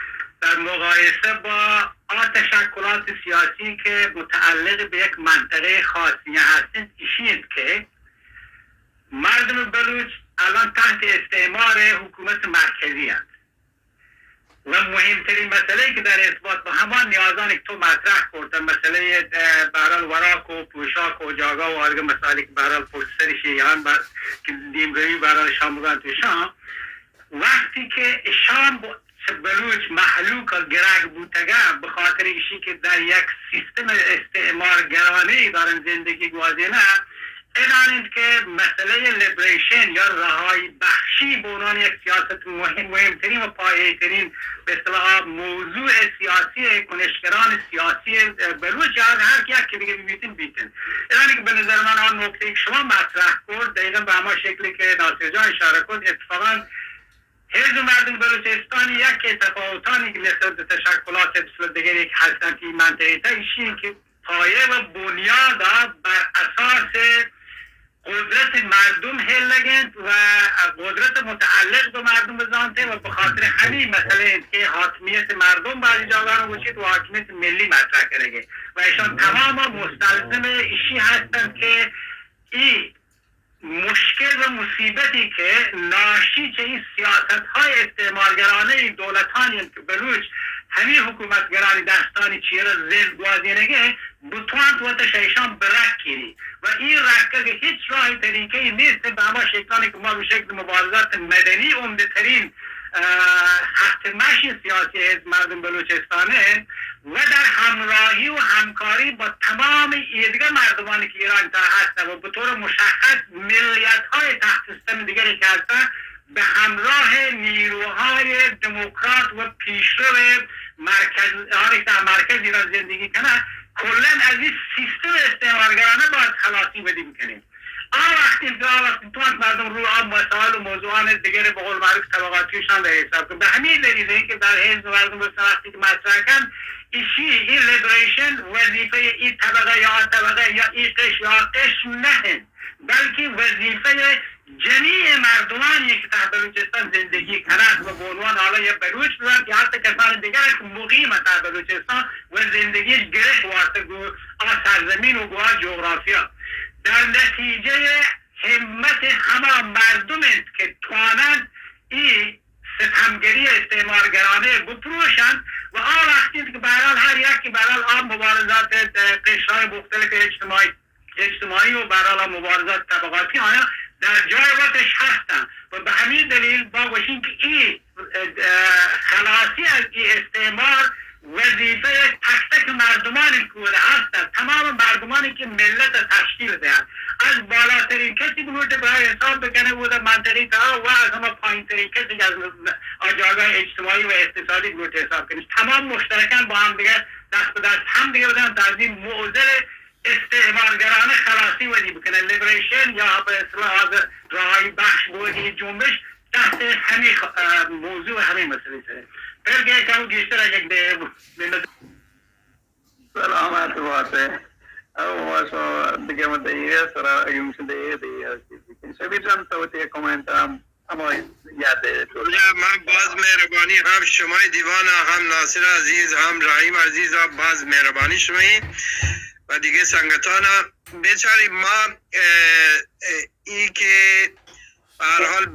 در مقایسه با آن تشکلات سیاسی که متعلق به یک منطقهٔ خاصی هستند، ایشی است که مردم بلوچ الان تحت استعمار حکومت مرکزی است. و مهمترین مسئله‌ای که در ارتباط با همان نیازانی که تو مطرح کرده، مسئلهٔ، اه، به هر حال وراک و پوشاک و جاگاه و آرگه مسائلی که به هر حال پشت سرش یان بر که دیمروی به هر حال شام بگن تو شام، وقتی که شام با چه بلوچ مهلوک گرگ بوتگه، به خاطر ایشی که در یک سیستم استعمارگرانه دارن زندگی گوازینه، اعلان انت که مسئلهٔ لیبریشن یا رهایی بخشی به عنوان یک سیاست مهم، مهمترین و پایه‌ترین به اصطلاح موضوع سیاسی کنشگران سیاسی، اه، بلوچ یا هر یک که دیگه بیتن بیتن. اعلان که به نظر من آن نکته که شما مطرح کرد دقیقاً به همان شکلی که ناصر جان اشاره کرد، اتفاقاً حزب مردم بلوچستان یکے تفاوتانی که نسبت به تشکلات مثل دیگری که هستن تی منطقه تا ایشی که پایه و بنیاد بر اساس قدرت مردم هلگ انت و قدرت متعلق به مردم بزانته و به خاطر همین مسئله انت که حاکمیت مردم بعضی جاگان گوشید و حاکمیت ملی مطرح کنگه و ایشان تمام مستلزم ایشی هستند که ای مشکل و مصیبتی که ناشی چه این سیاست های استعمارگرانه این دولتانی انت که بلوچ همین حکومتگرانی دستانی چیره زند گوازینگه بتوانت وت شیشان برکیری و این رکگ هیچ راه طریقه ای نیست به هما شکلانی که ما به شکل مبارزات مدنی عمده ترین، اه، خط مشی سیاسی حزب مردم بلوچستانه و در همراهی و همکاری با تمام ایدگه مردمانی که ایران تا هستن و به طور مشخص ملیت های تحت ستم دیگری که هستن به همراه نیروهای دموکرات و پیشرو مرکز، آنی که در مرکز ایران زندگی کنه، کلاً از این سیستم استعمارگرانه باید خلاصی بدیم کنیم. آ وقتی که آ وقتی توانت مردم رو آ مسائل و موضوعان دیگر به قول معروف طبقاتیشان در حساب کن. به همین دلیل این که در حزب مردم به وقتی که مطرح کن، ایشی، این لیبریشن وظیفهٔ این طبقه یا آ طبقه یا این قش یا آ قش نه، بلکه وظیفهٔ جمیع مردمانی که تحت بلوچستان زندگی کنند و به عنوان حالا یا بلوچ بودند یا حتی کسان دیگر که مقیم تحت بلوچستان و زندگیش گره وارته گو آ سرزمین و گو آ جغرافیا. در نتیجهٔ همت هما مردم انت که توانند ای ستمگری استعمارگرانه بپروشند و آ وقتی که به هر حال هر یکی به هر حال آ مبارزات، اه، قشرهای مختلف اجتماعی اجتماعی و به هر حال مبارزات طبقاتی آیا در جای وتش هستن و به همین دلیل با گوشین که این، اه، خلاصی از این استعمار وظیفهٔ تک تک مردمانی که هستن، تمام مردمانی که ملت تشکیل دهند، از بالاترین کسی بلوٹ برای حساب بکنه و در منطقه تا و از همه پایین ترین کسی که از آ جاگاه اجتماعی و اقتصادی بلوٹ حساب کنه، تمام مشترکاً با هم دیگه دست به دست هم دیگه بدن، در این معضل استعمارگرانه خلاصی ودی بکنه، لیبریشن یا به اصطلاح از رهایی بخش بودی جنبش تحت همین خ-، اه، موضوع و همین مسئله سره. بلکه کم گیشتر اگه به، به نظر سلامت باته. او ما شما دیگه من دیگه سرا اگه میشه دیگه، دیگه چیز بکنیم. شبیر جان، تو تی کامنت هم اما یاد تو. من باز مهربانی هم شمای دیوان، هم ناصر عزیز، هم رحیم عزیز، باز مهربانی شمای و دیگه سنگتان. بیچاری ما، اه، اه، ای که به هر حال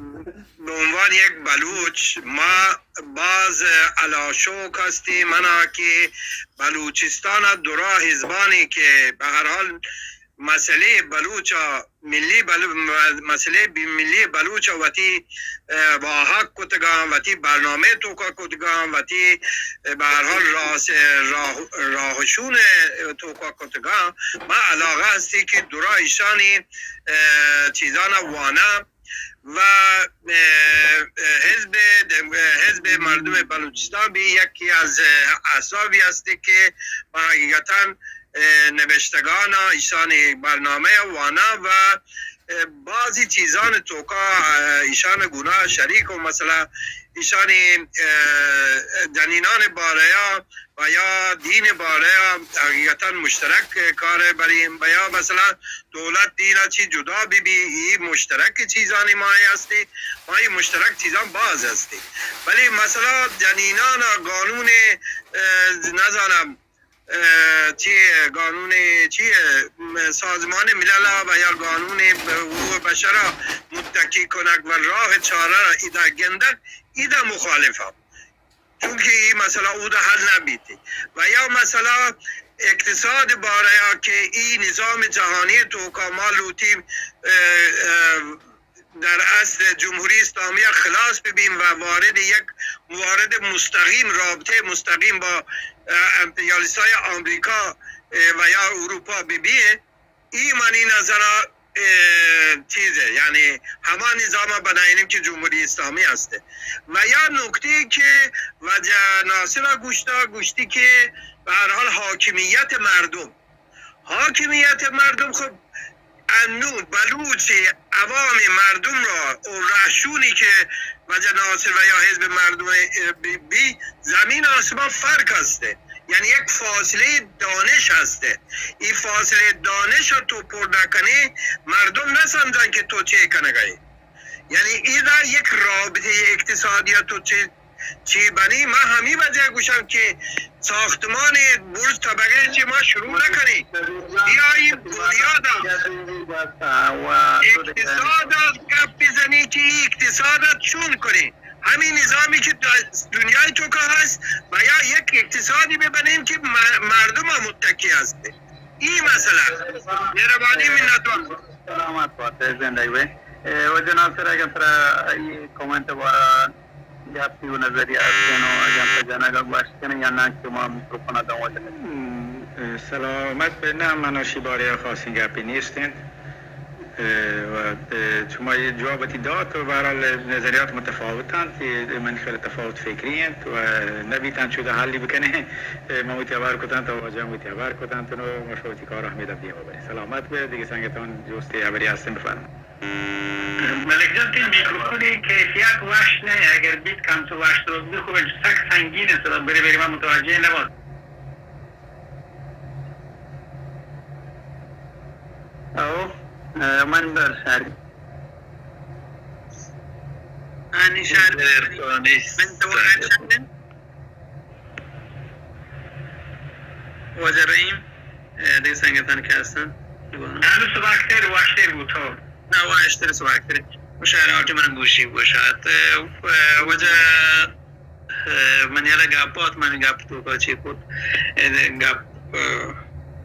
به عنوان یک بلوچ ما باز علا شوق هستیم، منا که بلوچستان درا حزبانی که به هر حال مسئلهٔ بلوچ ءَ، ملی بلو-، م-، مسئلهٔ بی-، ملی بلوچ ءَ وتی، اه، واہگ کتگاں، وتی برنامہ توکا کتگاں، وتی، اه، بہ ہر حال راس-، راہ-، راہشون توکا کتگاں۔ ما علاقہ ہستی کہ درا ایشانی، اه، چیزانا وانا و، اه، حزب دم-، حزب مردم بلوچستان بھی یکی از احزابی است کہ ما حقیقتاً، اه، نبشتگان ایشانی برنامہ وانا و، اه، بعضی چیزان توکا، اه، ایشان گناہ شریک و مثلاً ایشانی، اه، جنینان باریا و یا دین بارے ءَ حقیقتاً مشترک کار ءَ بریں، و یا مثلاً دولت دین ءَ چی جدا بہ بی، ای مشترک چیزانی ما ہستی، ما ای مشترک چیزاں باز ہستی۔ بلے مسئلہ جنینان ءَ قانون، اه، نزانم، اه، چی قانون چی، اه، سازمان ملل ءَ و یا قانون حقوق بشر ءَ متکی کنگ و راہ چارہ را ادا گندگ، ادا مخالف ءَ۔ چونکہ ای مسئلہ اودا حل نہ بیت۔ و یا مسئلہ اقتصاد بارہ ءَ کہ ای نظام جہانی توکا ما لوٹی، اه، اه، در اصل جمہوری اسلامی ءَ خلاص ببین و وارد یک، وارد مستقیم، رابطہ مستقیم با، اه، امپریالیست های آمریکا، اه، و یا اروپا ببین۔ ای منی نظر ءَ، اه، چیز ءَ، یعنی ہما نظام ءَ بنائینیم کہ جمہوری اسلامی است۔ و یا نکتے کہ واجہ ناصر ءَ گوشتا، گوشتی کہ بہ ہر حال حاکمیت مردم، حاکمیت مردم خب انو بلوچ عوام مردم را و رهشونی که واجه ناصر و یا حزب مردم بی، بی، زمین آسمان فرق هسته. یعنی یک فاصله دانش هسته. این فاصله دانش رو تو پر نکنی، مردم نسمجن که تو چه کنگی. یعنی ایدا یک رابطه اقتصادی تو چه چی بنی؟ ما همی وجہ گوشم کہ ساختمان برج طبقه چی ما شروع نکنی، بیاییم بنیادا اقتصاد گپ بزنی کہ ای اقتصاد چون کنی، همین نظامی که در دنیای تو که هست و یا یک اقتصادی ببنیم که م-، مردم متکی هست. ای مسئله. مهربانی، منتوار. سلامت بات، زندگی بی. اه، و جناب سر، اگر ترا ای کامنت بارا گپی و نظری هستین و اگن پہ جنگ گوشت کنین یا نه که ما میکروفون دم وجه کنین؟ م، سلامت بہ نہ، من شی بارے خاصیں گپی نیست انت. اه، و، اه، شما یہ جواب وتی دات و بہرحال نظریات متفاوت انت، یہ من خیال تفاوت فکری انت و نبیتن چود حلی بکنیں. اه، من وتی حبر کتن تو واجہ وتی حبر کتن تو ما شما وتی کار احمد دیما بریں. سلامت بہ، دیگه سنگتان جوستی حبری هستن، بفرمایید. ملک جان، تئی میکروفونی کیفیت وش نہ، اگر بیت کم تو وش تو بخو، سک سنگین است، برے برے ما متوجہ نبات. او، اه، من در شهر. آنی شهر در. من تو آن شهر. واجہ رحیم، اه، دے سنگتان که هستن؟ هنو سباکتر واشتر بوتو. نه، واشتر سباکتر. مشاعره آتی من گوشی گوشات. اه، واجہ، اه، من یلا گپات، من گپ تو کا چی کت. اه، گپ، اه،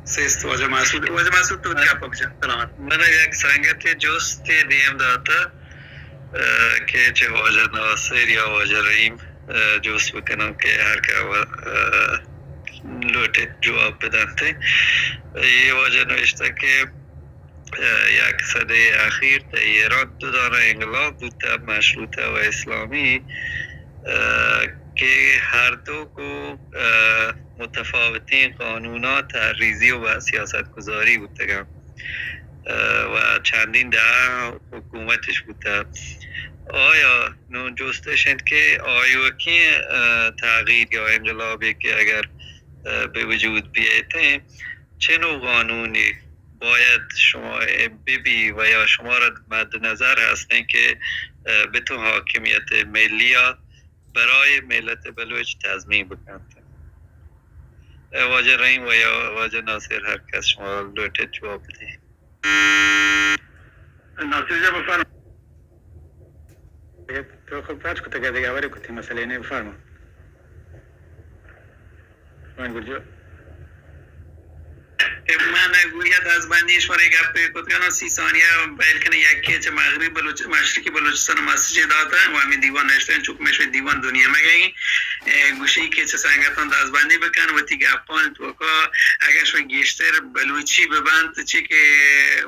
سیست واجہ مسعود. واجہ مسعود تو گپ بجن. سلامت. من یک سنگت جست دیم داتا، اه، کہ چه واجہ ناصر یا واجہ رحیم اه، جست بکناں کہ ہر کہ و-، اه، لوٹیت جواب بدنت. اے واجہ نوشتہ کہ، اه، یک صدے اخیر تہ ایران دو دانہ انقلاب بوتہ، مشروطہ و اسلامی، اه، کہ ہر دو کو، اه، متفاوتیں قانونات طرحریزی و سیاست گزاری بوتگاں. اه، و چندین دهه حکومتش بوته. آیا نون جستش انت که آیوکیں، اه، تغییر یا انقلابی که اگر، اه، به وجود بیایتیں، چه نوع قانونی باید شما ببی و یا شما را مد نظر هستیں که، اه، بتون حاکمیت ملی یا برای ملت بلوچ تضمین بکنت؟ اه، واجہ رحیم و یا واجہ ناصر، ہر کس شما لوٹیت جواب بدیت. ناصر جان، بفرما. تو خود پچ کتگ، دیگه ہبرے کتی، مسئلہ نہیں، بفرما. من گرجو. من گویا دزبندی شمارا گپ کت کناں، سی ثانیہ بیل کنیں. یکے چہ مغربی بلوچ-، مشرقی بلوچستان مسیج داتہ و ہمیں دیوان نشتہ، چونکہ مشوی دیوان دنیا مگئی. اه، گوشی کہ چہ سنگتاں دزبندی بکن، وتی گپانی توکا اگر شما گیشتر بلوچی ببنت، چی کہ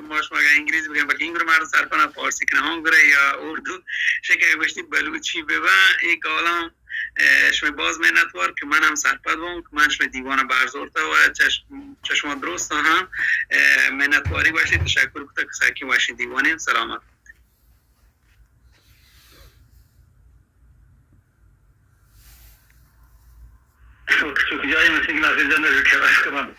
ما شما اگر انگریزی بگن، بلکہ انگریزی مردم سرپد فارسی کنہ، ہوں گرے یا اردو، شکر گوشتی بلوچی ببن، ای کالاں، اه، شما باز منتوار کہ من ہم سرپد بوں کہ من شما دیوان برزورتا و چش-، چہ شما درست ہم، اه، منتواری باشی، تشکر کتا کہ ساکی واشی دیوانی سلامت. چوک جای مسیح ناصر جان رو که بس کنم.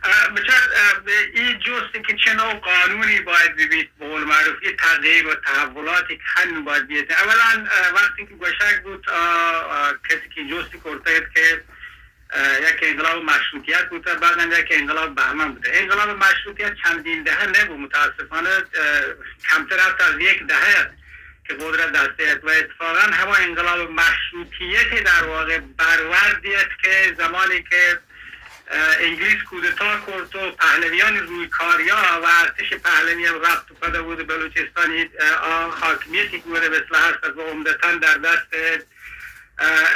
اه، بچار، اه، ای جوست که چه نوع قانونی باید ببیت، به قول معروف، ای تغییر و تحولاتی که هنو باید بیت. اولاً، اه، وقتی که گوشگ بود، اه، اه، کسی که جوستی کرته که اه، یک انقلاب مشروطیت بوده، بعداً یک انقلاب بهمن بوده. انقلاب مشروطیت چندین دهه نبود، متاسفانه، اه، کمتر حتی از یک دهه است که قدرت دست است و اتفاقاً همان انقلاب مشروطیت در واقع بروردی است که زمانی که، اه، انگلیس کودتا کرد و پهلویان روی کاریا و ارتش پهلوی هم رفت و پده بود بلوچستانی، اه، آ حاکمیتی که بوده به اصطلاح هست و عمدتاً در دست، اه،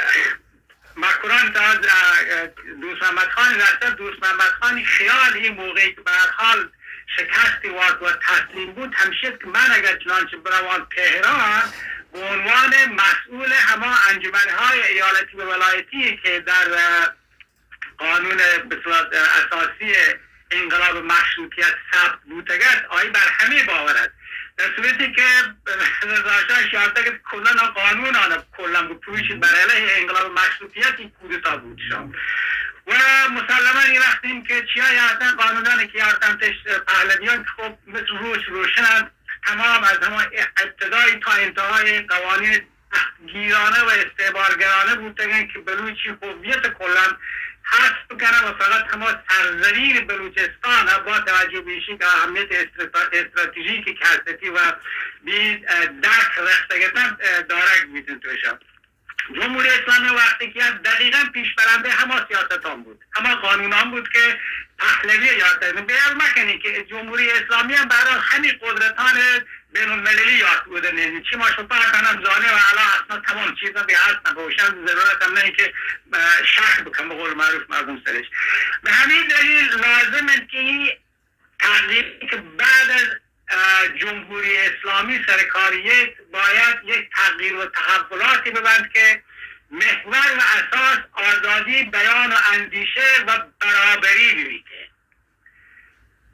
مکران تا، اه، اه، دوست محمد خان رسد، دوست محمد خان خیال این موقعی که به هر حال شکستی وارد و تسلیم بود، همیشه که من اگر چنانچه بروان تهران به عنوان مسئول هما انجمن‌های ایالتی و ولایتی که در، اه، قانون به اصطلاح، اه، اساسی انقلاب مشروطیت ثبت بوتگ ات، آئی بر ہمے باور ات. در صورتی کہ رضا شاہ شیارتگ ات، کلاً آ قانونان کلاً بہ پروشی بر علیہ انقلاب مشروطیت ای کودتا بوت شاہ. و مسلماً ای وقت این کہ چیا یارتن قانونان کہ یارتن تش پہلویان، خب مثل روچ روشن انت، تمام از ہما ابتدای تا انتہای قوانین گیرانہ و استعمارگرانہ بوتگن کہ بلوچی هویت کلاً حذف بکنن و فقط ہما سرزمین بلوچستان با توجہ بیشی کہ اہمیت استرا-، استراتژیک کہ ہستتی و بی، اه، درک رختگتن، اه، دارگ بیتن توشا. جمہوری اسلامی وقتی کہ دقیقاً پیش برندہ ہما سیاستان بود، ہما قانونان بود کہ پہلوی یاد کرد. بیال مکنی کہ جمہوری اسلامی ہم بہرحال ہمی قدرتان بین المللی یات بودن. یعنی چی ما شما پاک کنم زانه و علا اصلا تمام چیزا به هست نبوشن، ضرورت هم نہیں کہ، اه، شک بکن، به قول معروف مردم سرش. به همین دلیل لازم انت کہ ای تغییر که بعد از، اه، جمهوری اسلامی سرکاریت باید یک تغییر و تحولاتی ببند که محور و اساس آزادی بیان و اندیشه و برابری ببیت.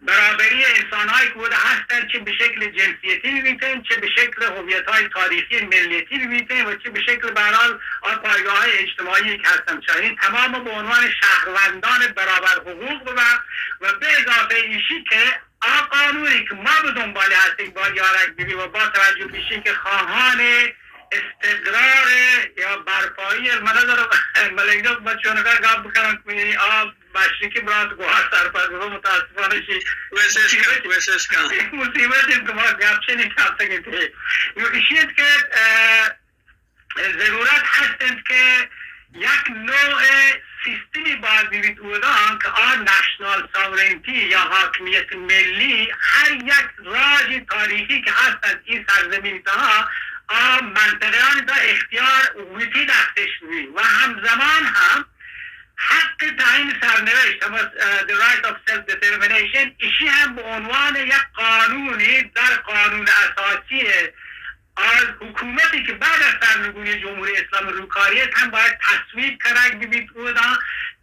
برابری انسان‌هایی که بوده هستند، چه به شکل جنسیتی ببیتن، چه به شکل هویت‌های تاریخی ملیتی ببیتن و چه به شکل به هر حال آن پایگاه‌های اجتماعی که هستند، چه این تمام به عنوان شهروندان برابر حقوق ببن و به اضافه ایشی که آ قانونی که ما به دنبال هستیم با یارک ببی و با توجه به ایشی که خواهان استقرار یا برپایی، من نظر ملنگا با چونکا گپ بکنم که آ مشرقی برات گوهر سرپد ببه، متاسفانه شی وشش کن، مصیبت، وشش کن. مصیبت انت که ما گپ چنین کپتگیں تھے. نو ایشی انت کہ، اه، ضرورت هست انت که یک نوع سیستمی باید ببیت اودا که آ نشنال ساورنتی یا حاکمیت ملی هر یک راج تاریخی که هست انت این سرزمین تها، آ منطقه‌ان تا اختیار وتی دستش ببی و همزمان هم حق تعیین سرنوشت، هم، اه، the right of self determination، ایشی هم به عنوان یک قانونی در قانون اساسی از حکومتی که بعد از سرنگونی جمهوری اسلامی روکاریت هم باید تصویب کنگ ببیت اودا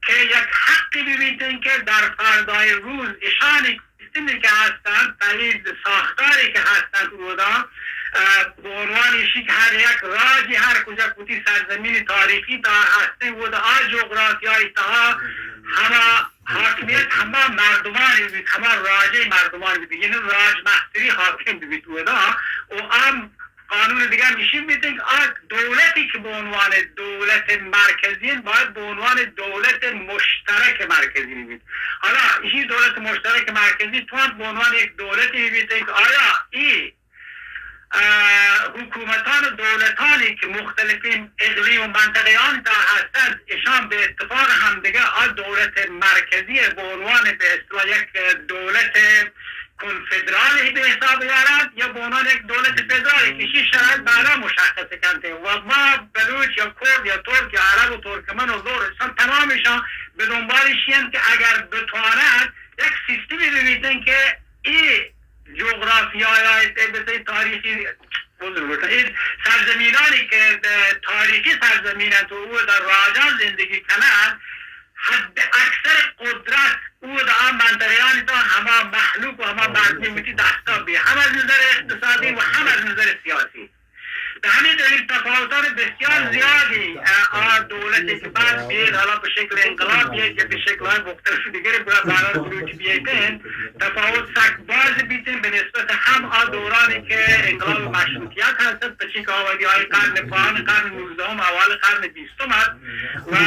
که یک حقی ببیت که در فردای روز اشانی سیستمی که هستند، تایید ساختاری که هستند اودا، اه، به عنوان ایشی که هر یک راجی هر کجا وتی سرزمین تاریخی تا هستی اودا آ جغرافیای تها هما حاکمیت هما مردمانی بیت، هما راجه مردمانی بیت، یعنی راجمستری حاکم بیت اودا. و آ قانون دیگه هم ایشی بیت که آ دولتی که به عنوان دولت مرکزی انت، باید به عنوان دولت مشترک مرکزی بیت. حالا ایشی دولت مشترک مرکزی توان به عنوان یک دولتی بیت که آیا ای، اه، حکومتان و دولتانی که مختلفین اقلیم و منطقه‌ان تا هستند، اشان به اتفاق همدیگه آ دولت مرکزی به عنوان به اصطلاح یک دولت کنفدرالی به حساب یارد یا به عنوان یک دولت فدرالی که ایشی شرایط بعدا مشخص کنته و ما بلوچ یا کرد یا ترک یا عرب و ترکمن و لور، ایشان تمامشان به دنبال ایشی انت که اگر بتواند یک سیستمی ببیتن که ای جغرافیای، ای تاریخی، عذر بخواهید، سرزمینانی که، اه، تاریخی سرزمین انت و او در راجان زندگی کنند، حد اکثر قدرت او در آن منطقه‌انی تا هما مخلوق و هما مردمی وتی دستا بی، هم از نظر اقتصادی و هم از نظر سیاسی. به همین دلیل تفاوتان بسیار زیادی، اه، آ دولتی که بعد بیاید، حالا به شکل انقلاب بیاید یا به شکل‌های مختلف دیگری برای برای بلوچ بیایتن، تفاوت سک باز بیتن به نسبت هم آ دورانی که انقلاب مشروطیت هست، پچی که آوادی های قرن پایان قرن نوزدهم، اوایل قرن بیستم است و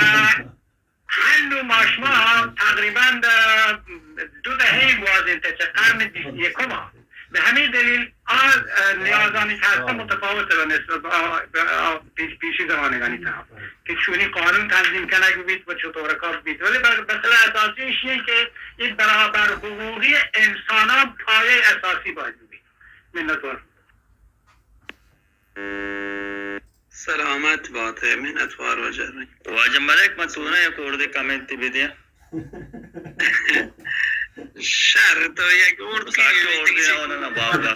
هنو ما شما تقریباً دو دهه گوازینته چه قرن بیست و یکم. به همین دلیل آ، اه، نیازانی که هستن متفاوت به نسبت به آ، به آ پیش، پیشی زمانگانی تها که چونی قانون تنظیم کنگ بیت و چطور کار بیت. ولی بر-، مسئله اساسی ایشیه که این برابر حقوقی انسانان پایهٔ اساسی باید بیت. منتوار. سلامت بات ئے، منتوار واجہ. واجہ ملک، من تو نہ یک اوردے کمنٹے بدیاں. شر، تو یک اوردے، مساکے اوردے نہ، نہ، نہ، باب دا.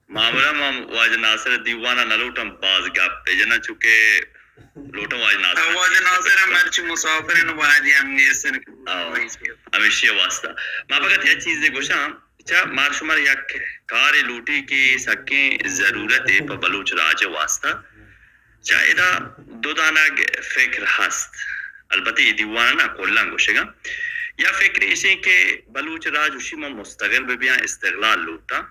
معاملہ ما واجہ ناصر دیوان ءَ نہ لوٹاں باز گپ بجناں، چونکہ لوٹاں واجہ ناصر۔ واجہ ناصر ہم مرچی مسافر ہیں، واجہ ہم نیست ہیں۔ ہمیشی واسطہ ما فقط یک چیزے گوشاں، چا مار شمار یک کارے لوٹی کہ سکیں ضرورت ہے پہ بلوچ راج واسطہ۔ چا ادا دو دانگ فکر ہست، البتہ یہ دیوان نا کلاں گوشگا۔ یا فکر ایشیں کہ بلوچ راج اشی ما مستقل بہ بیاں، استقلال لوٹاں۔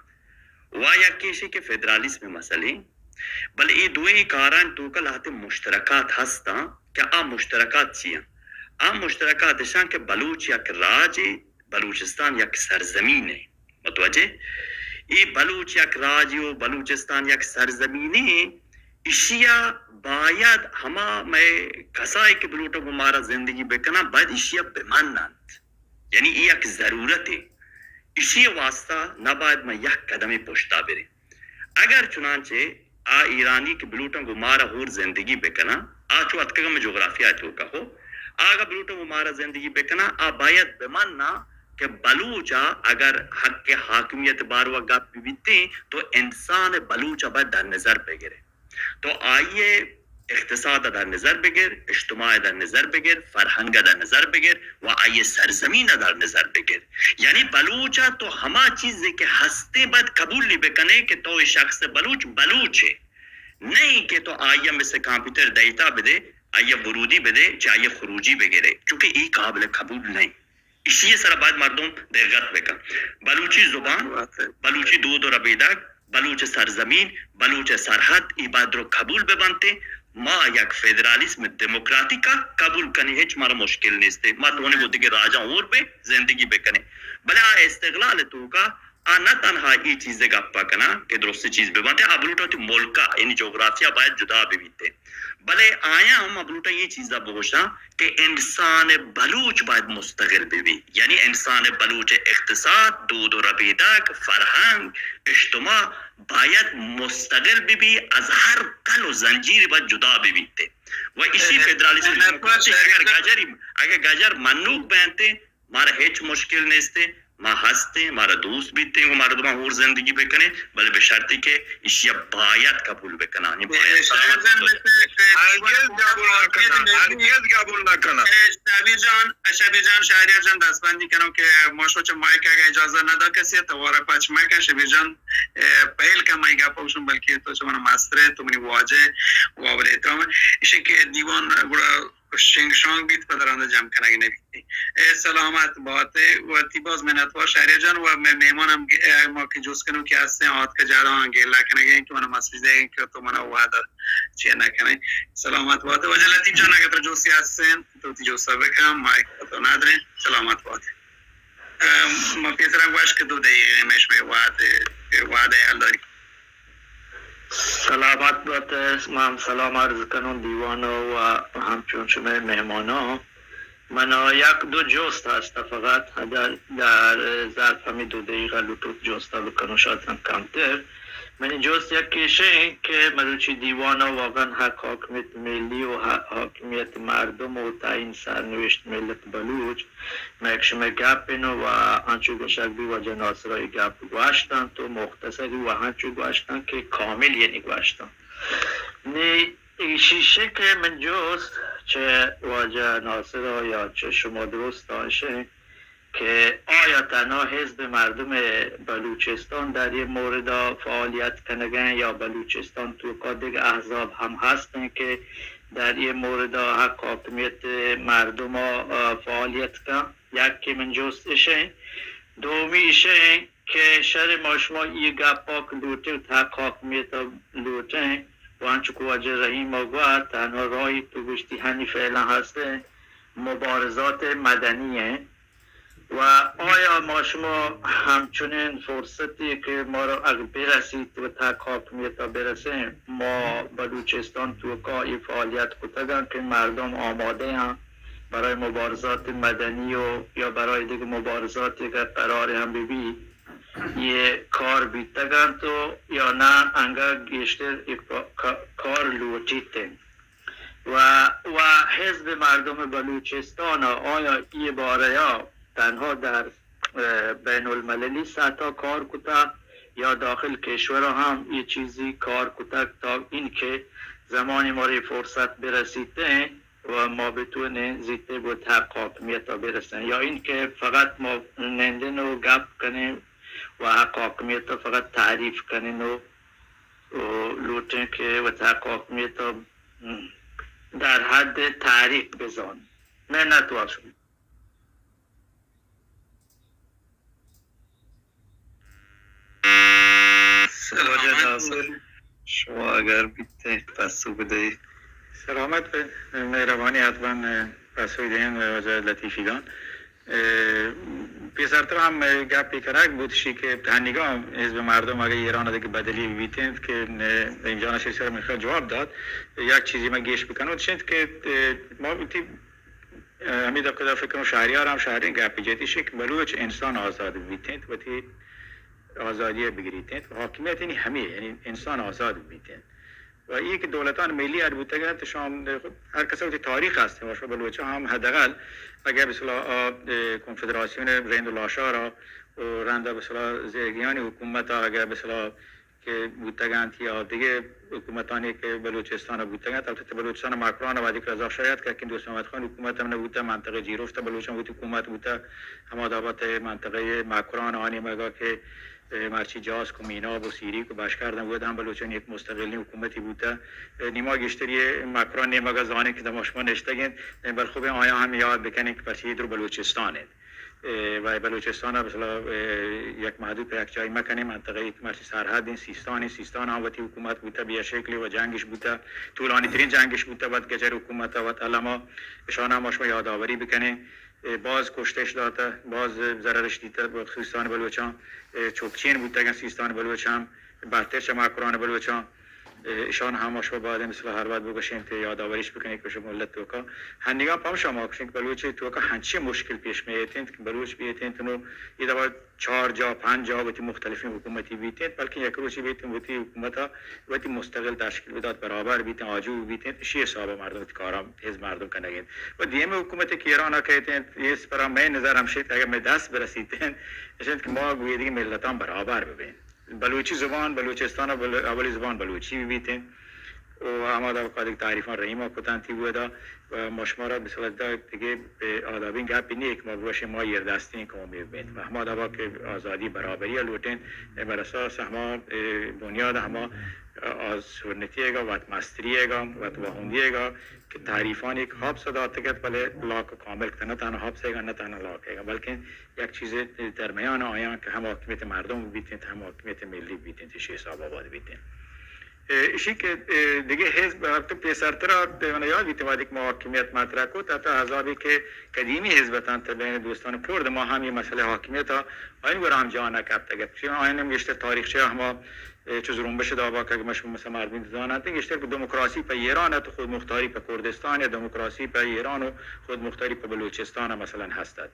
و یکے ایشی کہ فدرالیزم مسئلے، بلے اے دوئیں کاراں توکا لہتے مشترکات ہستاں کہ آ مشترکات چی آں؟ آ مشترکات اشاں کہ بلوچ یک راجے، بلوچستان یک سرزمینے۔ متوجہ؟ اے بلوچ یک راجے و بلوچستان یک سرزمینے، اشیا باید ہما مئے کسائے کہ بلوٹاں گوں مارا زندگی بکناں، باید اشیا بمننت۔ یعنی اے یک ضرورتے۔ اشی واسطہ نباید ما یک قدمے پشتا بریں۔ اگر چنانچہ آ ایرانی کہ بلوٹاں گوں مارا ہور زندگی بکناں، آ چو اتکگا مئے جغرافیہ توکا ہو، آ اگا بلوٹاں گوں مارا زندگی بکناں، آ باید بمننا کہ بلوچا اگر حق حاکمیت باروا گپ بیتیں تو انسان بلوچا باید در نظر بگرے۔ تو آئی ء اقتصاد ء در نظر بگر، اجتماع ء در نظر بگر، فرہنگ ء در نظر بگر و آئی ء سرزمین ء در نظر بگر۔ یعنی بلوچ ء تو ہما چیزے کہ ہستیں باید قبولی بکنے کہ تو اے شخص بلوچ بلوچ ہے، نہیں کہ تو آئی ء مثل کمپیوٹر دیتا بدے، آئی ء ورودی بدے، چہ آئی ء خروجی بگرے، چونکہ اے قابل قبول نہیں۔ ایشی ء سرا باید مردم دقت بکن۔ بلوچی زبان، بلوچی دود و ربیدگ، بلوچ سرزمین، بلوچ سرحد، ای باید رو قبول ببنتے۔ ما یک فدرالیسم دموکراتیک ء قبول کنی، ہچ مارا مشکل نیستے۔ ما تونے گو دگہ راجاں اور بے زندگی بکنیں۔ بلے آ استقلال توکا آ نہ تنہا ای چیز گپ کناں کہ درست چیز ببنتے، آ بلوٹا وتی ملک ء، یعنی جغرافیہ باید جدا ببیتے۔ بلے آیاں ہم بلوٹاں اے چیزا بگوشاں کہ انسان بلوچ باید مستقل بہ بی، یعنی انسان بلوچ اقتصاد، دود و ربیدگ، فرہنگ، اجتماع باید مستقل بہ بی، از ہر کل و زنجیر باید جدا بہ بیت۔ و اشی فدرالیسم دموکراسی اگر گجری، اگر گجر منوک بینتے، مارا ہچ مشکل نیست، ما ہستیں، مارا دوست بیتیں و مردماں ہور زندگی بکنیں، بلے بہ شرطی کہ ایشی ء باید قبول بکناں، یعنی باید سلامت بکناں۔ ہرگز قبول نہ کناں، ہرگز قبول نہ کناں۔ شبیر جان، شبیر جان، شہریار جان دستبندی کنوں کہ ما شو چہ مائک اگہ اجازہ نہ دا کسی، تو وارا پچ مکن۔ شبیر جان، پہل کن مئی گپ اوشن، بلکہ تو چہ من مستر ہے، تو منی واجہ، قابل احترام ہے۔ ایشی کہ دیوان گڑا شنگ شانگ بیت، پدا رندا جم کنگ نہ بیت۔ اے سلامت بات، وتی باز منتوار شہریار جان و مئے مہمان ہم گ-، اے ما کہ جست کنوں کہ ہستیں، آتکہ جاڑاں گلہ کنگ ء کہ منا مسیج دئیگ کہ تو منا وعدہ چے نہ کنئے۔ سلامت بات۔ واجہ لطیف جان، اگر ترا جستے ہستیں تو وتی جستا بکن، مائک تو ندریں۔ سلامت بات۔ ام، ما پیسرا گوشت کہ دو دقیقہ ہمیش مئے وعدہ، وعدہ حال داری۔ سلامت بات ئے، من سلام عرض کنوں دیوان ء و ہمچون شمئے مہماناں۔ من ء یک دو جست ہست فقط در، در ظرف ہمے دو دقیقہ لوٹوت جست ء بکنوں، شاید ہم کمتر۔ منی جست یک ایشیں کہ مروچی دیوان ء واقعاً حق حاکمیت ملی و حق حاکمیت مردم و تعیین سرنوشت ملت بلوچ مئے شمئے گپ انت و انچو گوشگ بی واجہ ناصر ء اے گپ گوشت انت و مختصری و انچو گوشت انت کہ کامل یعنی گوشت انت۔ نی ایشی شے کہ من جست چہ واجہ ناصر ء یا چہ شما درست انشیں کہ آیا تنها حزب مردم بلوچستان در یہ مورد فعالیت کنگیں یا بلوچستان توکا دگہ احزاب ہم ہستیں کہ در یہ مورد حق حاکمیت مردم فعالیت کن؟ یکے من جست اشیں۔ دومی اشیں کہ شر ما شما یہ گپا کہ لوٹیں و حق حاکمیت لوٹیں و انچو کہ واجہ رحیم گوشت، تنها راہی تو گوشتی ہنی فعلا ہستیں مبارزات مدنی ہیں۔ و آیا ما شما ہمچنین فرصتی کہ ما را اگر برسیت و تک حاکمیت برسیں، ما بلوچستان توکا یہ فعالیت کتگن کہ مردم آماده ہیں برای مبارزات مدنی و یا برای دیگه مبارزاتی که قرار هم ببی، یہ کار بیتگن تو یا نه انگا گیشتر یہ کا-، کا-، کار لوٹیت؟ و، و حزب مردم بلوچستان آیا ای باره یا تنها در، اه، بین المللی سطح کار کتا یا داخل کشور هم یه چیزی کار کتا تا این که زمانی مارا فرصت برسیتیں و ما بتوانیں زیتیں وت حق حاکمیت ءَ برسیں، یا اینکہ فقط ما نندیں و گپ کنیں و حق حاکمیت ءَ فقط تعریف کنیں و، و لوٹیں کہ وت حق حاکمیت ءَ در حد تعریف بزان. منت وار شما. سلامت بات. شما اگر بیتیں پسو بدئے. سلامت بات، مہربانی، حتماً پسو دیں واجہ لطیفی جان. اه، پیسرتر ہم گپی کنگ بوت شی کہ تہنیگا حزب مردم اگہ ایران دگہ بدلی بیتیں کہ، اه، اینجانا شی سر من خیال جواب دات. یک چیزی من گیش بکنوں چنت کہ، اه، ما بیتی اه، ہمے دقیقہ فکر کنوں شہریار ہم شہریں گپی جتی شی کہ بلوچ انسان آزاد بیتیں، وتی آزادی بگریتیں، حاکمیت یعنی ہمے، یعنی انسان آزاد بیتیں. و یہ کہ دولتان ملی اڈ بوتگ انت، شام ہر کس وتی تاریخ ہست، و شما بلوچ ہم حداقل اگر بسلا، اه، کنفدراسیون رند و لاشار و رند بسلا زیگیانی حکومت اگر بسلا کہ بوتگ انت یا دگہ حکومتانی کہ بلوچستان ءَ بوتگ انت، البتہ بلوچستان ءَ ماکران ءَ وہدیکہ رضا شاہ ات کہ یکیں دوست محمد خان حکومت ہم نہ بوتہ، منطقہ جیروفت ءَ بلوچاں وتی حکومت بوتہ، ہما دابت ءَ منطقہ ماکران آ نیمگا کہ، اه، مرچی جاسک و میناب و سیریک و بشکردن بود ہم بلوچانی یک مستقلیں حکومتی بوتہ. اه، نیما گیشتری ماکران نیمگا زانیں کہ دما شما نشتگ انت، بل خوب آیاں ہم یاد بکنیں کہ پرچی درو بلوچستان انت. اه، و بلوچستان ءَ مثلا، اه، یک محدود پہ یک جائی مکنیں، منطقہ ایک مرچی سرحد انت، سیستان انت، سیستان ہم وتی حکومت بوتہ بیا شکلی و جنگش بوتہ، طولانی ترین جنگش بوتہ وت گجر حکومت ءَ وت علما، اشان ہم ما شما یادآوری بکنیں. اه، باز کشتش داتہ، باز ضررش دیتہ، سیستان بلوچاں، اه، چوکچین بوتگن سیستان بلوچ ہم، بہتر چہ ماکران بلوچاں. اه، اشان ہم شما باید مثلا ہر وقت بگوشیں کہ یادآوریش بکنیں کہ شما ملت توکا ہنیگا پم شما کشیں کہ بلوچ توکا ہنچی مشکل پیش میتیں کہ بلوچ بیتیں تو نو یہ دفعہ چار جا، پنج جا وتی مختلفیں حکومتی بیتیں، بلکہ یک روچی بیتیں وتی حکومتا وتی مستقل تشکیل بدات، برابر بیتیں، آجو بیتیں، اشی حساب مردم وتی کارا حزب مردم کنگیں. و دیمے حکومت کہ ایران کہتیں، یہ سپرا میں نظر ہمشیت اگر میں دست برسیتیں، اشنت کہ ما گویدگی ملتان برابر ببیں. بلوچی زبان بلوچستان ء بل-، اولی زبان بلوچی بہ بیتیں و ہما دابا کہ دگہ تعریفاں رحیما کتنتی بودا و ما شمارا بسلت دا دگہ آدابیں گپی نیک ما بگوشیں ما ایردستیں قومی ببیں و ہما دابا کہ آزادی برابری ء لوٹیں، بر اساس ہما بنیاد ہما آز سورنتی ء وت مستری ء وت واہندی ء کہ تعریفانی کہ حبس داتگ ات، بلے لاک کامل کتگ، نہ تہنا حبس ء نہ تہنا لاک ء، بلکیں یک چیزے درمیان آیاں کہ ہم حاکمیت مردم بیتیں، ہم حاکمیت ملی بیتیں، ایشی حساب آباد بیتیں. اے، ایشی کہ، اے، دگہ حزب، تو پیسرترا، من یاد بیت وہدے کہ ما حاکمیت مطرح کت، حتی احزابی کہ قدیمی حزب اتنت بین دوستان کرد، ما ہم یہ مسئلہ حاکمیت آئین گورا ہم جا نہ کپتگ ات. چون آئین ہم گیشتر تاریخچہ ہما، اے، چو زرمبش دابا کہ مش مثلا مردم زانت گیشتر کہ دموکراسی پہ ایران ات، خود مختاری پہ کردستان یا دموکراسی پہ ایران و خود مختاری پہ بلوچستان مثلا ہست ات.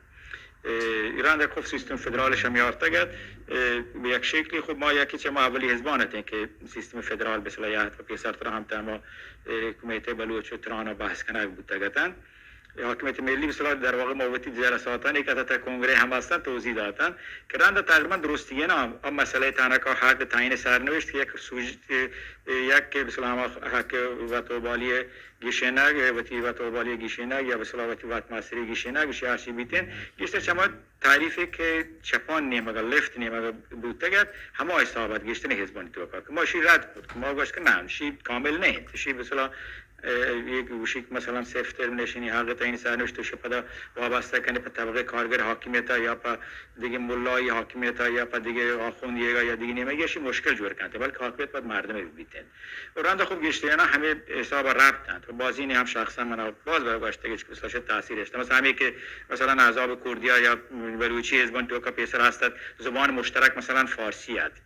اے، ایران در خود سیستم فدرالش ہم یارتگ ات. اے، بہ یک شکلی خود ما یکی چہ ما اولی حزبان اتیں کہ سیستم فدرال بہ صلاحیت و پیسرتر ہم تہما، اے، کمیتہ بلوچ و تران و بحث کنگ بوتگ اتنت. اے حاکمیت ملی بہ صلاح در واقع ما وتی جلساتانی کہ تا کنگرے ہم ہستن توضیح داتن کہ رند تقریبا درستی نا، اب مسئلہ تانکا حق تعیین سرنوشت کہ یک سوژ-، اے، یک کہ بہ صلاح ہما حق وتوبالی گیشینگ، وتی وتوبالی گیشینگ یا بہ صلاح وتی وت مستری گیشینگ، شی ہرچی بیتین، گیشتر چما تعریفے کہ چپان نیمگا، لفت نیمگا بوتگ ات، ہما حساب ات گیشتریں حزبانی توکا کہ ما شی رد کرت، ما گوشت کہ نہ، شی کامل نہ انت، شی بہ صلاح، اے، یک گوشی کہ مثلا سیلف ڈٹرمنیشنی حق تعیین سرنوشت شی پدا وابستہ کنے پہ طبقہ کارگر حاکمیتا یا پہ دگہ ملائی حاکمیتا یا پہ دگہ آخوندیگا یا دگہ نیمگی، شی مشکل جوڑ کنت، بلکہ حاکمیت پد مردم بیتین. و رند خب گیشترینا ہمے حساب ربط انت. و بازینی ہم شخصا منا باز بر گوشتگش کہ مثلا شد تاثیر اشت. مثلا ہمے کہ مثلا احزاب کردیا یا بلوچی حزبان توکا پیسر ہست ات، زبان مشترک مثلا فارسی ات.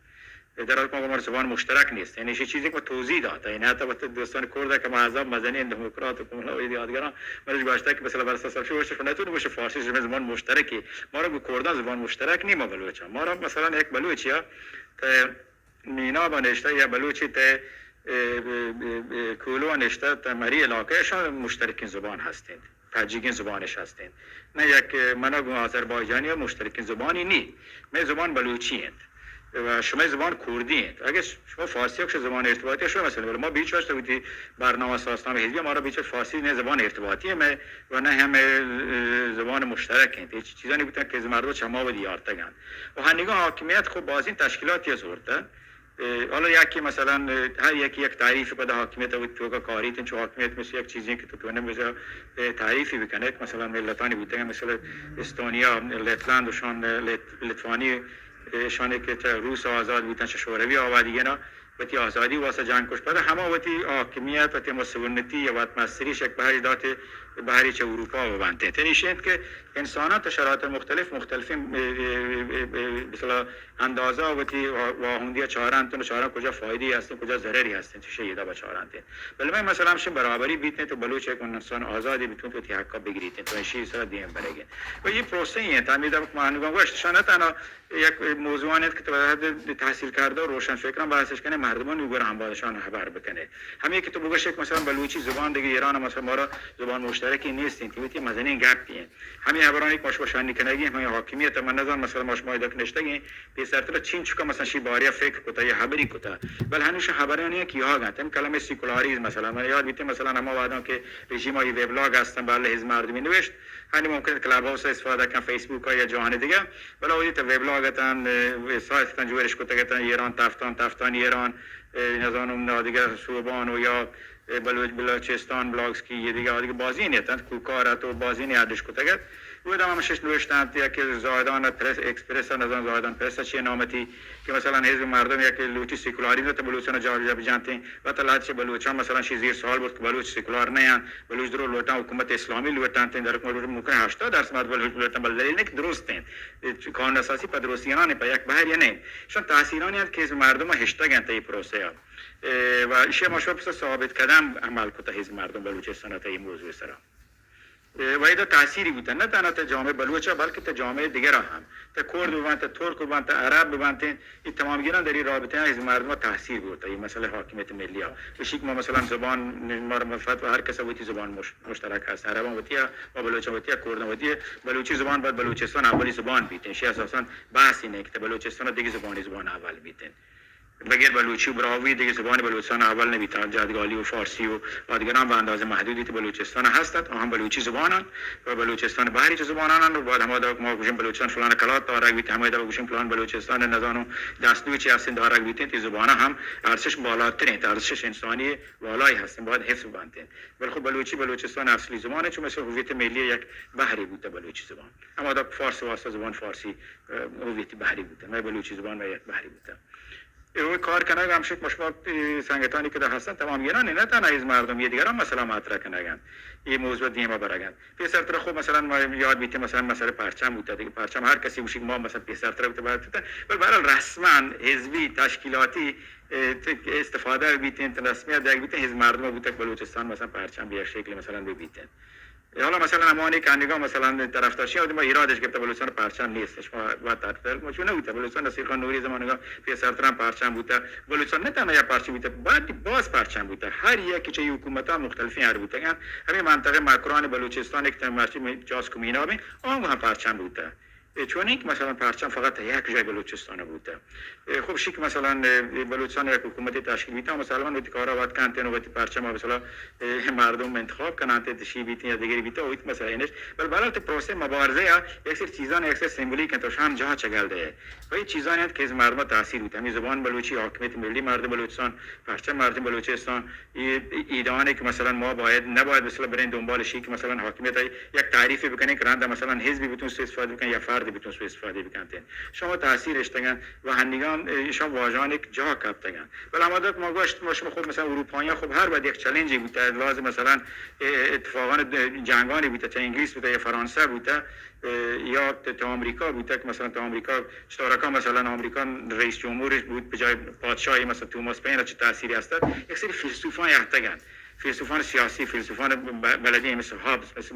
در حالی کہ ما زبان مشترک نیست. یعنی ایشی چیزی کہ ما توضیح داتا. یعنی حتی وقت دوستان کرد کہ ما احزاب مزنی دموکرات و کملا و یادگران منش گوشتا کہ مثلا برسا سب شو گوشت نتون گوشت فارسی زبان مشترکی. ما را گو کردان زبان مشترک نی ما بلوچا. ما را مثلا یک بلوچیا کہ میناب ء نشتہ یا بلوچی تہ، اے، اے، اے، اے، کولو ء نشتہ تہ مری علاقہ اشان مشترکین زبان ہستین، پجیگین زبانش ہستین. نہ یک، اے، منا گوں آذربائیجانی ء مشترکین زبانی نی، مئے زبان بلوچی انت. و شمئے زبان کوردی انت. اگہ شما فارسی ءَ گوشے زبان ارتباطی، شما مثلاً، بلے ما بیچ وقت وتی برنامہ سازنامہ حزبی ءَ مارا بیچ وقت فارسی نہ زبان ارتباطی ءِ مئے و نہ ہمے، اه، زبان مشترک انت. اے چیزانی بوتن کہ مردم چہ ما ودی آرتگ انت. و ہنیگاں حاکمیت خب بازیں تشکیلاتی ءَ زورتہ. اه، حالا یکے مثلاً، اه، ہر یکے یک تعریفے پدا حاکمیت ءَ وتی توکا کاریت انت، چو حاکمیت مثل یک چیزے کہ تو تونے بجا، اه، تعریفے بکنے، مثلاً ملتانی بوتگ انت، مثلاً استونیا، لتلند و شان، اه، لت-، لتوانی، اه، شانے کہ چہ روس آزاد بوتن، چہ شوروی آبادیگینا وتی آزادی واسطہ جنگ کش. پدا ہما وتی حاکمیت، وتی ہما سہولتی یا وت مستری شک بہری داتے، بہری چہ اروپا بنت. یعنی ایش انت کہ انساناں تو شرایط مختلف، مختلفیں، اه، اه، اه، اه، مثلاً اندازہ وتی وا-، واہندی ءَ چارنت، نو چارن کجا فائدہ ہستیں، کجا ضرری ہستیں، چشے ادا بچارنت. بلے میں مثلاً ہمشی برابری بیتیں تو بلوچ یک انسان آزادی بیتوں تو وتی حقا بگریتیں تو ایشی سرا دیم برگیں. و یہ پروسے ہیں، تعمیر دمک مہنگان گوشت شان نہ تنہا یک موضوع انت کہ تو حد تحصیل کرده و روشن فکران بحثش کنه، مردمان گور ہم بادشان خبر بکنه. ہمیں کہ تو بگوش یک مثلاً بلوچی زبان دیگه ایران مثلاً مارا زبان مشترکی نیست انت، وتی مزنین گپی ہیں. ہمے ہبرانی کہ ما شما شانی کنگی، ہمے حاکمیت من نزان، مثلاً ما شما ادا کہ نشتگیں، پیسرتر چین چکا مثلاً شی باریا فکر کتا یا ہبری کتا. بل ہنوش ہبرانی کہ یاگ انت. ہم کلمہ سیکولاریزم مثلاً، من یاد بیتے مثلاً ہما وہداں کہ رژیم ای ویبلاگ ہستن، بلے ہز مردمی نوشت، ہنی ممکن کلب ہاؤس استفادہ کن، فیسبوک یا جہان دیگه، بلے وہدی تا ویبلاگ اتن، اه، سایت اتن جوڑش کتگ اتن، ایران تفتان، تفتان ایران، اه، نزانم نادیگه صوبان و یا بلوچ، بلوچستان بلاگز کہ یہ دیگه، آ دیگه بازینے اتنت، کوکار ات و بازینے اڈش کتگ ات. و دم ہمشش نوشتہ انت یا کہ زاہدان پریس، ایکسپریس نزان زاہدان پریس چی نامتی کہ مثلاً حزب مردم یا کہ لوٹی سیکولاریزم تو بلوچان جا جا بجانتے و تا لہت چہ بلوچان مثلاً شی زیر سوال برد کہ بلوچ سیکولار نہ انت، بلوچ درو لوٹاں حکومت اسلامی لوٹاں تین در حکومت ممکن ہشتاد درصد مردم بلوچ لوٹاں، بل دلیل نہیں کہ درست انت. قانون اساسی پہ درستیان پہ یک بہر یا نہیں. شان تاثیرانی انت کہ حزب مردم ہشتگ انت یہ پروسے ءَ. اه، و ایشی ءَ ما شما پسا ثابت قدم عمل کتہ حزب مردم بلوچستان ءَ تہ اے موضوع سرا. اه، و ادا تاثیری بوتہ، نہ تنہا تہ جامعہ بلوچ ءَ، بلکہ تہ جامعہ دیگر ءَ ہم. تہ کرد ببنت، تہ ترک ببنت، تہ عرب ببنت، اے تمام گیران در اے رابطہ ءَ حزب مردم ءَ تاثیر بوتہ، اے مسئلہ حاکمیت ملی ءَ. گوشی کہ ما مثلاً زبان، ما را منفعت و ہر کس ءَ وتی زبان مش-، مشترک ہست. عرباں وتی ءَ، ما بلوچاں وتی ءَ، کرداں وتی ءَ. بلوچی زبان باید بلوچستان اولی زبان بیت. ایشی اساساً بحثی نہیں کہ تہ بلوچستان ءَ دگہ زبانی زبان اول بیت. بغیر بلوچی و براہوئی دگہ زبان بلوچستان اول نہ بیت. جادگالی و فارسی و آدگران بہ اندازہ محدودی تہ بلوچستان ہست ات، آہاں بلوچی زبان انت و بلوچستان بحری چہ زبانان انت. و بعد ہما دوا کہ ما گوشیں بلوچستان فلان کلات دارگ بیت، ہما دوا گوشیں فلان بلوچستان نزانوں دستوی چی ہستیں دارگ بیت، تی زبان ہم ارزش بالاتر انت، ارزش انسانی والائی ہستیں، باید حفظ بنت. بلے خب بلوچی بلوچستان اصلی زبان انت، چون مثل ہویت ملی یک بحری بوتہ بلوچی زبان. ہما دوا فارس واسطہ زبان فارسی، اه، ہویت بحری بوتہ، مئے بلوچی زبان مئے یک بحری بوتہ. اے وَ کار کنگ ہمشک مشما، اے، سنگتانی کہ دا ہستن تمام گران نہ تنہا از مردم یہ دیگران مسئلہ مطرح کنگ انت، یہ موضوع دیما برگ انت. پیسر ترا خب مثلاً ما یاد بیتے مثلاً مسئلہ پرچم بوتا دیگه، پرچم ہر کسی گوشی ما مثلاً پیسر ترا بوتا باید بوتا، بل بہرحال رسماً حزبی تشکیلاتی، اے، ت-، استفادہ بیتیں، رسمیت دیگ بیتیں، حزب مردم بوتا کہ بلوچستان مثلاً پرچم بہ یک شکل مثلاً بہ بیتیں. حالا مثلاً ہمانی کہ انگا مثلاً طرفدار شی، ما ایرادش گرفت بلوچستان پرچم نیست، شما وقت ات پر ما چون نبوتا بلوچستان نصیر خان نوری زمانگا پیسر تران پرچم بوتا، بلوچستان نہ تنہا یا پرچم بوتا، بعد باز پرچم بوتا، ہر یک چہ حکومتاں مختلفیں ہر بوتا. ہمیں منطقہ مکران بلوچستان ایک تن مرچی میں چاس کمینا میں آن وہاں پرچم بوتا. اے چون انت کہ مثلاً پرچم فقط یک جای بلوچستان بوتا. اے، خب شی کہ مثلاً، اے، بلوچستان یک حکومت تشکیل بیتا، مسلمان وتی کارا وت کنت، وتی پرچم مثلاً، اے، مردم انتخاب کننت، شی بیتیں یا دیگری بیتا، وتی مسئلہ انش. بل بلے تو پروسے مبارزہ یا یک سری چیزان یک سری سمبولیک انت، تو شام جہاں چگل دے. و یہ چیزان انت کہ از مردم تاثیر بیتا. ہمیں زبان بلوچی، حاکمیت ملی مردم بلوچستان، پرچم مردم بلوچستان، اے ایدانے کہ مثلاً ما باید، نباید مثلاً بریں دنبال شی کہ مثلاً حاکمیت یک تعریفی بکنیں کہ رندا مثلاً حزبی بتون سوء استفادہ بکن یا فردی بتون سوء استفادہ بکنت. شما تاثیر اشتگن و ہنیگان، اے، شما واجان ایک جا کپتگن. بل ہما دک ما گوشت، ما شما خود مثلاً اروپاییان خب ہر وقت یک چیلنجی بوتا، لازم مثلاً، اے، اتفاقان جنگانی بوتا، چہ انگلیس بوتا یا فرانسہ بوتا، اے، یا تا، تا آمریکا بوتا کہ مثلاً تا آمریکا شتارکا مثلاً آمریکا رئیس جمهورش بود، به جای پادشاهی مثلاً توماس پین چه تأثیری هستد، یک سری فیلسوفان یهتگن. فیلسوفان سیاسی، فیلسوفان ب-، بلدی، مثل هابز، مثل،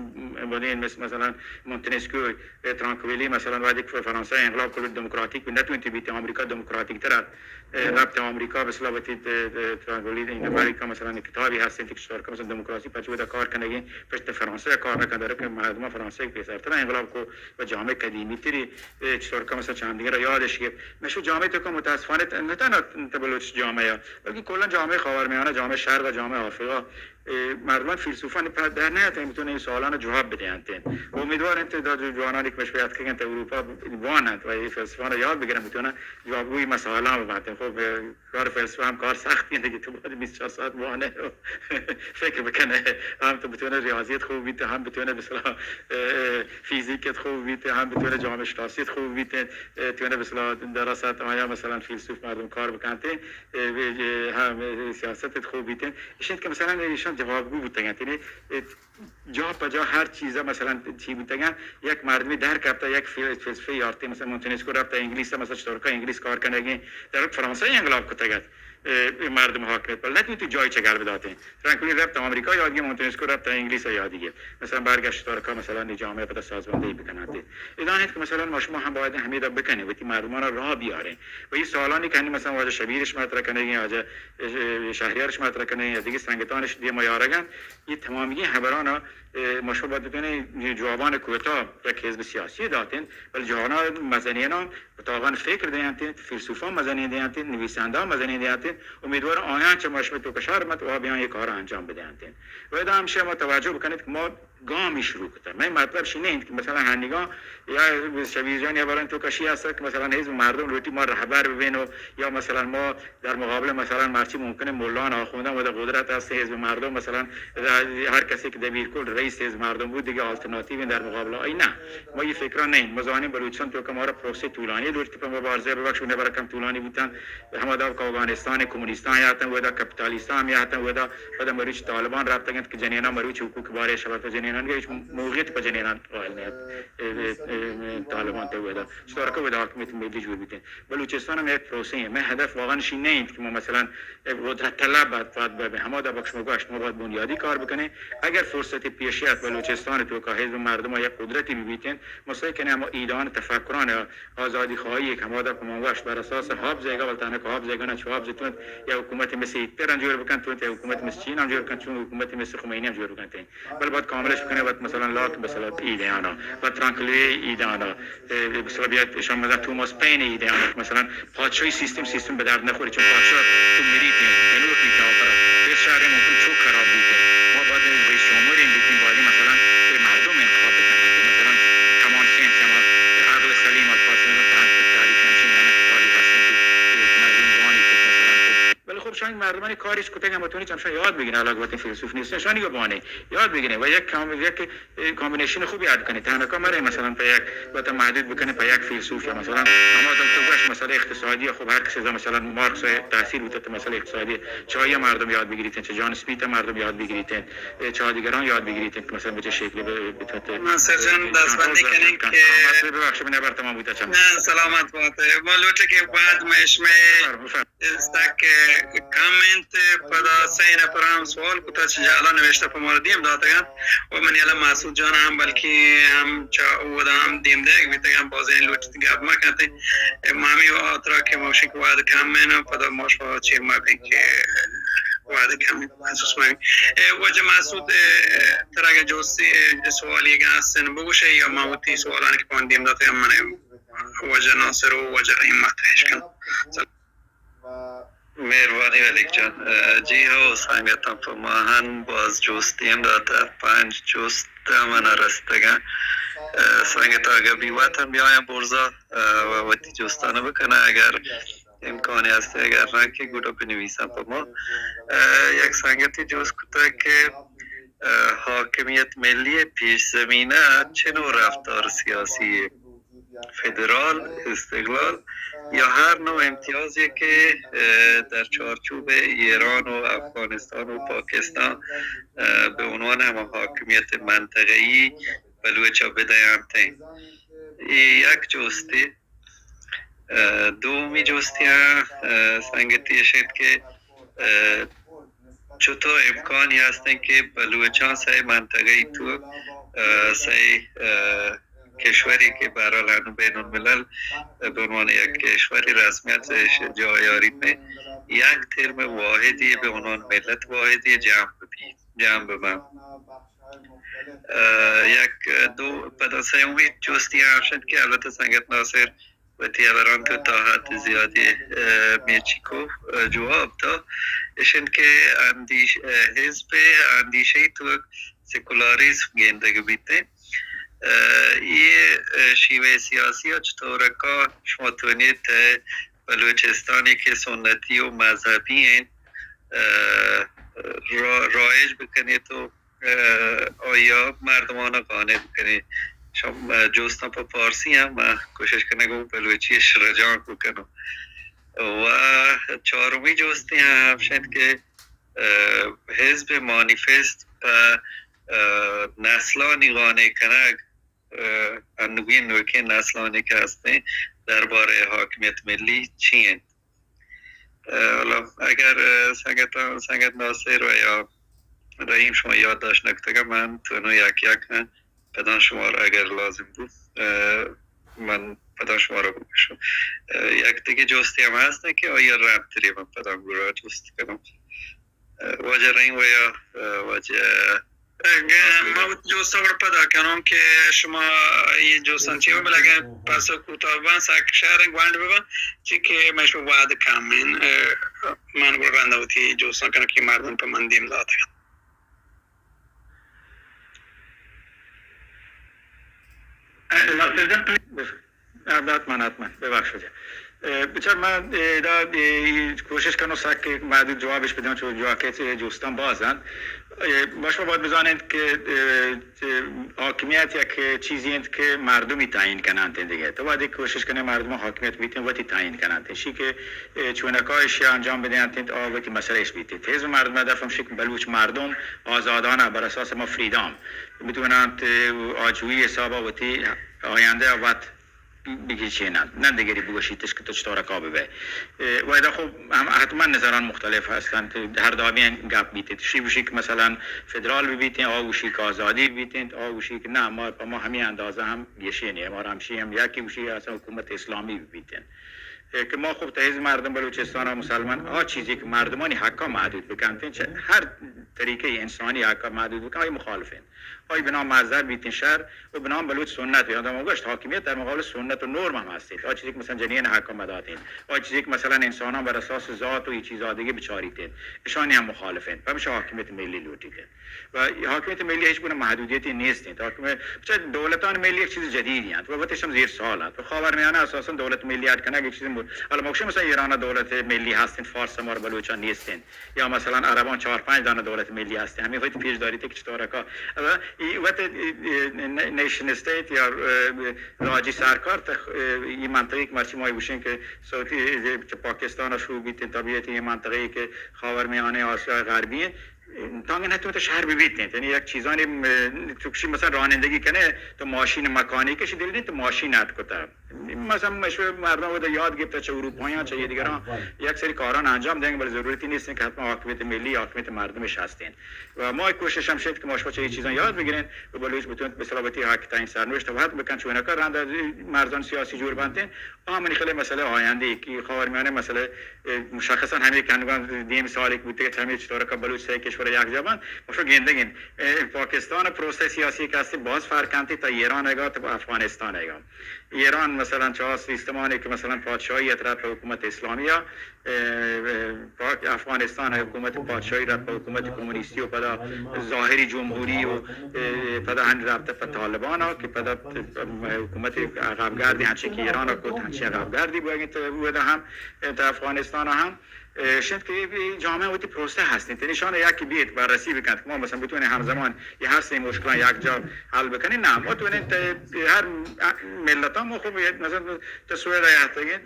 بلدی، مثل مثلاً مونتنسکیو، اه، ترانکویلی، مثلاً وقتی که فرانسه انقلاب کرد دموکراتیک بود، نتونتی بیت آمریکا دموکراتیک تر ات. اه، ربط آمریکا به اصطلاح وتی، اه، اه، ترانکویلی این امریکا مثلاً کتابی هستین که چطور که مثلاً دموکراسی پچ ودا کار کنگی، پشت فرانسه کار نکن داره که مردم فرانسه پیسرتر انقلاب کو و جامعه قدیمی تری، اه، چطور که مثلاً چند دیگر یادش گرفت. مشو جامعه تو که متاسفانه ت-، نه تنها ت-، بلوچ جامعه، بلکه کلاً جامعه خاورمیانه، جامعه شرق و جامعه آفریقا، اه، مردمان فیلسوفان پر در نیاتن بتونه این سوالان جواب بدهند. امیدوار انت دا جو جوانانی که مشبه اتکگنت اروپا بوانند و این فیلسوفان را یاد بگیرن، بتونه جوابگوی مسائلان ببنت. خب، اه، کار فیلسوف هم کار سختی انت که تو باید بیست و چهار ساعت بوانه و فکر بکنه. هم تو بتونه ریاضیت خوب بیت، هم بتونه مثلاً، اه، اه، فیزیکت خوب بیت، هم بتونه جامعه شناسیت خوب بیت، اه، تونه مثلاً دراسات آیا مثلاً فیلسوف مردم کار بکنت. اه، اه، هم، اه، سیاست خوب بیتن. ایشن که مثلاً ایشان جوابگو بوتگن. یعنی، اه، جا پہ جا هر چیزا مثلاً چی بوتگن، یک مردمی در کپتا، یک فیل-، فلسفه یارتی، مثلاً مونتنسکو رفتا انگلیس، مثلاً چطور که انگلیس کار کنگی، در فرانسه انقلاب کتگت. اه، مردم حاکمیت، بل نتونی تو جای چگل بداتین. فرانکلین رفت آمریکا یادگی، مونتنسکو رفت انگلیس یادگی. مثلاً برگشت ترکا، مثلاً نی جامعه پدا سازماندهی بکننت. ادا انت که مثلاً ما شما هم باید همیدا بکنیم، وتی مردمان را راه بیاریم. و این سوالانی که هنی مثلاً واجه شبیرش مطرح کنگی، واجه شهریارش مطرح کنگی، یا دیگه سنگتانش دیما یارگن، این تمامی خبران، اه، ما شما باید بتونیم جوابان کوتاه یک حزب سیاسی داتین، ولی جوانا مزنینا اتاقان فکر دینتین، فیلسوفان مزنین دینتین، نویسنده‌ان مزنین دینتین. امیدوارم آیان چه مشمه تو کشار مت و بیان یک کار انجام بدینتین. و ادا همشه ما توجه بکنید که ما گامی شروع کتگ. من مطلب شی نہ انت کہ مثلاً ہنیگاں یا شبیر جان یا بلان تو کشی است کہ مثلاً حزب مردم لوٹی ما رہبر ببین و یا مثلاً ما در مقابل مثلاً مرچی ممکنہ ملان آخوندان و در قدرت است حزب مردم مثلاً ہر کسی کہ دبیر کل رئیس حزب مردم بود دیگہ آلترناتیو در مقابل آئی نہ. ما یہ فکران نہ انت. مزانیں بلوچستان تو کہ مارا پروسے طولانی لوٹی پہ مبارزہ ببخش و نبر کم طولانی بوتن. ہما داب کہ اوگانستان کمونیستان یاتن، ودا کپیتالیستان ہم یاتن، ودا پدا مروچ طالبان رفتگنت کہ جنینان مروچ حقوق بارے شبر پہ جنینان گیش موقعیت پہ جنینان قائل نیت. اه، اه، اه، طالبان تو ودا چطور کہ ودا حاکمیت ملی جوڑ بیتن. بلوچستان ہم یک پروسے ہیں. میں ہدف واقعاً شی نہیں کہ ما مثلاً قدرت طلب بات بات بہ ہما داب کہ شما گوشت ما باید بنیادی کار بکنیں. اگر فرصت پیش آت بلوچستان تو کہ حزب مردم یک قدرتی ببیتن، ما سعی کنیں ہما ایدان تفکران آزادی خواہی یک ہمادا کہ من گوشت بر اساس ہابز ایگا، ولی تنک ہابز ایگا نہ، چو ہابز تونت یا حکومت مثل ہٹلر ہم جوڑ بکن، تونت یا حکومت مثل چین ہم جوڑ کن، چون حکومت مثل خمینی ہم جوڑ بکن تین. بل باید کاملش بکنے، وقت مثلاً لاک مثلاً ایدیانا، وقت ترانکلوی ایدانا، اه، مثلاً بیاد شما مثلاً توماس پین ایدیانا، مثلاً پادشاہی سیستم، سیستم به درد نخوری، چون پادشاہ تو میری تین، جنور تین که آخرا، بس شهر ممکن چوک خراب بیت. ما باید رئیس جمهور این بیتیم، باید مثلاً به مردم انتخاب بکنیم. مثلاً کمان سنس یا ما عقل سلیم از پاس می‌دن، تحت تحریک همچین یعنی که تاریخ هستیم که، که مردم جوانی که مثلاً که، ولی خب شاید مردمانی کاریش کتگ هم بتونی چمشان یاد بگیرن، حالا که وقتی فیلسوف نیستن، شانی که بانه یاد بگیرن و یک کام، یک، اه، کامبینیشن خوب یاد کنی. تنکا مره مثلاً په یک وقت محدود بکنی په یک فیلسوف یا مثلاً اما تو، تو گوش مسئله اقتصادی، خب هر کسی مثلاً مارکس تاثیر بوده تو مسئله اقتصادی چاہیے مردم یاد بگیریت، چہ جان اسمیت مردم یاد بگیریت، چہ دیگران یاد بگیریت کہ مثلاً بچہ شکل بہ، بہ، بہ، ناصر جان، دستبندی کنیں کہ، ببخش، من نبر تمام بوتا چم. نه، سلامت بات. ما لوٹے کہ بعد میں اس میں بفرم، بفرم. سک کم انت، پدا سئے نفر ہم سوال کتا چہ جالا نوشتہ پہ مارا دیم داتگا. و من یلا مسعود جان ہم بلکہ ہم چہ اودا ہم دیم دیگ بیتگا، بازیں لوٹت گپ مکنت. مامی و آترا کہ موشک وعد کم ہیں، پدا موش چیر مبیں کہ وعدہ کمی خصوص مبی. اے، واجہ مسعود، اے، ترا اگہ جوستی، اے، سوالی اگہ ہستن بگوشے یا ما وتی سوالانی کہ پان دیم داتے ہم من واجہ ناصر و واجہ رحیم مطرحش کن. مہربانی ملک جان. اے، جی ہو، سنگتاں پہ ماہن باز جوستی ہم داتا، پنج جوست من رستگاں. اے، سنگت اگہ بی وطن بیاین برزا، اے، و وتی جوستان بکنن، اگر امکانی است، اگر نہ کہ گڑا بنویسن پہ ما. اے، یک سنگتی جست کتگ کہ، اے، حاکمیت ملی پیش زمینہ چنو رفتار سیاسی، فدرال، استقلال یا ہر نوع امتیازی کہ، اے، در چارچوب ایران و افغانستان و پاکستان، اے، به عنوان ہما حاکمیت منطقه‌ای بلوچا بدینت. اے یک جستے. اے، دومی جستی ہم، اے، سنگتی اش انت کہ، اے، چطور امکانی هستن که بلوچان سه منطقه ای تو، اه، سه، اه، کشوری که به هر حال هنو بین الملل به عنوان یک کشوری رسمیت جای آرید، یک ترم واحدی به عنوان ملت واحدی جمع ببی، جمع ببن. اه، یک، دو، پدا سیومی جستی همشن که البته سنگت ناصر وتی ہبران تو تا حد زیادی، اه، میچیکو، اه، جواب دا. اشن کہ اندیش-، اه، حزب اندیشہ تو سیکولاریزم گندگ بیتے. اه، یہ، اه، شیوہ سیاسی چطور کا شما توانیت بلوچستانی کہ سنتی و مذہبی ہیں، اه، را-، رائج بکنیت و اه، آیا مردمان قانع بکنی. شما، اه، جوستان په پارسی هم، اه، کوشش کنه که بلوچی اش رجانک بکنو. و چارمی جوستی هم همشند که، اه، حزب مانیفست په، اه، نسلانی قانع کنگ، اه، انوگین نوکین نسلانی که هستیں دربارهٔ حاکمیت ملی چی انت؟ اه، حالا اگر، اه، سنگت، سنگت ناصر و یا رحیم شما یادداشت نکتگ، من تو انو یک یک پدان شما را اگر لازم بود، اه، من پدان شما را بگوشم. اه، یک دیگه جستی هم هستن که آیا ربط داری من پدان گروه جست کنم. اه، واجہ رحیم و یا، اه، واجہ اگہ ما وتی جوستاں گڑا پدا کنوں کہ شما یہ جوستاں چی بلے اگہ پاسو کوتاہ بان ساک شہر گوانڈ ببا چی کہ مش وعد کامین، اه، من گڑا رندا وتی جوستاں کنوں کہ مردم پہ من دیم داتگ. اه، حتما، حتما، ببخش. اه، بچار من، اه، ادا، اه، کوشش کنوں سک محدود جوابش بدیاں چو جواکے چہ جوستان باز انت. اه، بشما باید بزاننت کہ، اه، حاکمیت یک چیزی انت کہ مردمی تعیین کننت دگہ. تو وہدے کوشش کنے مردم حاکمیت بیتیں وتی تعیین کننت. شی کہ، اه، چونکا اشیا انجام بدینت آ وتی مسئلہ اش بیتیں. حزب مردم ہدف ہمشی کہ بلوچ مردم آزادانہ بر اساس ما فریڈم بتوننت، اه، آجوئی حسابا وتی آیندہ وت بگیچیننت، نہ دگری بگوشیتش کہ تو چطور کا ببئے. اه، و ادا خب ہم حتما نظران مختلف ہستنت، ہر دابی گپ بیتیت. شی گوشی کہ مثلا فدرال ببیتیں، آ گوشی کہ آزادی ببیتیں، آ گوشی کہ نہ، ما، پہ ما ہمے اندازہ ہم گیشینی، مارا ہمشی ہم یکی گوشی اصلا حکومت اسلامی ببیتیں. اه، کہ ما خب تہ حزب مردم بلوچستان و مسلمان آ چیزی کہ مردمانی حقا محدود بکنتیں، چہ ہر طریقے انسانی حقا محدود بکن، آئی مخالفیں. آئی بنا مذہب بیتیں شر و بنا بلوچ سنت. یعنی ما گوشت حاکمیت در مقابل سنت و نرم ہم ہستیں. آ چیزی کہ مثلا جنین حق ہم داتیں، آ چیزی کہ مثلا انسانان بر اساس ذات و یہ چیزا دیگہ بچاریتیں، اشانی ہم مخالفیں. پمیشا حاکمیت ملی لوٹیتیں. و حاکمیت ملی ہچ گونه محدودیتی نیستیں. حاکمیت، چہ دولتان ملی یک چیز جدیدی انت و وتش ہم زیر سال انت. و خاورمیانہ اساسا دولت ملی اڈ کنگ یک چیز مر-، حالا ما گوشیں مثلا ایران دولت ملی ہستیں، فارس مار بلوچان نیستیں. یا مثلا عربان چار پنج دانہ دولت ملی ہستیں، ہمے وت پیش داریت کہ چطور کا، اه، ای وت، اه، ن-، نیشن اسٹیٹ یا، اه، راجی سرکار تہ، اه، ای منطقے کہ مرچی ما گوشیں کہ سعودی، اه، چہ پاکستان شروع بیتیں، طبیعت ای منطقے کہ خاورمیانہ آسیا غربی ہیں، تانگہ نتوانت شہر ببیتیں. یعنی یک چیزانی، اه، تو کشی مثلا رانندگی کنے تو ماشین مکانیکش دل نہیں تو ماشین اڈ کتا. مثلا مشو مردم ودا یاد گرفت چہ اروپاییان، چہ یہ دیگران یک سری کاران انجام دیں، بلے ضرورتی نیست کہ حتما حاکمیت ملی، حاکمیت مردمش ہستیں. و ما کوشش ہم شد کہ ما شما چہ یہ چیزاں یاد بگیریں و بلوچ بتون مثلا وتی حق تعیین سرنوشت وحد بکن، چونکا رند مرزان سیاسی جور بنتیں. آ منی خیال مسئلہ آیندہ کہ خاورمیانہ مسئلہ، اه، مشخصا ہمیں کنگان دیم سال ایک بوتے کہ ہمیں چطور کا بلوچ سے کشور یک جا بند، ما شو گندگیں. اه، پاکستان پروسہ سیاسی کہ ہستی باز فرق انتی تا ایران اگا تا افغانستان اگا. ایران مثلا چہ آ سیستمانی کہ مثلا پادشاہی ات رفت پہ حکومت اسلامی ء، اه، پاک-، افغانستان ء حکومت پادشاہی رفت پہ حکومت کمونیستی و پدا ظاہری جمہوری و، اه، پدا ہن رفت پہ طالبان ء کہ پدا حکومت عقبگردی ہنچی کہ ایران ء کت ہنچی عقبگردی بوگی تو اودا ہم تا افغانستان ء ہم اه، شنت کہ اے جامعہ وتی پروسہ ہستیں. تنی شان یک بیت بررسی بکنت کہ ما مثلا بتوانیں ہمزمان یہ ہر سے مشکلان یک جا حل بکنیں. نہ، ما بتوانیں تے ہر ملتاں ما خوب یہ مثلا تو سویدا یہتگیں،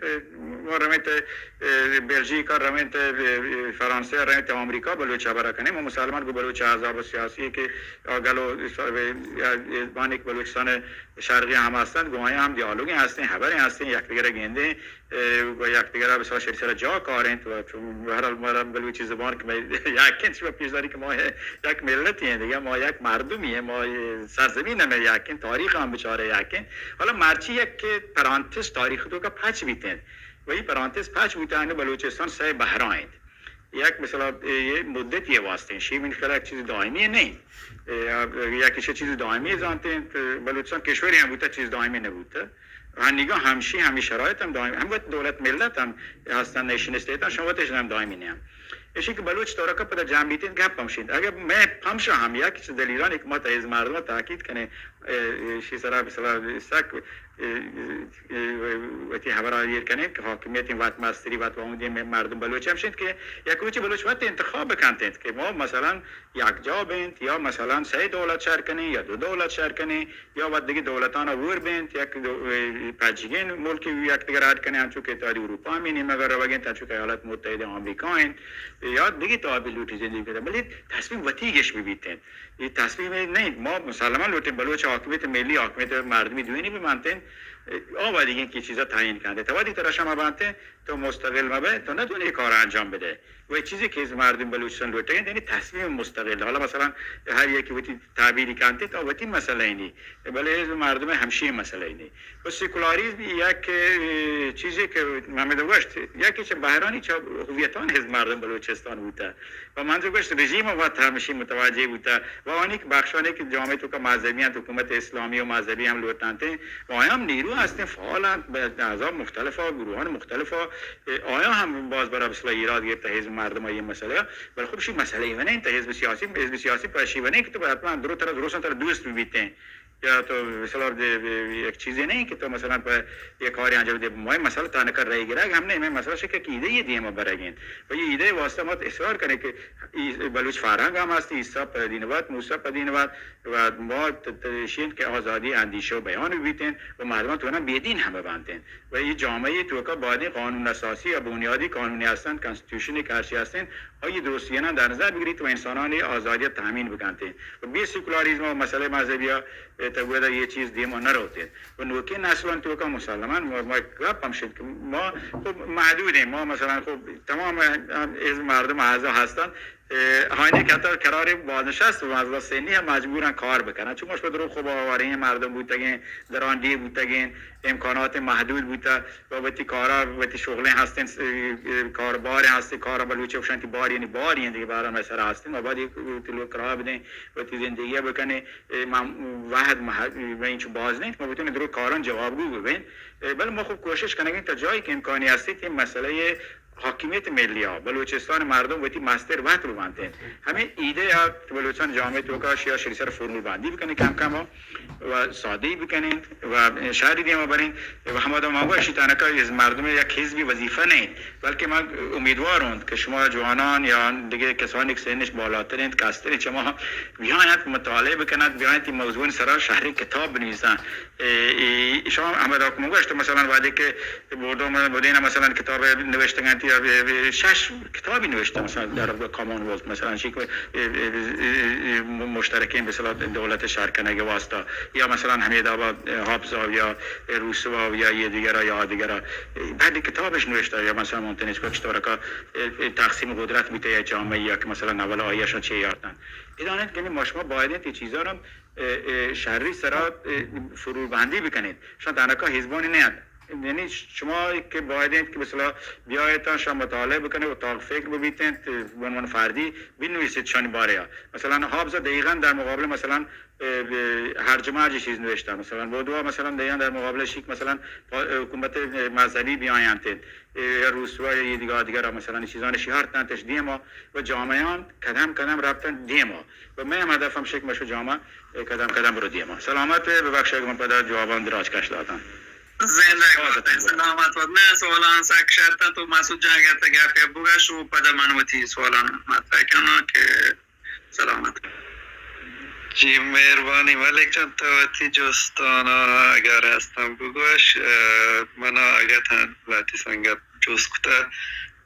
ما رویں تے، اه، بلژیکا رویں تے، اه، فرانسہ رویں تے امریکا بلوچ خبر کنیں. ما مسلمان کو بلوچ احزاب سیاسی کہ گلو بانک بلوچستان شرقی ہم ہستند، گوایاں ہم دیالوگیں ہستیں، خبریں ہستیں، یک دیگر گندیں. اه، و یکدیگر ءَ بسیار شری سر ءَ جا کارینت و چون بہرحال ما را بلوچی زبان کہ مئے یک انت، شما پیش داری کہ ما یک ملتی ہیں دیگه، ما یک مردمی ہیں، ما سرزمین ہمیں یک انت، تاریخ ہم بچارے یک انت. حالا مرچی یک پرانتس تاریخ تو کا پچ بیتیں و یہ پرانتس پچ بوتا ہے بلوچستان سہ بہرا انت. یک مثلا یہ مدت یہ واسطے ہیں، شی من خیال یک چیز دائمی نہیں. یا کسی چیز دائمی زانتے ہیں، بلوچستان کشوری ہم بوتا چیز دائمی نہ بوتا. ہنیگا ہمشی، ہمی شرایط ہم دائم، ہم وت دولت ملت ہم ہستن، نیشن اسٹیٹ ہم، شما وتش ہم دائمی نہ ہم. ایشی کہ بلوچ تورکا پدا جام بیتین گپ ہم شید. اگر میں پمشا ہم یا کچھ دلیلان ایک مت از مردم تاکید کنے، اه، اه، شی سرا بسلا سک، اه، اه، اه، وتی ہبرا ایر کنے کہ حاکمیت وت مستری وت واوندی میں مردم بلوچ ہم شید کہ یک روچی بلوچ وت انتخاب بکنت کہ ما مثلا یک جا بینت یا مثلا سہ دولت شر کنیں یا دو دولت شر کنیں یا وت دگہ دولتانا ور بینت، یک دو-، پجگین ملکی یک دگر اڈ کنیں، انچو کہ اتحادی اروپا ہمیں نیمگا روگ انت، انچو کہ ایالات متحدہ آمریکا انت، یا دگہ تابی لوٹی زندگی کنت، بلے تصمیم وتی گش ببیت انت. یہ تصمیم نہیں، ما مسلمان لوٹیں بلوچ حاکمیت ملی، حاکمیت مردمی دوینی بمانتیں، آ وادی کہ چیزا تعیین کنت. تو وادی ترا شما بانتیں، تو مستقل مبے، تو نتوانی یہ کار انجام بدے. و یہ چیزی کہ از مردم بلوچستان لوٹیں، یعنی تصمیم مستقل. حالا مثلا ہر یکی وتی تعبیری کنت، تو وتی مسئلہ اینی، بلے از مردم ہمشی مسئلہ اینی. و سیکولاریزم یک، اه، چیزی کہ محمد گوشت، یکی چہ بہرانی چہ هویتان از مردم بلوچستان بوتا. و من تو گوشت رژیم وت ہمشی متوجہ بوتا. و آنی کہ بخشانی کہ جامعہ تو کا مذہبی انت، حکومت اسلامی و مذہبی ہم لوٹانتے، و آیا ہم نیرو ہستیں، فعال انت، بہ اعضا مختلف، گروہان مختلف، اه، آیا ہم باز برا بسلا ایراد گرتا حزب مردم یہ مسئلہ، بل خب شی مسئلہ ہی نہیں، تو حزب سیاسی، حزب سیاسی پہ شی نہیں کہ تو حتما درو طرح درستاں طرح دوست بیتیں. یا تو مثلا دے-، دے-، یک چیزی نہیں کہ تو مثلا پہ یک کاری انجام دے، مئے مسئلہ تانکا رہی گرگ ہم نہیں، مئے مسئلہ شکہ کہ ایدے یہ دیما برگین. و یہ ایدے واسطہ مت اصرار کریں کہ ای-، بلوچ فارنگ ہم ہستی، عیسیٰ پہ دین وات، موسیٰ پہ دین وات، و ما ت-، ت-، ایشی انت کہ آزادی اندیشہ و بیان بیتین و مردمان تونا بے دین ہم بانتین. و یہ جامعہ توکا باید قانون اساسی یا بنیادی قانونی ہستن، کانسٹیٹیوشن کہ ہرچی ہستین، آئی درستیانا در نظر بگریت و انسانانی آزادی تامین بکنتین. و بے سیکولاریزم و مسئلہ مذہبی ء تہ گودا یہ چیز دیما نہ روتین. و نوکیں نسلان توکا مسلمان ما، ما گپ ہم شد کہ ما خب محدود ہیں، ما مثلا خب تمام از مردم اعضا ہستن، اه، ہانی کہ حتی قرار بازنشست و از سنی ہم مجبورن کار بکنن، چون مش درو خب آوارین مردم بوتگین، دران دی بوتگین، امکانات محدود بوتا و وتی کارا، وتی شغلیں ہستین، س-، کاربار ہستین، کارا بلوچی گوشن کہ بار، یعنی بار، یعنی دیگه بارا میں سر ہستین، ما باید یک وتی لوگ کرا بدین، وتی زندگی بکنین. اه، ما وحد مح-، میں چون باز نہیں، ما بتونین درو کاران جوابگو ببین. اه، بل ما خب کوشش کنگین تا جایی کہ امکانی ہستی کہ مسئلہ حاکمیت ملی ء بلوچستان مردم وتی مستر وت ببنتین. ہمیں ایدے ء بلوچستان جامعہ توکا شیا شری سر فرمول بندی بکنی کم کم و سادی بکنین و شہری دیما برین. و ہمادا ما گوشی تانکا از مردم یک حزبی وظیفہ نہیں، بلکہ ما امیدوار ہوں کہ شما جوانان یا دیگه کسانی کہ سنش بالاتر انت، کستر انت، شما بیاین مطالعہ بکنات، بیاین تی موضوع سرا شہری کتاب بنویسن. اه، اه، شما ہمادا کہ ما گوشت مثلا وعدے کہ بودو من بدین مثلا کتاب نوشتگانتی، اه، اه، شش کتابی نوشتہ مثلا در کامن وولت مثلا چی کہ، اه، اه، اه، اه، مشترکین مثلا دولت شر کنگ واسطہ یا مثلا ہمیں دابا، اه، حافظ یا روسو یا یہ دیگر یا دیگر، اه، بعد کتابش نوشتہ یا مثلا مونتنس کو چطور کا، اه، اه، تقسیم قدرت بیتے یا جامعہ یا کہ مثلا اول آیشان چی یارتن. ادانت کہ ما شما باید انت یہ چیزا را اه، اه، شری سرا، اه، فرور بندی بکنین. شان تنکا حزبانی نیاد. یعنی شما کہ باید انت کہ مثلا بیایتان شما مطالعہ بکنین، اتاق فکر ببیتین، اه، به عنوان فردی بنویسید شانی بارے. مثلا حافظ دقیقا در مقابل مثلا، اه، به هرج و مرج چیز نوشته. مثلا بودوا مثلا دقیقا در مقابل شیک مثلا پا-، حکومت مذهبی بیاینتین. اه، روسوا یا دیگه دیگر مثلا چیزان شهر تنتش دیما و جامعهان کدم کدم رفتن دیما. و مئے ہم ہدف ہمش کہ مشو جامعہ قدم قدم برو دیما. سلامت بے، ببخش اگہ من پدا جوابان دراج کش داتاں. زندگ بات، سلامت بات. من سوالان سک شرطاں تو مسعود جان اگر تہ گپ بگش و پدا من وتی سوالان مطرح کناں کہ سلامت. جی مہربانی ملک جان، تو وتی جستانا اگر ہستاں بگوش، اه، منا اگہ تن لہتی سنگت جست کتہ،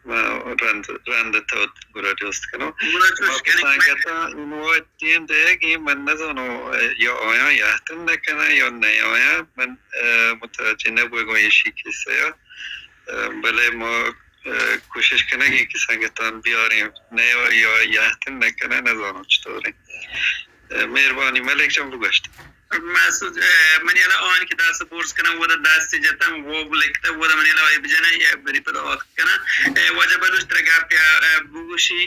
ما رند، رند تو گڑا جست کنوں. گڑا ما چوش کنیں کہ سنگتاں این وقت دیم دئیگ، من نزانوں یا آیاں یاتن نکناں یا نیایاں، من، اه، متوجہ نبوگوں ایشی کسہ یا. بلے ما، اه، کوشش کنگیں کہ سنگتان بیاریں، نہ یا یاتن نہ کنہ، نزاناں چطوریں۔ اه، مہربانی ملک جان، بگوشت۔ مسعود، اه، منی ہیالا آن کہ دست برز کناں، ودا دست جتاں، واب لکتہ، ودا منی ہیالا آئی بجناں، یا بری پدا آخر کناں۔ اه، واجہ بلوچ ترا گپے، اه، بگوشی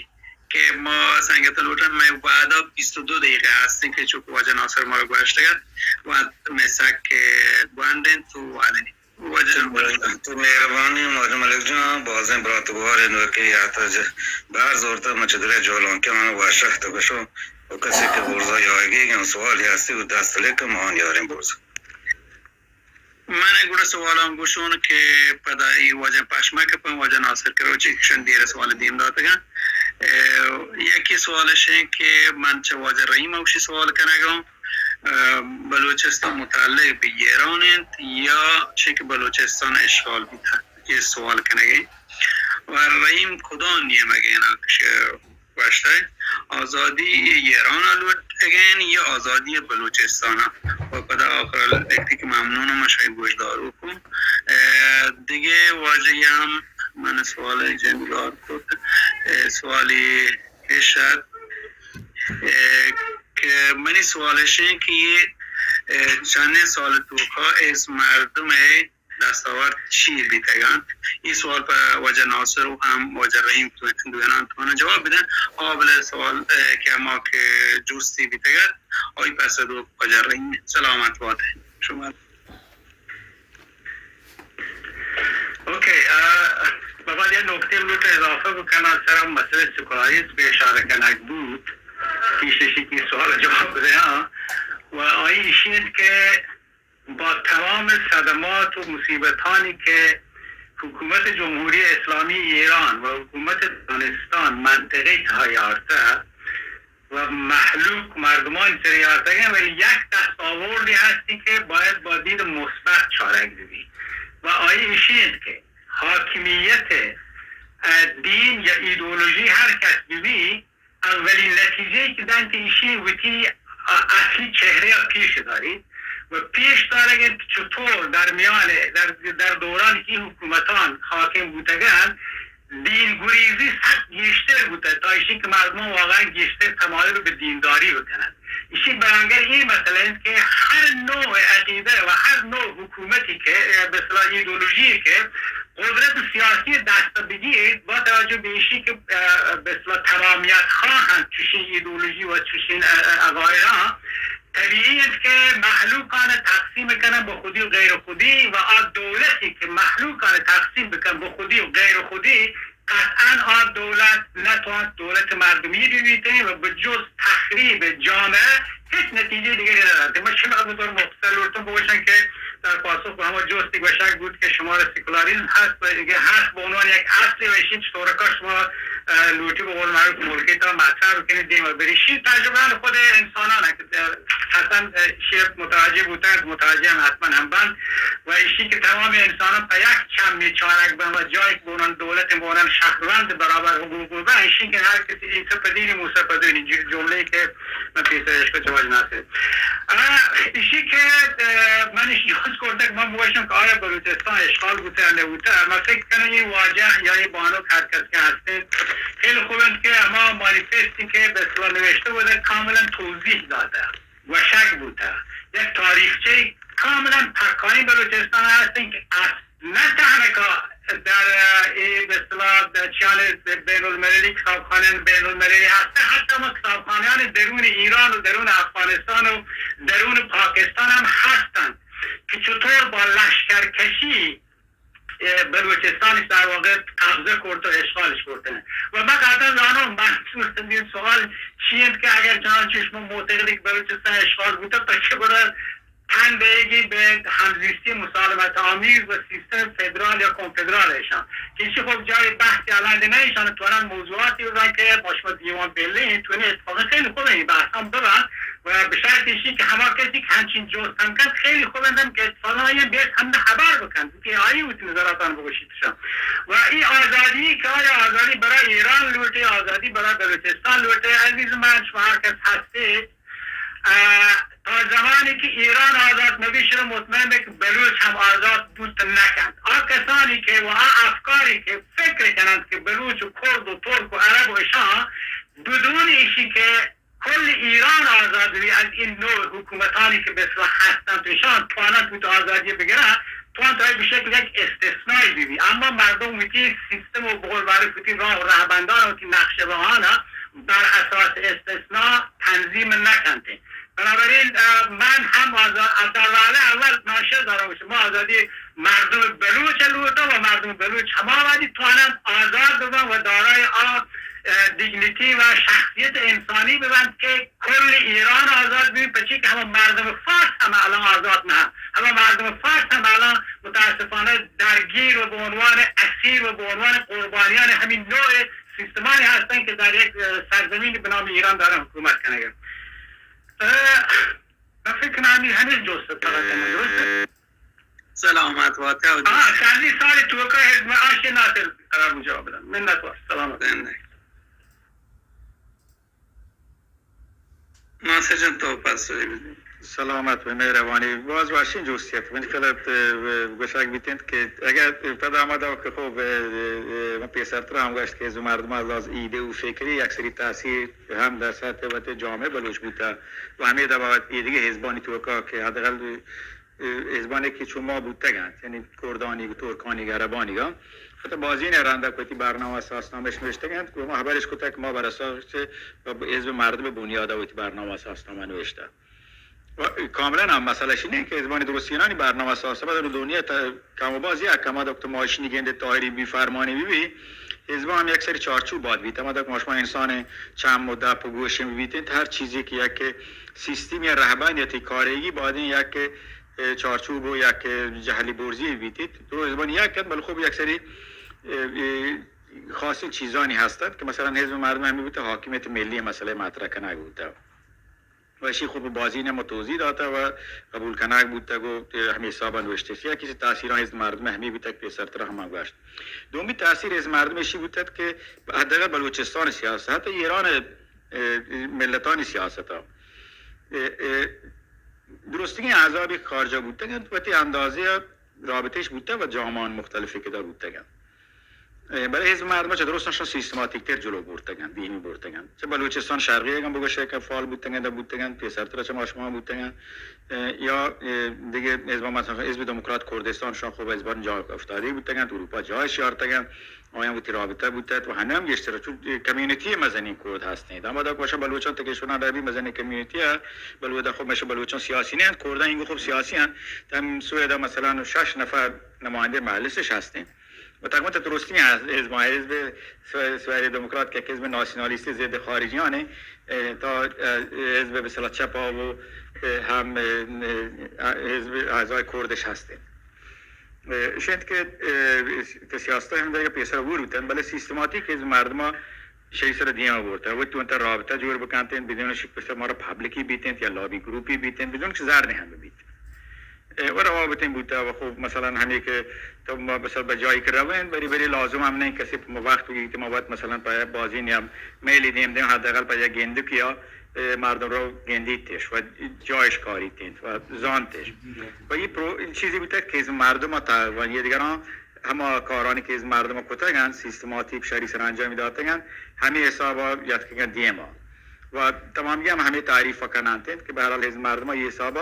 کہ ما سنگت لوٹن، مئے وعدہ بیست و دو دقیقہ ہستیں کہ چونکہ واجہ ناصر مارا گوشتگ ات، وقت مئے سک گونڈ انت تو وعدہ نی۔ واجہ جان، تو مہربانی، واجہ ملک جان، بازیں برات گوارے نوکے یاتا ج-، بہر زورتا مچ دلے جولان کہ آن وشک تو بشو و کسی کہ برزا یاگی گن سوال ہستی و دست لکم آن یاریں برزا۔ من گڑا سوالاں گوشون کہ پدا ای واجہ پشمہ کپن، واجہ ناصر کروچی کشن دیر سوال دیم داتگاں۔ اے، یکی سوال شیں کہ من چہ واجہ رحیم اوشی سوال کنگاں۔ اه، بلوچستان متعلق بہ ایران انت یا چہ کہ بلوچستان اشغال بیتہ؟ اے سوال کنگے۔ و رحیم کدام نیمگ اینا کش گوشتہ، آزادی ایران لوٹگین یا آزادی بلوچستان؟ و پدا آخر لکتی کہ ممنون، ما شای گوشدارو کو۔ اه، دیگه واجہ ہم من سوال جنگار کت۔ اه، سوالی اشت، اه، کہ منی سوال اش انت کہ یہ، اه، چندین سال توکا اس مردم ء دستاورد چی بیتگ انت؟ اے سوال پہ واجہ ناصر و ہم واجہ رحیم تو-، دوئینان توانا جواب بدن۔ آ بلے سوال، اه، کہ ہما کہ جستی بیتگ ات، آئی پسہ دو واجہ رحیم۔ سلامت بات شما۔ اوکے، اه، بابا، یہ نکتے لوٹ اضافہ بکناں سر ہم مسئلہ سیکولاریزم پہ اشارہ کنگ بوت، پیش اشی کہ سوال جواب دے ہاں۔ و آئی اشی انت کہ با تمام صدمات و مصیبتانی کہ حکومت جمہوری اسلامی ایران و حکومت دانستان منطقہ تہا یارتہ و مہلوک مردمان سر یارتگیں، ولی یک دستاوردی ہستی کہ باید با دید مثبت چارگ ببی و آئی اشی انت کہ حاکمیت، اه، دین یا ایدئولوژی ہر کس ببی، اولی نتیجہ ای کہ دنت ایشی وتی ا-، اصلی چہرہ ء پیش داریت و پیش دارگ انت چطور در میان، در، در دوران کہ حکومتان حاکم بوتگن، دین گریزی سک گیشتر بوتہ، تا ایشی کہ مردمان واقعا گیشتر تمایل بہ دینداری بکنن۔ ایشی برانگر ای مسئلہ انت کہ ہر نوع عقیدہ و ہر نوع حکومتی کہ، اه، بہ اصطلاح ایدئولوژی کہ قدرت سیاسی دست بگیرت، با توجہ بہ ایشی کہ، اه، بہ اصطلاح تمامیت خواہ انت چشین ایدئولوژی و چشین، اه، اه، عقائداں، طبیعی انت کہ مہلوکان تقسیم کنن بہ خودی و غیر خودی و آ دولتی کہ مہلوکان تقسیم بکن بہ خودی و غیر خودی، قطعاً آ دولت نتوانت دولت مردمی ببیت و بہ جز تخریب جامعہ ہچ نتیجہ دیگری ندارت۔ من شما بزور مختصر لوٹتم بگوشن کہ در پاسخ بہ ہما جستی گوشگ بوت کہ شمارا سیکولاریزم ہست و اگہ ہست بہ عنوان یک اصلی و ایشی چطورکا شما، اه، لوٹی بہ قول معروف ملکی تا مطرح بکنی دیم و بری۔ شی تجربہ خود انسانان کہ، اه، حتماً، اه، شی متوجہ بوتن، متوجہ ہم حتماً ہم بند و ایشی کہ تمام انسانان پہ یک چمی چارگ بن و جای بونن دولت بونن شہروند برابر حقوق ببن، ایشی کہ ہر کسی عیسی پہ دینی موسی پہ دینی ج-، جملے کہ من پیسر اشکت واجہ ناصر۔ اه، ایشی کہ، اه، من ایشی جست کرتگ، من بگوشم کہ آیا بلوچستان اشغال بوتہ یا نبوتہ؟ من فکر کنم یہ واجہ یا یہ بانک ہر کس کہ ہستیں، خیلی خوب انت کہ ہما مانیفستی کہ بہ اصطلاح نوشتہ بوتہ کاملاً توضیح داتہ، گوشگ بوتہ، یک تاریخچہ کاملاً پکائیں بلوچستان ہستیں کہ اصل نہ تہنکا در، اه، اے بہ اصطلاح در چیان بین المللی، کتابخانهٔ بین المللی هستن، حتی ما کتابخانهان درون ایران و درون افغانستان و درون پاکستان هم هستن که چطور با لشکرکشی، اه، بلوچستانش در واقع قبضه کرد و اشغالش کردن. و من قطعا زانم منظور از این سوال چی انت که اگر چنانچه شما معتقدی که بلوچستان اشغال بوده، پس چه برای تن دئیگی بہ ہمزیستی مسالمت آمیز و سیستم فدرال یا کنفدرال ایشان کہ ایشی خب جای بحثی الان نہ، ایشان توانن موضوعاتی بزن کہ ما شما دیوان بلے تونے اتفاقی خیلی خوب این بحث هم ببن و بہ شرط ایشی کہ ہما کسی کہ ہنچین جست هم کن خیلی خوب اندم کہ اتفاقا آیا بیت هم خبر بکن کہ آئی وتی نظراتان بگوشیت شان. و ای آزادی کہ آیا آزادی برای ایران لوٹے، آزادی برای بلوچستان لوٹے، عزیز من شما ہر کس ہستے، اه، تا زمانی کہ ایران آزاد نبی، شما مطمئن بے کہ بلوچ ہم آزاد بوت نکنت۔ آ کسانی کہ و آ افکاری کہ فکر کنند کہ بلوچ و کرد و ترک و عرب و اشان بدون ایشی کہ کل ایران آزاد بی از این نوع حکومتانی کہ بسیار ہستند، اشان توانند بوت آزادی بگیرند، توانند آئی بشکل یک استثنایی بی بی۔ اما مردم وتی سیستم و بقول معروف وتی راه و رهبندان و وتی نقش راهان بر اساس استثنا تنظیم نکنت۔ بنابراین، اه، من هم آزا-، در وهله اول من شر دارم، شما آزادی مردم بلوچ لوٹا و مردم بلوچ ہما وہدی توانند آزاد ببن و دارای آ، اه، دیگنیتی و شخصیت انسانی ببن کہ کل ایران آزاد ببی، پچی کہ ہما مردم فارس ہم الان آزاد نہ، ہما مردم فارس ہم الان متاسفانہ درگیر و به عنوان اسیر و به عنوان قربانیان همین نوع سیستمانی هستند که در یک، اه، سرزمینی به نام ایران دارن حکومت کنند۔ اه، من فکر کنم همین، همین جست فقط همین جست۔ سلامت بات۔ آه، چندی سال توکا حزب آشی ناصر قرار جواب بدن۔ منت وار۔ سلامت۔ زنده۔ ناصر جان، تو پسوی بدی۔ سلامت بے، مہروانی۔ باز وشیں جستی ات۔ منی خیال ات، اه، گوشگ بیتنت کہ اگر پدا ہما دور کہ خوب، اه، اه، من پیسرتر ہم گوشت کہ حزب مردم از لحاظ ایده و فکری یک سری تاثیر ہم در سطح وتی جامعہ بلوچ بوتا و ہمے دباوت ایدگہ حزبانی توکا کہ حداقل، اه، حزبانی کہ چون ما بوتگ انت، یعنی کردانی، ترکانی، عربانی گا، حتی بازین رندا کہ وتی برنامہ اساسنامہ اش نوشتگ انت، کہ ما خبرش کتگ کہ ما بر اساس حزب مردم بنیاد وتی برنامہ اساسنامہ نوشتہ۔ و کاملاً ہم مسئلہ شی نہیں کہ حزبانی درستینانی برنامہ اساسنامہ در دنیا تا کم و باز یک ہما دکتر ماشینی گندے طاہری بی فرمانی بی بی، حزب ہم یک سری چارچوب باید بیت۔ ہما دک ما شما انسان چم و دپ و گوشیں بی بیت، ہر چیزی کہ یک سیستم یا رہبندیتی کارگی باید یک اه، چارچوب و یک جہلی برزی بیتیت۔ تو حزبانی یک کن، بلے خوب یک سری، اه، اه، خاصیں چیزانی ہستند کہ مثلاً حزب مردم ہمیں بوتا حاکمیت ملی مسئلہ مطرح کنگ بوتا۔ و اشی خوب بازی نے ما توضیح داتا و قبول کنگ بوتا گو، اه، ہمیں حسابا نوشتے۔ یا کسی تاثیران حزب مردم ہمیں بوتا کہ پیسرتر ہما گوشت۔ دومی تاثیر حزب مردم اشی بوتا کہ حداقل بلوچستان سیاست، حتی ایران، اه، ملتانی سیاست اه، اه، درستگیں احزابی کہ خارجا بوتگ انت، وتی اندازہ ء رابطہش بوتگ و جامعان مختلف فکرا بوتگ انت۔ اه، بلے حزب مردم چہ درستاں شان سیستماتیک تر جلو برتگ انت، دیمی برتگ انت۔ چہ بلوچستان شرقی اگاں بگوشے کہ فعال بوتگ انت، بوتگ انت، پیسرتر چہ ما شما بوتگ انت۔ اه، یا، اه، دگہ حزب، مثلاً حزب دموکرات کردستان شان خوب حزبان جا افتادگی بوتگ انت، اروپا جاہ شارتگ انت۔ آیاں وتی رابطہ بوتت و ہنم گیشتر چو کمیونٹی مزنیں کرد ہستیں۔ داں پدا گوشاں بلوچاں تکے شنا ڈبی مزنیں کمیونٹی ء، بلوچ خب مش بلوچاں سیاسی نہ انت، کرداں اینگو خب سیاسی انت۔ تم سویدا مثلاً شش نفر نمائندہ مجلسش ہستیں۔ و تقریباً درستیں حزب، حزب سو-، سویدی دموکرات کہ حزب ناسیونالیستی ضد خارجیانے، اه، تا، اه، حزب بسلا چپا و، اه، ہم، اه، حزب اعضای کردش ہستیں۔ اه، اشی انت کہ، اه، کہ سیاست ہم دگہ پیسر ہور بوتن، بلے سیستماتیک حزب مردم شری سر دیما برتہ۔ وتی تو انت رابطہ جوڑ بکنتین، بدون شک پسر مارا پبلکی بیتین یا لابی گروپی بیتین، بدون کہ زر ہم بیت۔ اه، و روابطیں بوتہ و خوب مثلاً ہمیں کہ تو ما بسر بجائی کہ روین، بری بری لازم ہم نہیں کسی وقت بگیت ما وقت مثلاً پہ بازی نیم میلی دیم دیم حداقل پہ یک گندکی ء، اه، مردم رو گندیتش و جایش کاریتینت و زانتش۔ و یہ پرو-، این چیزی بوتگ کہ مردم تا و یہ دیگران ہما کارانی کہ مردم کتگ انت، سیستماتیک شری سر انجام داتگ انت، ہمیں حساب یتکگ انت دیما۔ و تمامی ہم ہمیں تعریف کننت انت کہ بہرحال حزب مردم یہ حساب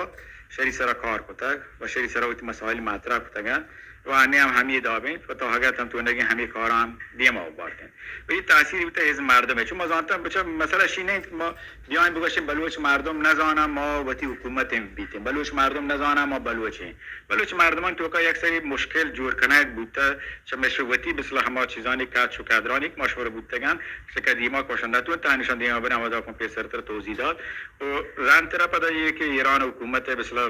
شری سر کار کتگ و شری سر وتی مسائل مطرح کتگ انت۔ و آنی ہم ہمے داب انت و تا ہگت ہم تونگیں ہمے کاراں ہم دیما بارت انت۔ و اے تاثیر بوتہ حزب مردم ء۔ چون ما زانتاں بچہ مسئلہ شی نہ انت کہ ما بیایں بگوشیں بلوچ مردم نزاناں ما وتی حکومت ء بیتیں، بلوچ مردم نزاناں ما بلوچ ایں۔ بلوچ مردمان توکا یک سری مشکل جوڑ کنگ بوتہ، چہ مش وتی بسلا ہما چیزانی کچ و قدرانی کہ مشہور بوتگن، چہ قدیما کوشندہ تو تانشان دیما بنا ودا کن پیسرتر توضیح داد۔ و زانترا پدا یہ کہ ایران حکومت ء بسلا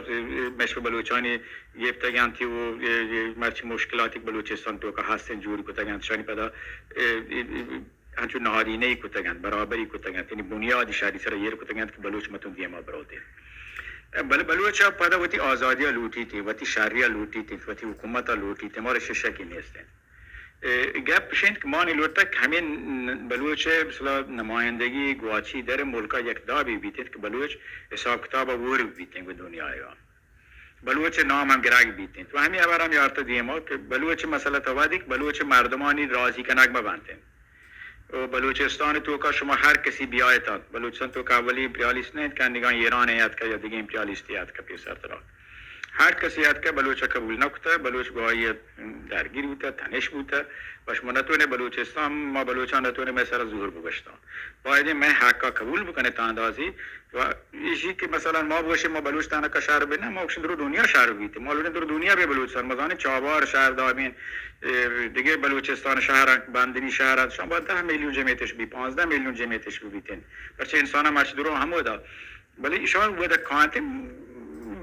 مش بلوچانی گپتگ انت و، اه، اه، مرچی مشکلاتی کہ بلوچستان توکا ہستیں جوڑ کتگ انت، شانی پدا، اه، اه، اه، ہنچو نہادینہ ای کتگ انت، برابری کتگ انت، یعنی بنیادی شری سر ایر کتگ انت کہ بلوچ متون دیما بروت۔ بلے بلوچ ء پدا وتی آزادی ء لوٹیت، وتی شری ء لوٹیت، وتی حکومت ء لوٹیت، مارا ششکی نیست انت۔ اے، گپ اش انت کہ ما نی لوٹتگ کہ ہمے ن-، بلوچ ءِ مثلا نمائندگی گواچی در ملک ءَ یک دابے بیت انت کہ بلوچ حساب کتاب ءَ ہور بیت انت گوں دنیا ءَ۔ بلوچ ءِ نام ہم گرگ بیت انت۔ و ہمے ہبر ہم یارت دیما کہ بلوچ ءِ مسئلہ تا وہدی کہ بلوچ ءِ مردمانی راضی کنگ مہ بنت انت۔ و بلوچستان ءِ توکا شما ہر کسی بیایت انت۔ بلوچستان توکا اولی امپریالیست نہ انت کہ انگاں ایران ءَ اتکہ یا دگہ امپریالیستے اتکہ پیسر ترا۔ ہر کسی اتکہ بلوچ ءَ قبول نہ کتہ، بلوچ گوں آئی ءَ درگیر بوتہ، تنش بوتہ۔ و شما نتونے بلوچستان، ما بلوچاں نتونے مئے سرا زور بگوشتاں۔ باید مئے حقا قبول بکنے تا اندازی۔ و ایشی کہ مثلا ما بگوشیں ما بلوچ تانکا شہر بہ نہ، ما گوشیں درو دنیا شہر بیت۔ ما لوٹیں درو دنیا بہ بلوچستان، ما زانیں چابہار شہر دابیں، اے، دگہ بلوچستان شہر انت، بندنی شہر انت، شما دہ میلیون جمعیتش بی، پانزدہ میلیون جمعیتش بی بیتیں۔ پرچہ انسان مرچی درو ہمودا۔ بلے ایشان ودا کانت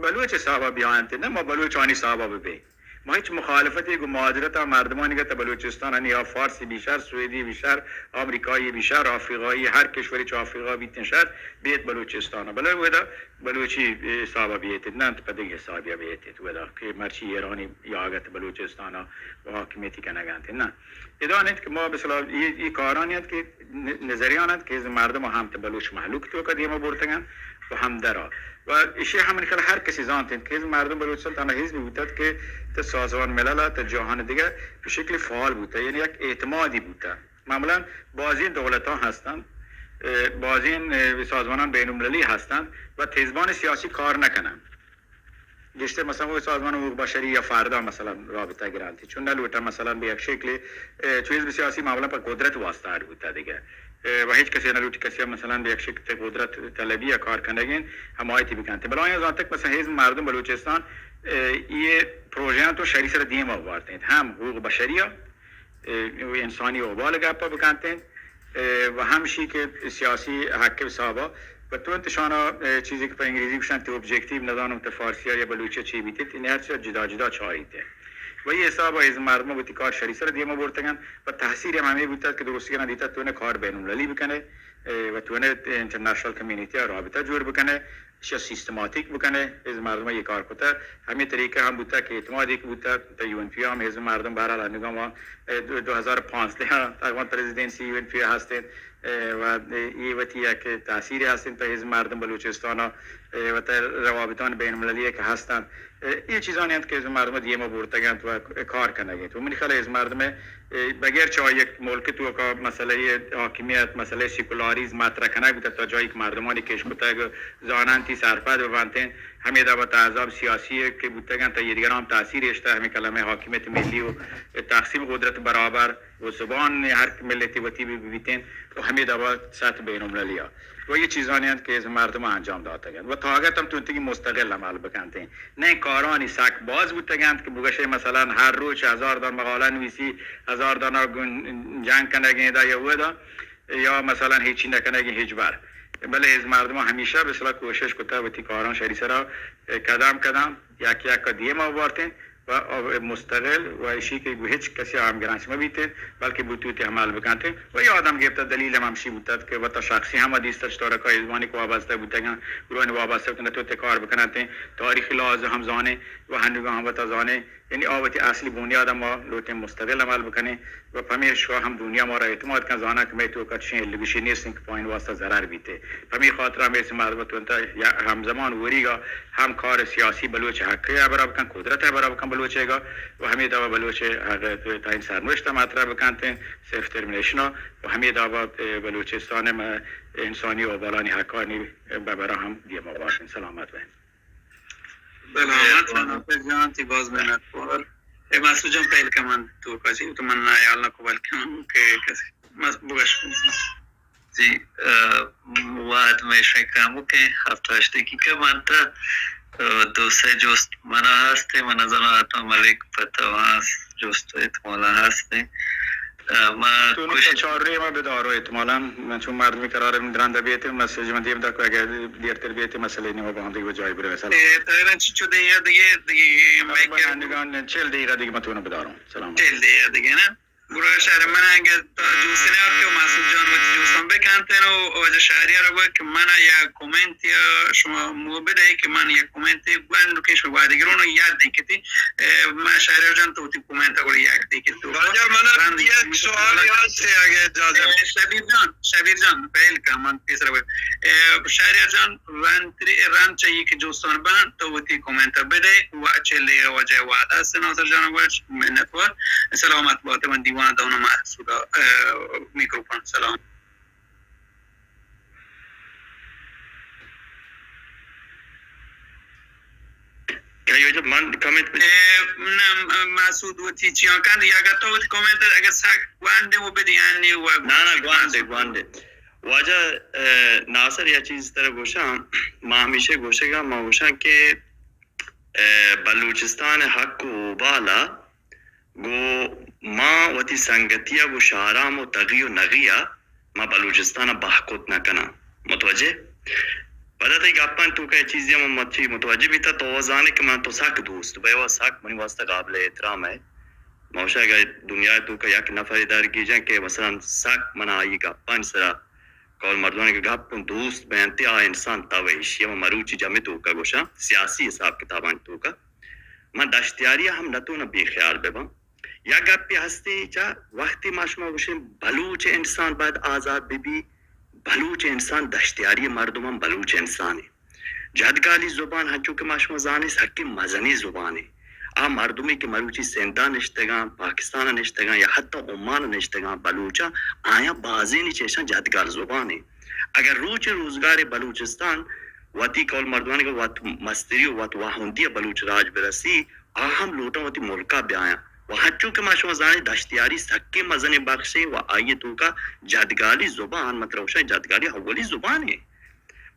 بلوچ حسابا بیانت، نہ ما بلوچانی حسابا ببیں۔ ما ہچ مخالفتے گوں مہاجرت ءَ مردمانی گت بلوچستان ءَ یا فارسی بی شر، سویدی بی شر، آمریکایی بی شر، آفریقایی ہر کشوری چہ آفریقا بیتیں شر بیت بلوچستان ءَ۔ بلے ودا بلوچی حسابا بیت، نہ انت پہ دگہ حسابی بیت ودا کہ مرچی ایرانی یا گت بلوچستان ءَ و حاکمیتی کنگ انت۔ نہ، ادا انت کہ ما مثلا یہ، یہ کارانی انت کہ ن-، نظریان انت کہ مردم ہم تے بلوچ مہلوک توکا دیما برتگن و ہم درا۔ و ایشی ہم خیال ہر کسی زانت انت کہ مردم بلوچستان تنہا حزب بوتت کہ تے سازمان ملل ءَ تے جہان دگہ بہ شکل فعال بوتہ، یعنی یک اعتمادی بوتہ۔ معمولا بازین دولتان ہستند، اے، بازین، اے، سازمانان بین المللی ہستند و حزبان سیاسی کار نکنند۔ گیشتر مثلا وہ سازمان حقوق بشری یا فردا مثلا رابطہ گرانتی، چون نہ لوٹا مثلا بہ یک شکلی، اے، چو حزب سیاسی معمولا پہ قدرت واسطہ اڈ بوتا دگہ۔ اے، و ہچ کسی نہ لوٹی کسی مثلا بہ یک شکل قدرت طلبی یا کار کنگین حمایتی بکنتے۔ بلے آیا زانتک مثلا حزب مردم بلوچستان، اے، یہ پروژیان تو شری سر دیما وارتیں، ہم حقوق بشری اے، انسانی احوال گپ بکنت انت، اے، و ہمشی کہ سیاسی حق حسابا و تو انت شانا، اے، چیزی کہ پہ انگریزی گوشنت تے اوبجیکٹیو، نزانم تے فارسی یا بلوچی چی بیتیت، یعنی ہر چیز جدا جدا چاریت۔ و یہ حسابا از مردم وتی کار شری سر دیما برتگن و تحصیل ہم ہمیں بوتت کہ درستی کنن دیتت تو نے کار بین المللی بکنے، اے، و تو نے انٹرنیشنل کمیونٹی رابطہ جوڑ بکنے۔ ایشی سیستماتیک بکنے، حزب مردم یہ کار کتا۔ ہمیں طریقہ ہم بوتا کہ اعتماد ایک بوتا، تا یو این پی ہم حزب مردم بہرحال انگا ما، اے، دو، دو ہزار پانزدہ تقریبا پریزیڈنسی یو این پی ہستیں، اے، و یہ وتی یک تاثیر ہستیں تا حزب مردم بلوچستان، اے، و تا روابطان بین المللی کہ ہستن۔ اے، یہ چیزانی انت کہ حزب مردم دیما برتگنت و کار کنگیت۔ و منی خیال حزب مردم اے، بغیر چہ یک ملک توکا مسئلہ حاکمیت، مسئلہ سیکولاریزم مطرح کنگ بوتگ، تا جایی کہ مردمانی کش کتگ زاننتی سرپد ببنتیں، ہمے دابا تا احزاب سیاسی کہ بوتگن تا یہ دیگر ہم تاثیر اشتہ، ہمیں کلمہ حاکمیت ملی و تقسیم قدرت برابر و زبان ہر ملتی وتی بی بیتیں و ہمے دابا سطح بین المللی ءَ و یہ چیزانی انت کہ مردم انجام داتگ انت و تاگت ہم تونتگی مستقل عمل بکنتیں۔ نئے کارانی سک باز بوتگ انت کہ بگشے مثلا ہر روچ ہزار دان مقالہ نویسی، ہزار دانا گون-، جنگ کنگیں دا یا ودا، یا مثلا ہیچی نکنگیں ہچبر۔ بلے از مردم ہمیشہ بسلا کوشش کتا وتی کاران شری سرا قدم قدم یک یک دیما بارتیں و مستقل و اشی کہ گو ہچ کسی ہمگرنچ مہ بیتیں، بلکہ بوتوتی عمل بکنتیں۔ و یہ آدم گرفتہ دلیل ہم ہمشی بوتت کہ وتا شخصی ہم دیستہ چطور کہ ازمانی کہ وابستہ بوتگاں، گروہانی وابستہ بوتن تو تے کار بکننتیں، تاریخی لحاظ ہم زانیں و ہنوگا ہم وتا زانیں، یعنی آ وتی اصلی بنیاد ما لوٹیں مستقل عمل بکنیں و پمیشکا ہم دنیا مارا اعتماد کن زاناں کہ مئے توکا چشیں الگوشی نیستیں کہ پائن واسطہ ضرر بیتے۔ پمی خاطر ہم ایسے مردم تو انت یا ہمزمان وریگا ہم کار سیاسی بلوچ حق ہبرا بکن، قدرت ہبرا بکن بلوچے گا و ہمیں دوا بلوچ حق تعین سرنوشت مطرح بکنتیں، سیلف ڈٹرمنیشن و ہمیں دوا بلوچستان انسانی و بالانی حقانی ببرا ہم دیما باشن۔ سلامت بین۔ سلامت، سلامت جان، تی باز منت وار۔ اے مسعود جان پہل کہ من تو کسی تو من نہ یال نہ کو بلکہ کہ کسی مس بگش۔ جی، اه، وہد میں شکامو کہ ہفتہ ہشت دقیقہ مانتا، اه، دو سے جست منا ہستے، من زنا آتا ملک پتہ وہاں جست احتمالا ہستے۔ اه، ما تو نی کوشش چار روی ما بدارو احتمالا، من چون مردمی قرار من درنده بیتے، مسیج من دیم دکو اگر دیرتر بیتے مسئلہ نیما باندی و جای برے سلام۔ اے، تقریباً چی چو دے یا دیگه، دیگه، تقریباً میں کہ اندگان چل دقیقہ دیگه من تو نو بداروں۔ سلام۔ چل دے یا دیگه نا۔ گڑا شہر من انگہ تا جوسنے آتے و مسعود جان وتی جوسن بکنتن و واجہ شہریار ءَ گوشت کہ من ءَ یک کمنٹے ءَ شما موہ بدئے کہ من یک کمنٹے گوانڈو کہ شما وہدے گرون یاد دیکھتی۔ اے، ما شہریار جان تو وتی کمنٹ ءَ گڑا یک دیکھتی۔ واجہ من ءَ رند یک سوالے ہست اگہ اجازت۔ اے، شبیر جان، شبیر جان، پہل کا من پیسر گوشت۔ اے، شہریار جان، رند تری، رند چاہیے کہ جوستان بان تو وتی کمنٹ ءَ بدئے و چلے واجہ وعدہ سے ناصر جان گوش منت وار۔ سلامت باتے من دیوان دونہ ما سودا، اے، میکروفون سلام۔ کئی وجہ من کمنٹ پہ اے، نہ، م-، مسعود وتی چیاں کن، یا اگر تو وتی کمنٹ اگر سک گوانڈے و بدیانی و نہ، نہ، گوانڈے، گوانڈے۔ واجہ، اے، ناصر یا چیز ترا گوشاں، ما ہمیشہ گوشگا، ما گوشاں کہ، اے، بلوچستان حق و اوبالا گوں ما وتی سنگتی ءَ گوں شہرام و تغی و نغی ءَ ما بلوچستان ءَ بہکت نہ کناں۔ متوجہ؟ پدا تئی گپانی توکا اے چیزے من مچی متوجہ بیتا، تو زانے کہ من تو سک دوست بئے و سک منی واسطہ قابل احترام ئے۔ ما گوشاں اگہ دنیا ءِ توکا یک نفرے در گیجاں کہ مثلاً سک من آئی گپانی سرا کول مردمانی کہ گپ اوں دوست بینت، آ انسان تو ئے۔ ایشی ءَ من مروچی جمع توکا گوشاں، سیاسی حساب کتابانی توکا۔ من دشتیاری ءَ ہم نتوناں بے خیال بباں۔ یک گپے ہستی چہ وقتی ما شما گوشیں بلوچ انسان باید آزاد ببی، بلوچ انسان دشتیاری مردم ہم بلوچ انسانے۔ جدگالی زبان ہنچو کہ ما شما زانیں سکیں مزنیں زبانے۔ آ مردمے کہ مروچی سندھ ءَ نشتگاں، پاکستان ءَ نشتگاں یا حتی عمان ءَ نشتگاں بلوچاں، آیاں بازینے چہ اشاں جدگال زبانے۔ اگر روچ روزگار بلوچستان وتی کول مردمانی کہ وت مستری و وت واہندی ءَ بلوچ راج برسی، آ ہم لوٹاں وتی ملکا بیایاں۔ و ہنچو کہ ما شما زانیں دشتیاری سکیں مزنیں بخشے و آئی توکا جدگالی زبان، مطلب گوشاں جدگالی اولی زبانے۔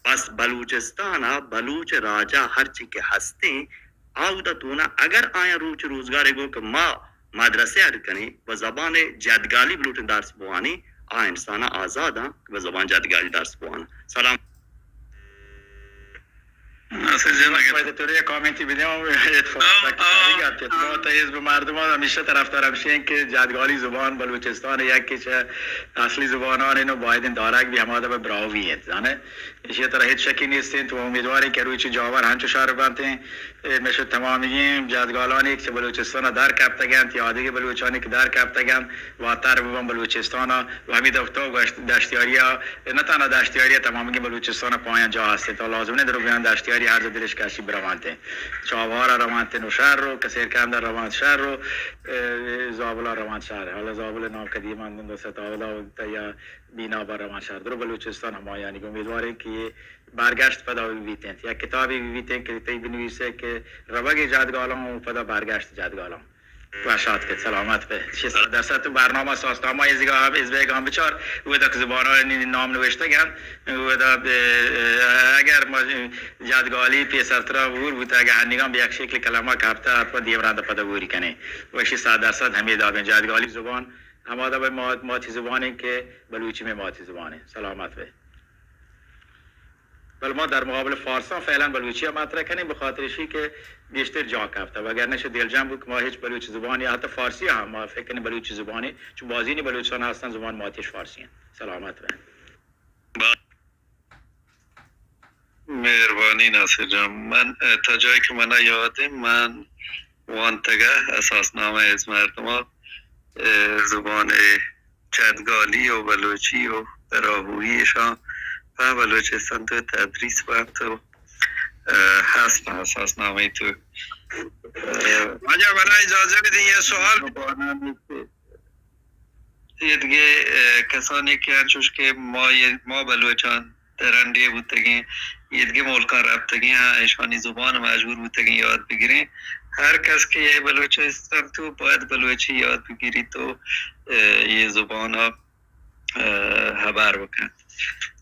پس بلوچستان ءَ بلوچ راج ءَ ہرچی کہ ہستیں، آ اودا تونا اگر آیاں روچ روزگارے گوں کہ ما مدرسہ اڈ کنیں و زبان جدگالی بلوٹیں درس بوانیں، آ انسان آزاداں کہ بہ زبان جدگالی درس بواناں۔ سلام۔ ناصر جان، اگہ تو یک کامنٹی بدے، ہم اتفاق آ، آ، تک آ۔ ما تا حزب مردم ہمیشہ طرفدار ہمشیں کہ جدگالی زبان بلوچستان یکی چہ اصلی زبانان نو باید دارگ بی، ہمادا بہ براہوئی انت، زانے؟ ایشی ء ترا ہچ شکی نیست انت و امیدواریں کہ روچی جاور ہنچو شر بنت انت۔ اے مش تمامی جادگالانی کہ چہ بلوچستان ء در کپتگ انت یا آدگہ بلوچانی کہ در کپتگ انت واتر ببن بلوچستان ء و ہمے دف تو گوشت دشتیاری ء، نہ تہنا دشتیاری ء تمامی بلوچستان ء پایان جا ہست انت و لازم نہ درو بیان دشتیاری ہر جا دلش کشی برونت انت۔ چابہار ء رونت انت و شر و کسیر کند ء رونت شر و، اے، زابل ء رونت شر۔ حالا زابل ء نام قدیم انت، ستاولا و یا بینابا روان شہر درو بلوچستان ہمایانی کہ امیدواریں کہ یہ برگشت پدا بہ بیت انت۔ یک کتابے بہ بیت انت کہ تئی بنویسے کہ روگ جادگالاں و پدا برگشت جادگالاں۔ وشات کت، سلامت بہ۔ چی صد درصد تو برنامہ سازنامہ ازگا ہم ازبے گام بچار، و دک زبانانی نام نوشتگ انت، و دا، اگر ما جادگالی پیسرترا بور بوتا، اگر ہنگام بہ یک شکل کلمہ کپتا، حتما دیم رند پدا بوری کنے۔ وشی صد درصد ہمیں دابیں جادگالی زبان ہمادا بہ مات، ماتی زبان انت کہ بلوچی میں ماتی زبان انت۔ سلامت بہ۔ بل ما در مقابل فارسان فعلاً بلوچی ء مطرح کنیں، بخاطر اشی کہ گیشتر جا کپتہ، وگرنہ شہ دلجم بود کہ ما ہچ بلوچ زبان یا حتی فارسی ہم ما فکر کنیں بلوچی زبانی، چون بازینی بلوچستان ہستن زبان ماتیش فارسی انت۔ سلامت بہ۔ مہربانی ناصر جان، من، اه، تا جایی که من یادم، من وانتگه اساسنامه از مردم، اه، زبان جدگالی و بلوچی و براهویی اشان په بلوچستان تو تدریس بنت و، اه، هست په اساسنامه تو، اه، واجہ، منا اجازہ بدیں، یہ سوال۔ ایدگہ، اه، کسانی کہ انچوش کہ ما، ما بلوچان درنڈے بوتگیں، ایدگہ ملکاں رپتگیں، ہاں، اشانی زبان مجبور بوتگیں یاد بگریں۔ ہر کس کہ یہ بلوچستان تو باید بلوچی یاد بگیری تو، اه، یہ زبان ء، اه، ہبر بکن۔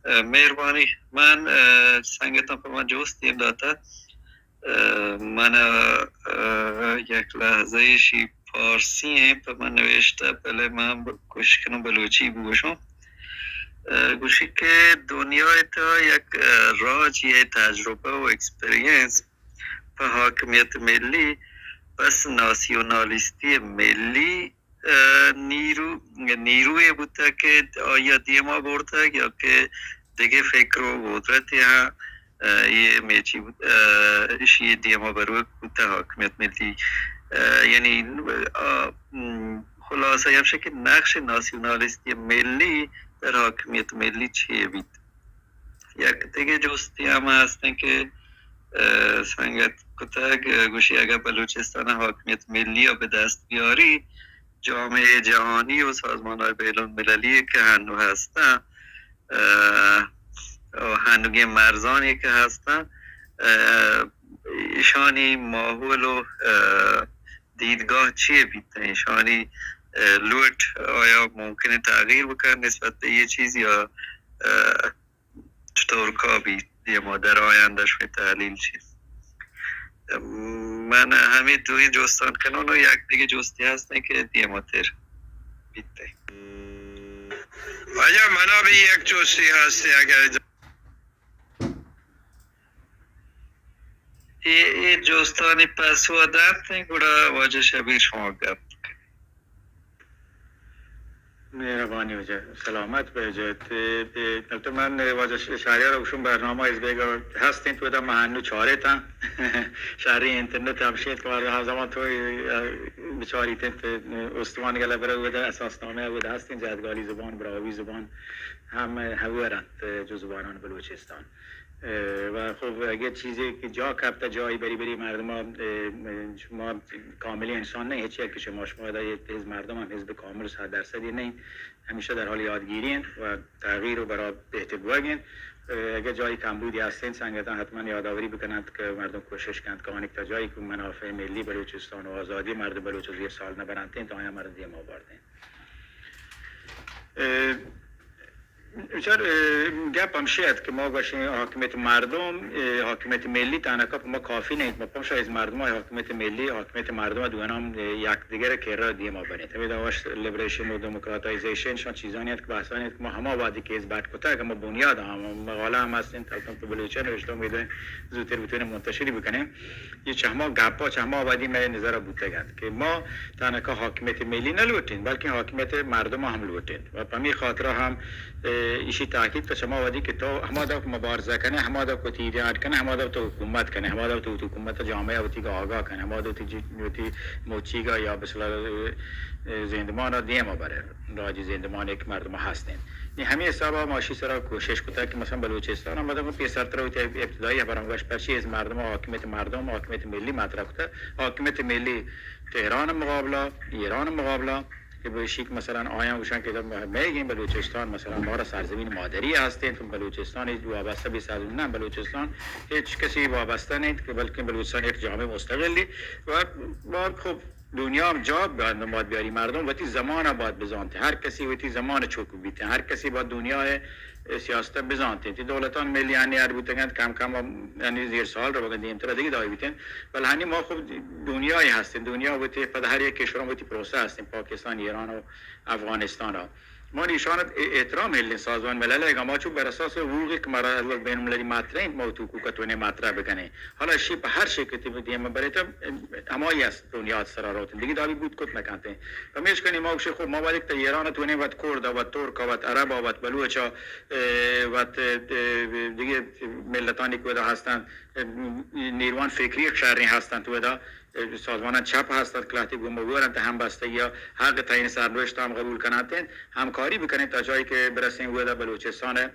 اه، مہربانی۔ من، اه، سنگتاں پہ من جوست دیم داتا۔ اه، من، اه، یک لحظہ ایشی پارسی ہیں پہ من نوشتہ، بلے من ب-، کوشش کنوں بلوچی بگوشوں۔ اه، گوشی کہ دنیا تا یک، اه، راج یہ تجربہ و ایکسپیرینس پہ حاکمیت ملی، پس ناسیونالیستی ملی اه، نیرو، نیروے بوتگ کہ آئی ء دیما برتگ یا کہ دگہ فکر و قدرتے ہا، اه، یہ میچی بوت، اه، اشی دیما بروک بوتا حاکمیت ملی، اه، یعنی، اه، م، خلاصہ ہمشہ کہ نقش ناسیونالیستی ملی در حاکمیت ملی چی بیت؟ یک دگہ جستی ہم ہستیں کہ، اه، سنگت کتگ، اه، گوشی اگر بلوچستان حاکمیت ملی به دست بیاری، جامعه جهانی و سازمان های بین المللی که هنو هستن، اه، و هنوگیں مرزانی که هستن، اه، ایشانی ماحول و، اه، دیدگاه چیه بیت؟ ایشانی، اه، لوٹ آیا ممکنه تغییر بکن نسبت به یه چیز یا، اه، چطور کا بیت دیما در آینده شوی تحلیل چیست؟ من ہمے دوئیں جستان کنون و یک دگہ جستی ہستیں کہ دیما تر بیتے۔ واجہ منا بھی یک جستی ہستے اگر اجازت۔ اے، اے جستانی پسو دنت گڑا واجہ شبیر شما گپ۔ مہربانی واجہ، سلامت بہ جت۔ اے، اے، البتہ من واجہ ش-، شہریار گوشم برنامہ از بیگا ہستیں تو دا من ہنو چارے تا۔ شہری انٹرنیٹ ہم شیت کہ مردم ہر زمان تو، اے، بچاری تنت استمان گلہ برو ودا اساس نامہ ودا ہستیں جدگالی زبان، براوی زبان ہم ہور انت جو زبانان بلوچستان۔ اه، و خب اگر چیزی کہ جا کپتہ جایی بری بری مردم ها، اه، شما کاملی انسان نہیں، ہچ یک شما، شما دا یک حزب مردم ہم حزب کامل صد درصدی نہیں، ہمیشہ در حال یادگیری انت و تغییر و برا بہتر بوگ انت۔ اه، اگر جایی کمبودی ہستین سنگتان حتما یادآوری بکنند کہ مردم کوشش کنند کہ آنک تا جایی کہ منافع ملی بلوچستان و آزادی مردم بلوچ زیر سال نبرنتین تا آیا مردم دیما باردین۔ اه، بچار، اه، گپ ہمشی ات کہ ما گوشیں حاکمیت مردم، اه، حاکمیت ملی تنکا پہ ما کافی نہ انت۔ ما پمشا از مردم حاکمیت ملی، حاکمیت مردم دوئیناں، اه، یک دگر کرا دیما بریں۔ ہمیں دعواش لبریشن و دموکراتائزیشن شان چیزانی ات کہ بحثانی ات کہ ما ہما وادی کہ از بٹ کتا کہ ما بنیاد ہم مقالہ ہم ہستیں، تلتم پہ بلوچان نوشتہ، امیدواریں زودتر بتوانیں منتشری بکنیں۔ یہ چہ ہما گپا، چہ ہما وہدی مئے نظر بوتگ انت کہ ما تنکا حاکمیت ملی نہ لوٹیں، بلکیں حاکمیت مردم ہم لوٹیں۔ و پمی خاطرا ہم، اه، ایشی تاکید کہ چہ ہما وہدی کہ تو ہما دو مبارزہ کنے، ہما دو کو تیریان کنے، ہما دو تو حکومت کنے، ہما دو تو حکومت جامعہ وتی کا آگاہ کنے، ہما دو تی جی-، وتی موچیگا یا بسلا، اه، زندمان دیما برے۔ راجی زندمان یک مردم ہستیں۔ نی ہمے حسابا ما اشی سرا کوشش کتا کہ مثلاً بلوچستان ہم مدام پیسر تر ہوتی ابتدائی ہبرم گوش پرچی از مردم حاکمیت مردم حاکمیت ملی مطرح کتا۔ حاکمیت ملی تہران مقابلہ، ایران مقابلہ کہ بشی کہ مثلاً آیاں گوشن کہ مئے گیں بلوچستان مثلاً مارا سرزمین مادری ہستیں تو بلوچستان ہیچ وابستہ بی سرزمین نہ، بلوچستان ہیچ کسی وابستہ نہیں کہ بلکہ بلوچستان یک جامعہ مستقلی و، و خب دنیا ہم جاہ باید بیاری، مردم وتی زمان ء باید بزانت، ہر کسی وتی زمان ء چک بیت، ہر کسی باید دنیا ء سیاست ء بزانت۔ تی دولتان ملی آنی اڈ بوتگنت، کم کم یعنی زیر سال روگن، دیمتر دگہ دائی بیتن، بل ہنی ما خب دنیای ہستیں، دنیا وتی پد ہر یک کشوران وتی پروسہ ہستیں، پاکستان، ایران و افغانستان ء۔ ما ایشان ء احترام ہلیں سازمان ملل ء، اگاں ما چو بر اساس حقوق کہ مارا بین المللی مطرح انت، ما وتی حقوق ء تونے مطرح بکنیں۔ حالا اشی پہ ہر شکلی دیما بریت، ہمائی است بنیاد سرا روت، دگہ دابی بوت کت نکنت۔ پمیش کنی ما گوشی خب ما وقت ایران ء تونے وت کرد ء وت ترک ء وت عرب ء وت بلوچ ء، اے، وت، اے، دگہ ملتانی کہ ودا ہستن، اے، نیروان فکری یک شریں ہستن تو ودا، اے، سازمان چپ ہستن کہ لہتے گوں مگورن تہ ہم بستگی ء حق تعیین سرنوشت ہم قبول کنات انت، ہمکاری بکنیں تا جایی کہ برسیں ودا بلوچستان ء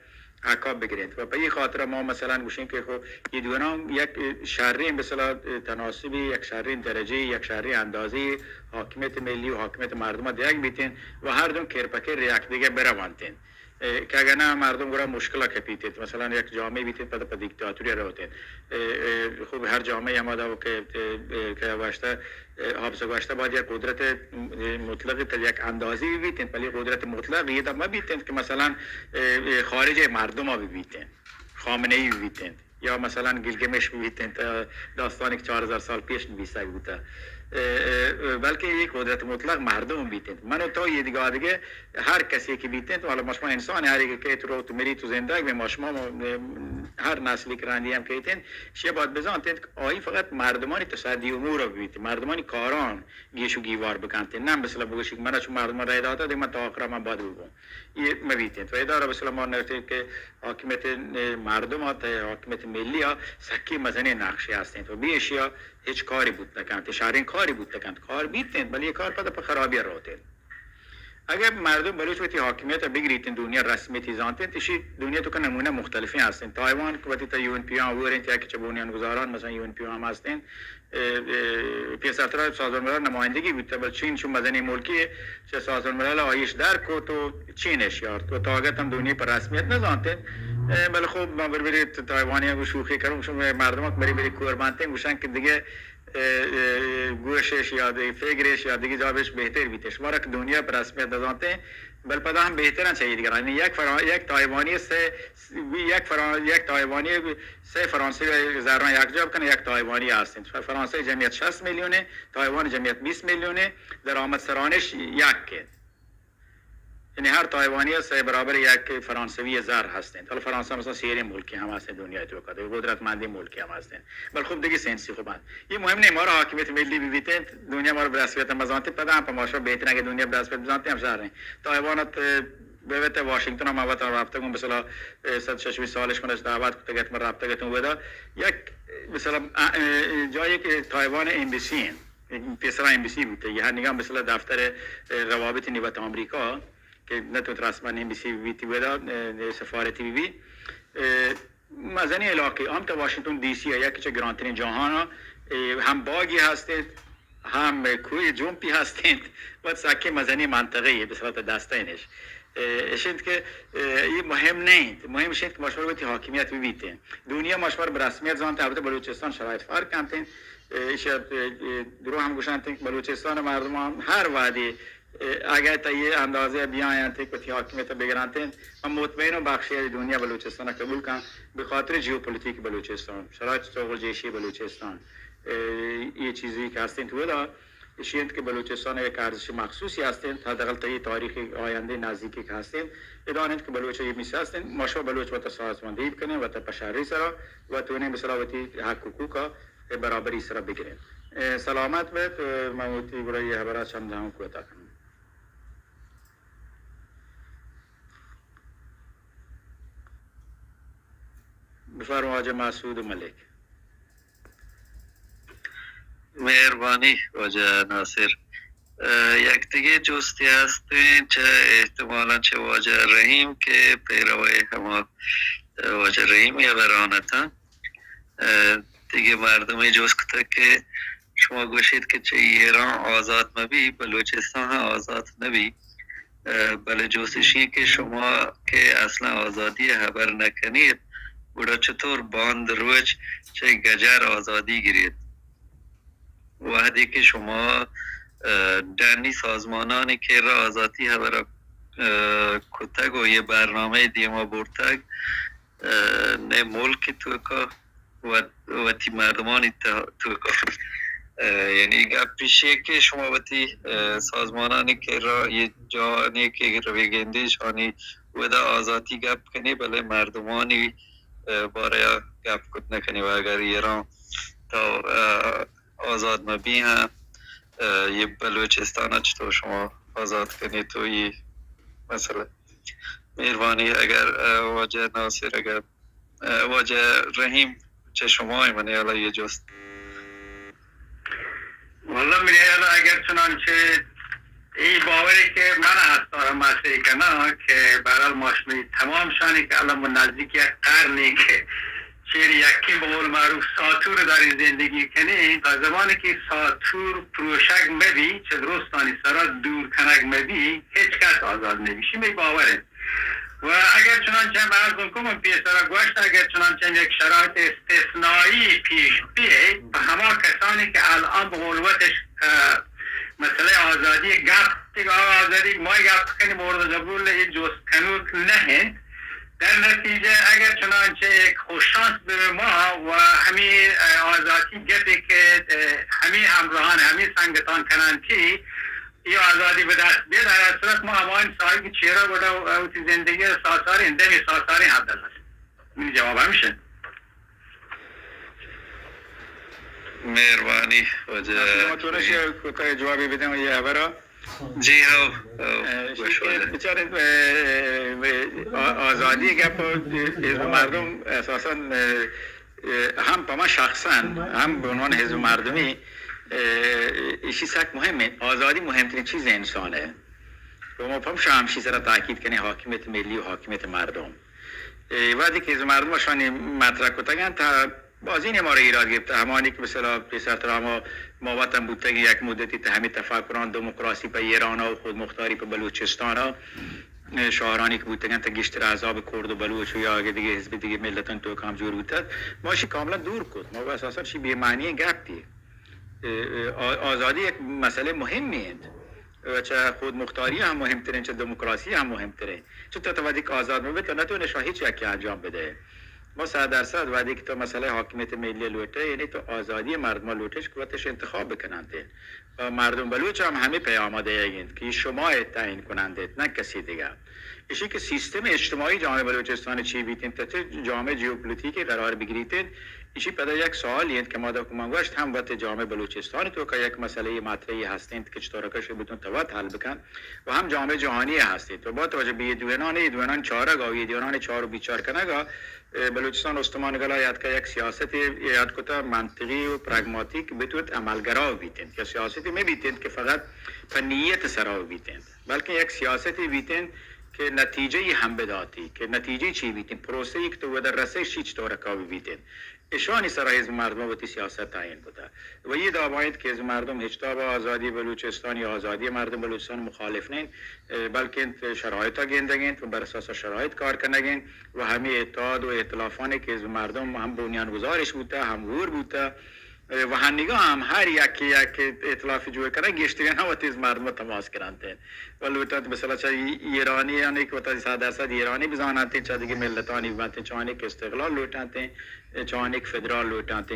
حقا بگرینت۔ و پہ اے خاطرا ما مثلاً گوشیں کہ خو اے دوئیناں یک شریں مثلاً تناسبی، یک شریں درجے، یک شریں اندازے حاکمیت ملی و حاکمیت مردم دیگ بیتین و ہر دو کر پہ کر یک دیگہ برونتین۔ اے، کہ اگہ نہ مردم گڑا مشکل کپیت۔ مثلاً یک جامعہ بیتین پدا پہ دیکتاتوری روتین۔ اے، اے، خوب ہر جامعہ ہما دا کہ، اے، اے، کہ واشتہ، اے، حافظ گوشتہ باید یک قدرت، اے، مطلق تا یک اندازی بیتین، بلے قدرت مطلق یہ دا مہ بیتین کہ مثلاً، اے، اے، خارج مردم ء بہ بیتین، خامنہ ای بہ بیتین یا مثلاً گلگمش بہ بیتین، تا داستانی کہ چار ہزار سال پیش نویسگ بوتا۔ اه، اه، بلکہ یہ قدرت مطلق مردم بیتنت۔ من و تو یہ دگہ دگہ ہر کسی کہ بیتنت، والا ما شما انسان، ہر یک کہ تو روت مری تو زندگ بے، ما شما، اه، ہر نسلی کہ رندی ہم کیتنت، شی باید بزانتنت کہ آئی فقط مردمانی تصدی امور بیت، مردمانی کاران گیش و گیوار بکنتنت۔ نہ مثلا بگوشی کہ من چون مردمان رای داتا دے من تا آخر من بد ببون۔ یہ مبیتنت۔ و ادارہ مثلا ما نگتیں کہ حاکمیت مردم ء تہ حاکمیت ملی ء سکی مزنیں نقشے ہستیں و بے ایشی ء ہچ کاری بوت نہ کنت، شریں کاری بوت نہ کنت، کار بیت انت، بلے یہ کار پدا پہ خرابی ء روت انت۔ اگر مردم بلوچ وتی حاکمیت ء بگریت انت، دنیا رسمیتی زانت انت، ایشی دنیا تو کہ نمونہ مختلفیں ہست انت۔ تائیوان کہ وتی تا یو این پی آن ہور انت یا کہ چہ بنیان گزاران مثلا یو این پی آن ہم ہست انت، اه، اه، پیسرتر سازمان ملل نمایندگی بوتہ، بلے چین چون مزنیں ملکے چہ سازمان ملل آئیش در کت و چین اش یارت و تاگت ہم دنیا پر رسمیت نزانت۔ اه، بلے خب ما بری بری تائیوانی گو شوخی کنوں، شما مردم بری بری کور بانتیں گوشن کہ دگہ، اه، اه، گوشش یا دگہ فکرش یا دگہ جابش بہتر بیتہ۔ شما را کہ دنیا پر رسمیت نزانتیں، بل پدا ہم بہترن چہ ایدگران۔ یعنی یک فرا-، یک تائیوانی سے، یک فرا-، یک تائیوانی سے فرانسوی زران یکجا بکن، یک تائیوانی ہستن۔ فرانسوی جمعیت شصت میلیون، تائیوان جمعیت بیست میلیون، درآمد سرانش یک انت۔ یعنی ہر تائیوانی سے برابر یک فرانسوی زر ہستن۔ حالا فرانسہ مثلا سیریں ملکی ہم ہستن دنیا تو کدے، قدرت مندیں ملکی ہم ہستن۔ بل خوب دگہ سینسی خوب انت۔ یہ مهم نہیں، مارا حاکمیت ملی بی بیتیں، دنیا مارا برسمیت مزانتی، پدا ہم پہ ماشا بہتر اگہ دنیا برسمیت بزانتی ہم شہر ہیں۔ تائیوان ات، بہ وت واشنگٹن ء ما وت رابطہ گوں مثلا، اه، صد شش سالش من دعوت کتگ ات، من رابطہ گتوں ودا یک مثلا، اه، اه، جایی کہ تائیوان ایمبسی ہیں، پیسرا ایمبسی بوتے، یہ نگاہ مثلا دفتر، اه، روابط نیمت آمریکا کہ نہ تو رسما ایمبسی بیتی ودا، اه، سفارتی بی بی، اه، مزنیں علاقے ہم تا واشنگٹن ڈی سی ء یکی چہ گرانترین جاہانا، اه، ہم باگی ہستیں، ہم کوہ جمپی ہست انت، وت سکیں مزنیں منطقہ یے، بہ صورت دستینش۔ اه، اش انت کہ، اه، یہ مهم نہ انت، مهم اش انت کہ مشورہ وتی حاکمیت بہ بیت انت۔ دنیا مشورہ بہ رسمیت زانت، البتہ بلوچستان شرایط فرق انت انت۔ اه، اش، اه، درو ہم گوشنت کہ بلوچستان مردمان ہر وہدی، اه، اگہ تا یہ اندازہ بیاینت کہ وتی حاکمیت بگرنت انت، من مطمئن و بخشی دنیا بلوچستان قبول کن، بہ خاطر جیوپولیٹیک بلوچستان، شرایط سوق جیشی بلوچستان۔ اه، یہ چیزی کہ ہست انت ودا، اشی انت کہ بلوچستان یک ارزش مخصوصی ہست انت، حداقل تا یہ تاریخ آیندہ نزدیکی کہ ہست انت، ادان انت کہ بلوچ یہ میسہ ہست انت، ما شما بلوچ وتا سازماندہی بکنیں، وتا پہ شری سرا، و تونیں مثلا وتی حق حقوقا برابری سرا بگریں۔ اه، سلامت بیت، اه، من وتی گڑا یہ حبرا چند ہم کوتاہ کنم۔ بفرما واجہ مسعود ملک۔ مہربانی واجہ ناصر۔ اه، یک دگہ جستے ہستیں چہ احتمالاً چہ واجہ رحیم کہ پیرو ہما، اه، واجہ رحیمی ہبران اتاں۔ اه، دگہ مردمے جست کتگ کہ شما گوشیت کہ چہ ایران آزاد مبی، بلوچستان ہم آزاد نبی۔ اه، بلے جست ایشی کہ شما کہ اصلاً آزادی ہبر نکنیت، گڑا چطور باند روچ چہ گجر آزادی گریت؟ وہدے کہ شما، اه، ڈنی سازمانانی کرا آزادی ہبر، اه، کتگ و یہ برنامہ دیما برتگ، اه، نئے ملک توکا و وتی مردمانی تہ-، توکا۔ اه، یعنی گپ ایشی کہ شما وتی، اه، سازمانانی کرا یہ جانی کہ روی گندی شانی ودا آزادی گپ کنی، بلے مردمانی، اه، بارے گپ کت نکنی و اگر ایران تا، اه، آزاد مبی ہاں، اه، یہ بلوچستان چطور شما آزاد کنی تو یہ مسئلہ۔ مہربانی اگر، اه، واجہ ناصر اگر اه، واجہ رحیم، چہ شما منی ہیالا یہ جست۔ واللہ منی ہیالا اگر چنانچہ ای باوری کہ من ہستا ہم ہستی کنا کہ بہرحال ما شمی تمام شانی کہ الان ما نزدیک یک قرنی کہ چیر یکین بہ قول معروف ساتور دارین زندگی کنی، تا زمانی کہ ساتور پروشگ مبی، چہ درستانی سرا دور کنگ مبی، ہچ کس آزاد نبی۔ شمی باور انت۔ و اگر چنانچہ من عرض کنم، من پیسرا گوشت، اگر چنانچہ یک شرایط استثنایی پیش بیه، پہ ہما کسانی کہ الان بہ قول وتش، اه، مسئلہ آزادی گپ، کہ آ آزادی ما گپ کنی، مورد قبول یہ جست کنوک نہ انت، در نتیجہ اگر چنانچہ یک خوششانس بہ ما و ہمے، اه، آزاتی گپے کہ، اه، ہمے ہمراہان، ہمے سنگتان کنان تھی، یہ آزادی بہ دست بید، در اصلت ما ہمان ساہگ چیرا گڑا وتی زندگی ساساریں، دمی ساساریں حد البت۔ منی جواب ہمشہ۔ مہربانی واجہ۔ ما تو نشے کوتاہ جوابی بدیں یہ خبرا۔ جی ہو، ہو، اه، گوش واجہ۔ بچارے، اه، اه، آزادی گپ، اه، حزب مردم اساساً، اه، اه، ہم پہ ما شخصاً، ہم بہ عنوان حزب مردمی، اه، ایشی سک مہم انت۔ آزادی مہمترین چیز انسان ہے۔ و ما پمشا ہمشی سرا تاکید کنیں حاکمیت ملی و حاکمیت مردم۔ اے وہدے کہ حزب مردم اشانی مطرح کتگ انت، تا بازینے مارا ایراد گپتہ، ہمانی کہ مثلاً پیسر ترا ما، ما وطن بوتگیں یک مدتی تہ ہمے تفکران دموکراسی پہ ایران و خودمختاری پہ بلوچستان، اے شاعرانی کہ بوتگ انت گیشتر احزاب کرد و بلوچ و یا اگہ دگہ حزب دگہ ملتان توکا ہم جوڑ بوتگ، ما اشی کاملاً دور کت، ما اساساً اشی بے معنی گپی۔ اے، اے، آ-، آزادی یک مسئلہ مہمی انت۔ و چہ خودمختاری ہم مہمترین، چہ دموکراسی ہم مہمترین۔ چہ تو، تو وہدے کہ آزاد مہ بے، تو نتونے شاہ ہچ یکی انجام بدے۔ ما صد درصد وہدے کہ تو مسئلہ حاکمیت ملی لوٹے، یعنی تو آزادی مردم لوٹش کہ وتش انتخاب بکننت۔ و مردم بلوچ ہم ہمے پیام دیگ انت کہ شما تعیین کننده، نہ کسی دیگہ۔ ایشی کہ سیستم اجتماعی جامعہ بلوچستان چی بیت انت، تہ جامعہ جیوپولیتیکی قرار بگریت انت، ایشی پدا یک سوالی انت کہ ما داکو من گوشت ہم وت جامعہ بلوچستان توکا یک مسئلہ مطرحی ہست انت کہ چطور کش بتون توت حل بکن و ہم جامعہ جہانی ہست انت و با توجہ بہ یہ دوئینان، یہ دوئینان چارگ و یہ دوئینان چار و بیچار کنگ، اه، بلوچستان استمان گلا یاد کا یک سیاست یاد کتا منطقی و پراگماتیک بتوت عملگرا بیت انت یا سیاستی مہ بیت انت کہ فقط پہ نیت سرا بیت انت، بلکہ یک سیاستی بیت انت کہ نتیجہ ہم بداتی، کہ نتیجہ چی بیت انت، پروسہ یک تو ودر رسے شی چطور کاوی بیت انت۔ اشانی سرا حزب مردم وتی سیاست تعیین کتا۔ و یہ دعوا انت کہ حزب مردم ہچ تابا آزادی بلوچستان یا آزادی مردم بلوچستان مخالف نین، اه، بلکہ انت شرایط گندگ انت و بر اساس شرایط کار کنگ انت و ہمیں اتحاد و ائتلافانی کہ حزب مردم ہم بنیان گزارش بوتا، ہم ہور بوتا، و ہنیگا ہم ہر یکے یک ائتلافی جوڑ کنگ گیشترین ہم وتی حزب مردم تماس گرنت انت۔ و لوٹنت مثلاً چہ ایرانی یعنی کہ وتا صد درصد ایرانی بزاننت، چہ دگہ ملتانی بنت، چہ آنی کہ استقلال لوٹنت، چہ آنی کہ فدرال لوٹنت،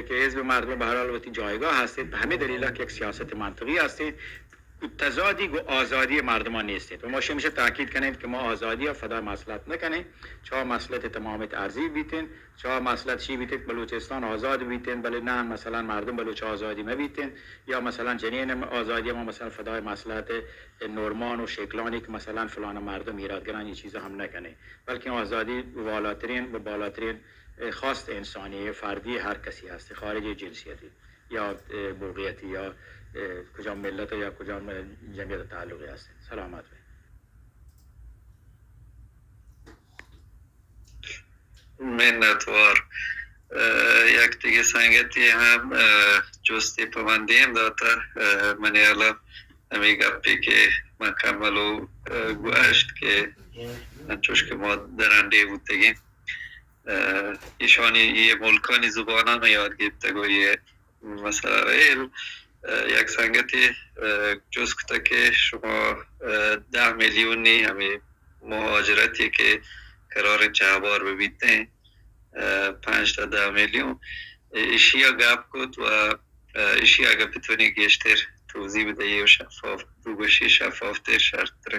کہ حزب مردم بہرحال وتی جایگاہ ہست انت، پہ ہمے دلیلا کہ یک سیاست منطقی ہست انت۔ تضادی گوں آزادی مردمان نیست انت۔ و ما شمشہ تاکید کنیں کہ ما آزادی فدای مصلحت نکنیں، چہ مصلحت تمامیت ارزی بیتیں، چہ مصلحت شی بیتیں کہ بلوچستان آزاد بیتیں، بلے نہ مثلاً مردم بلوچ آزادی مہ بیتیں، یا مثلاً جنین آزادی ما مثلاً فدای مصلحت نورمان و شکلانی کہ مثلاً فلان مردم ایراد گران، یہ چیزا ہم نکنیں، بلکہ آزادی والاترین و بالاترین خواست انسانی فردی ہر کسی ہست، خارج جنسیتی یا، اه، موقعیتی یا، اه، کجام ملت یا کجام جمعیت تعلقی ہست۔ سلامت بے۔ منتوار۔ اه، یک دگہ سنگتی ہم، اه، جستی پہ من دیم داتا، اه، منی حالا ہمے گپے کہ من کملو، اه، گوشت کہ انچوش کہ ما درنڈے بوتگیں، اه، ایشانی یہ ملکانی زبانان یاد گپتگ و یہ مسائل، اه، یک سنگتے، اه، جست کتگ کہ شما، اه، دہ میلیونی ہمے مہاجرتے کہ قرار چہبار ببیتیں، اه، پنچ تا دہ میلیون، ایشی ء گپ کت و، اه، ایشی ء اگہ بتونی گیشتر توضیح بدئے و شفاف بگوشی، شفاف تر، شرتر۔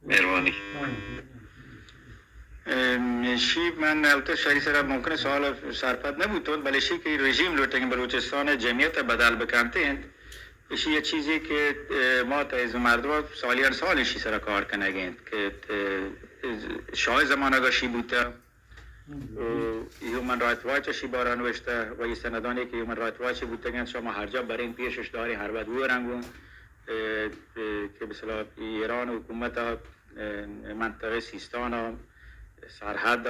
مہربانی۔ ام، ایشی من البتہ شری سرا ممکن سوال سرپد نہ بوتون، بلے ایشی کہ رژیم لوٹیں بلوچستان جمعیت بدل بکنت انت۔ ایشی یہ چیزی کہ، اه، ما تا از مردم سالیان سال ایشی سرا کار کنگ انت کہ، اه، شاہ زمانہ گشی بوتا و ہیومن رائٹ واچ اشی بارا نوشتہ و یہ سندانی کہ ہیومن رائٹ واچ بوتگ انت، شما ہر جا برین پیشش دارین، ہر وقت وہ رنگون، اه، اه، کہ بسلا ایران حکومت، اه، منطقہ سیستان سرحد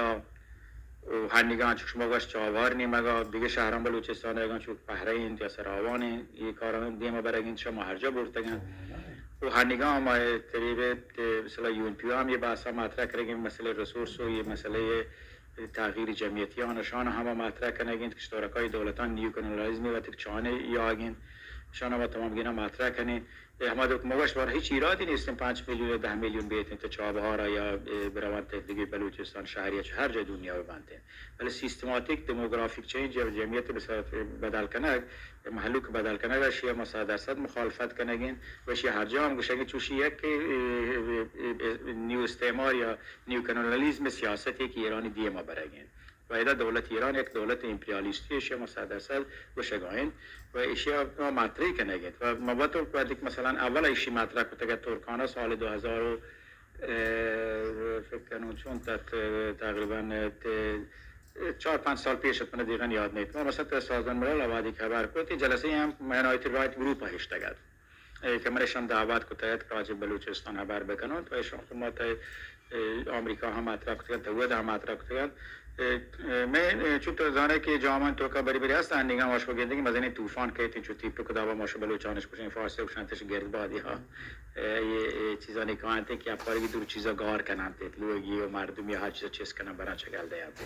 و ہنگان چک شما گوش چاوار نیمگا دگہ شہران بلوچستان اگان چک پہرہ انت یا سراوان انت، یہ کاران دیما برگ انت، شما ہر جا برتگ انت۔ و ہنگان ما قریب، اه، بسلا یون پیو ہم یہ بحثا مطرح کرگیں مسئلہ ریسورس و یہ مسئلہ تغییر جمعیتی آن اشان ہما مطرح کنگ انت کہ شتارکای دولتان نیوکولونیالیزمی وقتی کہ چانے یاگ انت، شان ما تمام گینا مطرح کنیں. اے ہما دو کہ ما گوشت، بارا ہچ ایرادی نیستیں، پنچ میلیون یا دہ میلیون بیتیں تو چابہارا یا، اے، بروانت دگہ بلوچستان شہری چہ ہر جای دنیا ببنتیں. بلے سیستماتیک دیموگرافک چینج یا جمعیت بس-، بدل کنگ، مہلوک بدل کنگ، اشی ما صد درصد مخالفت کنگیں. و اشی ہر جا ہم گوشگیں، چوشی یک، اے، اے، اے، نیو استعمار یا نیو کولونیالیزم سیاستی کہ ایرانی دیما برگیں. و ادا دولت ایران یک دولت امپریالیستی، اشی ما صد درصد گوشگا ایں و اشی ما مطرح کنگیں. و ما وت وقتی کہ مثلاً اول اشی مطرح کتگ ات ترکانا سال دو ہزار و، اے، فکر کنوں چون تت، تقریباً تے چار پنچ سال پیش ات، من دقیقاً یاد نیت. ما مثلاً تو سازمان ملل وہدی کہ ہبر کت، جلسہ ہم ہیومن رائٹ گروپ ہشتگ ات. اے کہ من اشان دعوت کتگ ات کہ راجع بلوچستان ہبر بکنن، تو اشان خو ما تہ، اے، آمریکا ہم مطرح کتگ ات، تو وہد ہم مطرح کتگ ات. اے، اے، مئے، اے، چو تو زانے کہ جامعہ توکا بری بری ہست، انیگا ما شما گندگی مزنیں طوفان کیت، چو تیپک دابا ما شو بلوچانش کشیں، فارسی کشنتش گردبادی ہا. اے، اے، اے چیزانی کانت کہ اپارگی دور چیزا گار کننت، لوگی و مردمی ہر چیزا چست کنن، بران چگل دینت.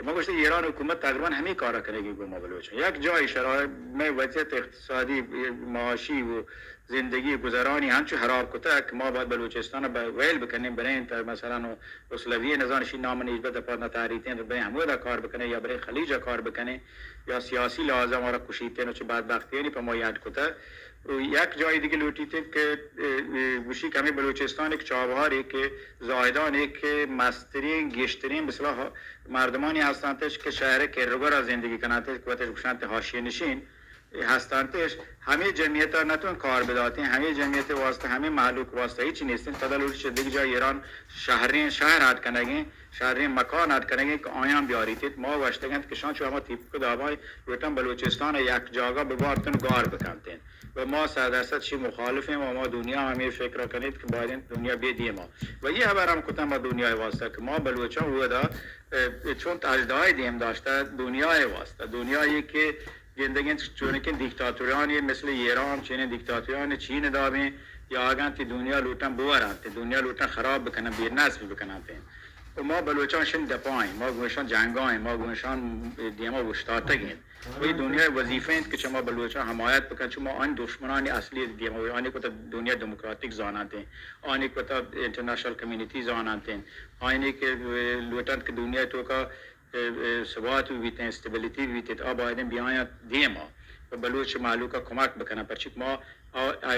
ما گوشت، ایران حکومت تقریباً ہمے کارا کنگی گوں ما بلوچاں. یک جاہے شرائط، مئے وضعیت اقتصادی، معاشی و زندگی گزرانی ہنچو خراب کتگ کہ ما باید بلوچستان ء ویل بکنیں، بریں تا مثلاً رسلوی نزان شی نام نیشبت پا نہ تاریتیں، بریں ہمودا کار بکنیں یا بریں خلیج ء کار بکنیں یا سیاسی لحاظ ء مارا کشیتیں و چہ بدبختیانی پہ ما یاد کتگ. و یک جاہے دگہ لوٹیت کہ، اے، اے، گوشی کہ ہمے بلوچستان یک چابہارے کہ زاہدان یک مستریں، گیشتریں، مثلاً مردمانی ہستانتش کہ شہر کرگورا زندگی کنانتش کہ وتش گوشانت حاشیہ نشین ہستانتش، ہمے جمعیت ء نتون کار بداتیں، ہمے جمعیت واسطہ، ہمے مہلوک واسطہ ہچ نیستیں. پدا لوٹی چہ دگہ جاہ ایران شہریں، شہر اڈ کنگیں، شہریں مکان اڈ کنگیں کہ آیاں بیاریت. ما گوشتگ انت کہ شان چو ہما تیپک دابا لوٹن بلوچستان ء یک جاگہ ببارتن گار بکنتیں. و ما صد درصد چی مخالفیں و ما دنیا ہمے فکر کنیت کہ باید انت دنیا بے دیما. و یہ ہبر ہم کتن ما دنیا واسطہ کہ ما بلوچاں اودا، اے، چون اجدائے دیم داشتہ دنیا واسطہ، دنیا کہ گندگیں چونکہ دیکتاتوریانی مثل ایران چینیں دیکتاتوریانی چین دابیں یا اگاں تی دنیا لوٹن بورانت، دنیا لوٹن خراب بکنن، بے نصب بکنن. و ما بلوچاں شن دپائیں، ما گوشان جنگائیں، ما گوشان دیما اوشتاتگیں. وہی دنیا وظیفہ انت کہ چہ ما بلوچاں حمایت بکن، چہ ما آن دشمنانی اصلی دیما، آنی کو تا دنیا دموکراتیک زانانتیں، آنی کو تا انٹرنیشنل کمیونٹی زانانتیں، آنی کہ لوٹنت کہ دنیا توکا، اے، اے، ثبات بیتیں، استیبلیتی بیتیں، آ باید بیاین دیما و بلوچ مہلوکا کمک بکنن، پرچہ ما آ، آ،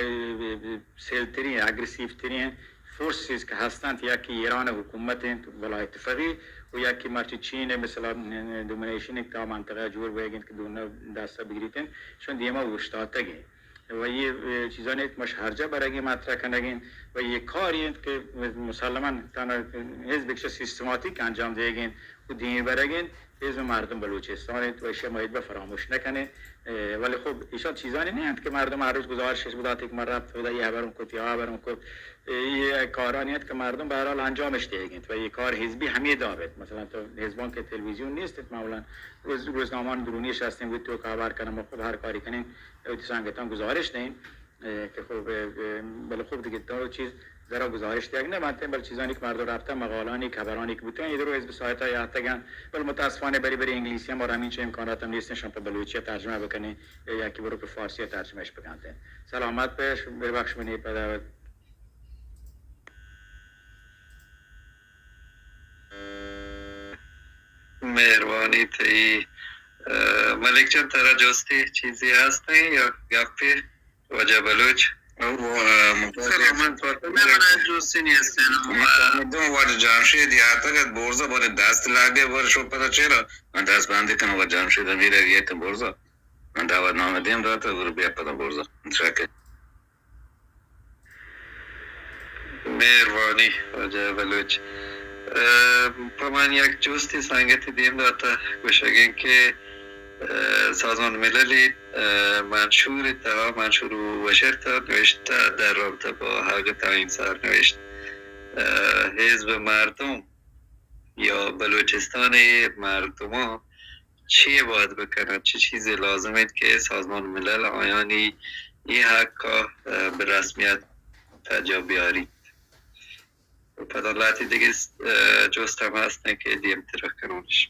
سیل ترین، اگریسیو ترین فورسز کہ ہستنت، یکی ایران حکومت انت، ولایت فقیہ، و یکی مرچی چین مثلا ڈومینیشن انت، تا منطقہ جوڑ بیگ انت کہ دونوں دستا بگریت انت، شون دیما اوشتاتگ انت. و یہ، اے، چیزانی کہ مش ہر جا برگیں مطرح کنگیں و یہ کاری انت کہ مسلماً تنہا حزب ایک سیستماتیک انجام دیگیں و دیمی برگیں. حزب مردم بلوچستان انت و ایشی ما ہچبر فراموش نکنیں. اے، ولی خب، ایشان چیزانی نہ انت کہ مردم ہر روز گزارش اش بدات کہ من رفت خدا یہ ہبروں کت یا ہبروں کت. اے، یہ کارانی انت کہ مردم بہرحال انجامش دیگ انت و یہ کار حزبی ہمے داب انت. مثلاً تو حزبان کہ تلویزیون نیست انت، معمولاً روز، روزنامہان درونیش ہستیں، وتی توکا ہبر کنن، ما خود ہر کاری کنیں، وتی سنگتان گزارش دیں. اے، کہ خب، اے، اے، بلے خب دگہ تو چیز ذرا گزارش دیگ نہ بنت، بلے چیزانی کہ مردم رفتن، مقالانی، خبرانی کہ بوتن، ادرو حزب سایتا یاتگن، بلے متاسفانہ بری بری انگلیسی ہم اور ہمین چه امکانات ہم نیستن، شما پہ بلوچی ترجمہ بکنیں، یا کہ برو پہ فارسی ترجمہ اش بکنت. سلامت بش، ببخش منی پدا. مہربانی تئی. اے، ملک جان، ترا جستی چیزی ہستیں یا گپی؟ واجہ بلوچ. او، اے، ممتاز. سلامت بات. نہ، من جستی نیستین. ما دو واجہ جمشید یاتگ ات، برزا بنے دست لگے، ور شو پدا چرا؟ من دست بندی کنم، واجہ جمشید امیر اگه یکم برزا. من دعوت نامہ دیم داتا، ور بیا پدا برزا. شکر. مہربانی، واجہ بلوچ. اے، پہ من یک جستی سنگتی دیم داتا، گوشگیں کہ، اے، سازمان مللی، اے، منشور تہا، منشور وشرتا نوشتہ در رابطہ با حق تعیین سرنوشت، اے، حزب مردم یا بلوچستان مردمان چی باید بکنن؟ چه چیزی لازم است که سازمان ملل آیانی این حق، اے، به رسمیت پجا بیاریت؟ پدا لہتی دگہ، اے، جست ہم ہستیں کہ دیمتر کنونش.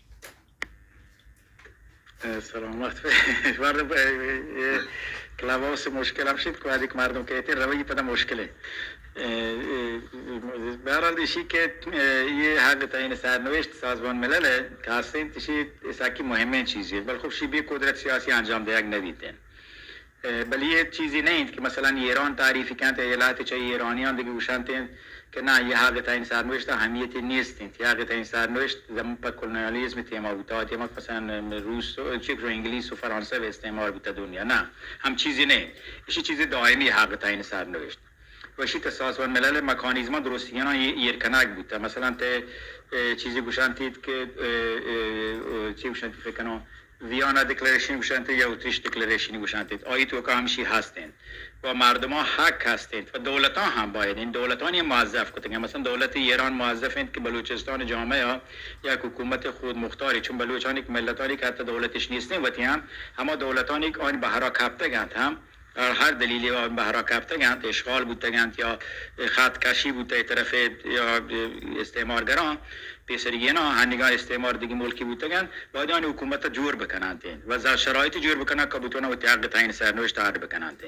اے، سلامت بے. مردم، اے، اے، کلب ہاؤس مشکل ہم شد کہ وہدے کہ مردم کہتے روی پدا مشکل ہے۔ اے، اے، بہرحال ایشی کہ، اے، یہ حق تعین سرنوشت سازمان ملل ہے، خاص انت ایشی سکی مہمیں چیزی، بل خب شی بے قدرت سیاسی انجام دیگ نہ بیتیں۔ اے، بل یہ چیزی نہیں کہ مثلاً ایران تعریفی کنت، یا لہتے چاہیے ایرانیان دیگه گوشنت کہ نہ، یہ حق تعین سرنوشت اہمیتی نیست انت۔ یہ حق تعین سرنوشت زمان پہ کولونیالیزم تیما بوتا، تیما مثلاً روس، چک رو انگلیس و فرانسہ به استعمار بوتا دنیا۔ نہ، ہم چیزی نہیں۔ ایشی چیزی دائمی حق تعین سرنوشت۔ و ایشی تا سازمان ملل مکانیزم درستینا ایر کنگ بوتا۔ مثلاً تے، اے، چیزی گوشنتید کہ، اے، اے، اے، چی گوشنتید فکر کنو، ویانا ڈکلریشن گوشنت یا اتریش ڈکلریشن گوشنت، آئی توکا ہمشی ہست انت و مردمان حق ہست انت و دولتان ہم باید انت دولتانی موظف کتگ انت۔ مثلاً دولت ایران موظف انت کہ بلوچستان جامعہ یک حکومت خود مختاری، چون بلوچانی کہ ملتانی کہ حتی دولتش نیستیں وتی ہم، ہما دولتانی کہ آن بہرا کپتگ انت ہم، ہر دلیلی آن بہرا کپتگ انت، اشغال بوتگ انت یا خط کشی بوتگ طرف یا استعمارگران، پیسریگیناں ہنگاں استعمار دگہ ملکی بوتگ انت، باید آنی حکومت جوڑ بکننت و زر شرایطی جوڑ بکننت کہ بتونن وتی حق تعین سرنوشت اڈ بکننت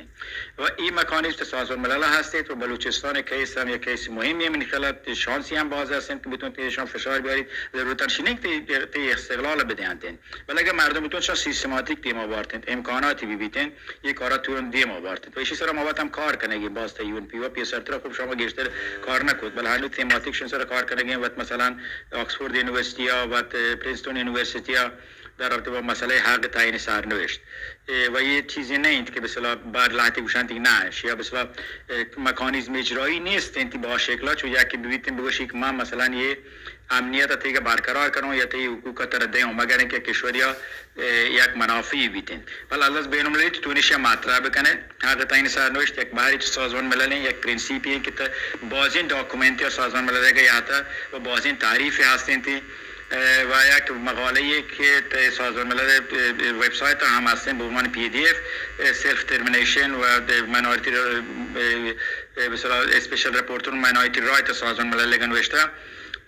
و ای مکانیزم سازمان ملل ہستیت و بلوچستان کیس ہم یک کیس مهمی، من خیال شانسی ہم باز ہستن کہ بتون تیشان فشار بیاریت، ضرورت شی نہیں کہ تی استقلال بدینت، بلے اگر مردم بتون شان سیستماتیک دیما بارتن، امکاناتی ببیتن، یہ کارا تورن دیما بارتن۔ تو ایشی سرا ما وت ہم کار کنگی باز تا یون پی و پیسرترا خوب شما گیشتر کار نکوت، بلے ہنو تھیماتیک شن سرا کار کنگی وت مثلاً آکسفورڈ یونیورسٹی ء، وت پرنسٹون یونیورسٹی ء در رابطہ با مسئلہ حق تعین سرنوشت۔ اے، و یہ چیزی نہیں کہ بسلا بار لہتی گوشنت کہ نہ، شیا بسلا، اے، مکانیزم اجرائی نیست انت با شکلا، چو یا کہ ببیتن بگوشی کہ ما مثلاً یہ امنیت ء تیگہ برقرار کنوں یا تئی حقوق ء ترا دیوں، مگر انکہ کشوریا، اے، یک منافعی بیتیں۔ بل از بین المللی تو تونشی مطرح بکنئے۔ حق تعین سرنوشت یک بہری چہ سازمان ملل انت، یک پرنسیپی انت کہ تہ بازیں ڈاکومنتی سازمان ملل ء یاتا و بازیں تعریفی ہستیں تی، اے، و یک مقالہ یہ کہ تہ سازمان ملل ء، اے، ویب سائٹ ہم ہستیں بہ عنوان پی ڈی ایف، اے، سیلف ڈٹرمنیشن و مائنارٹی، اے، اے، بسلا اسپیشل رپورٹر مائنارٹی رائٹ سازمان ملل ء نوشتہ۔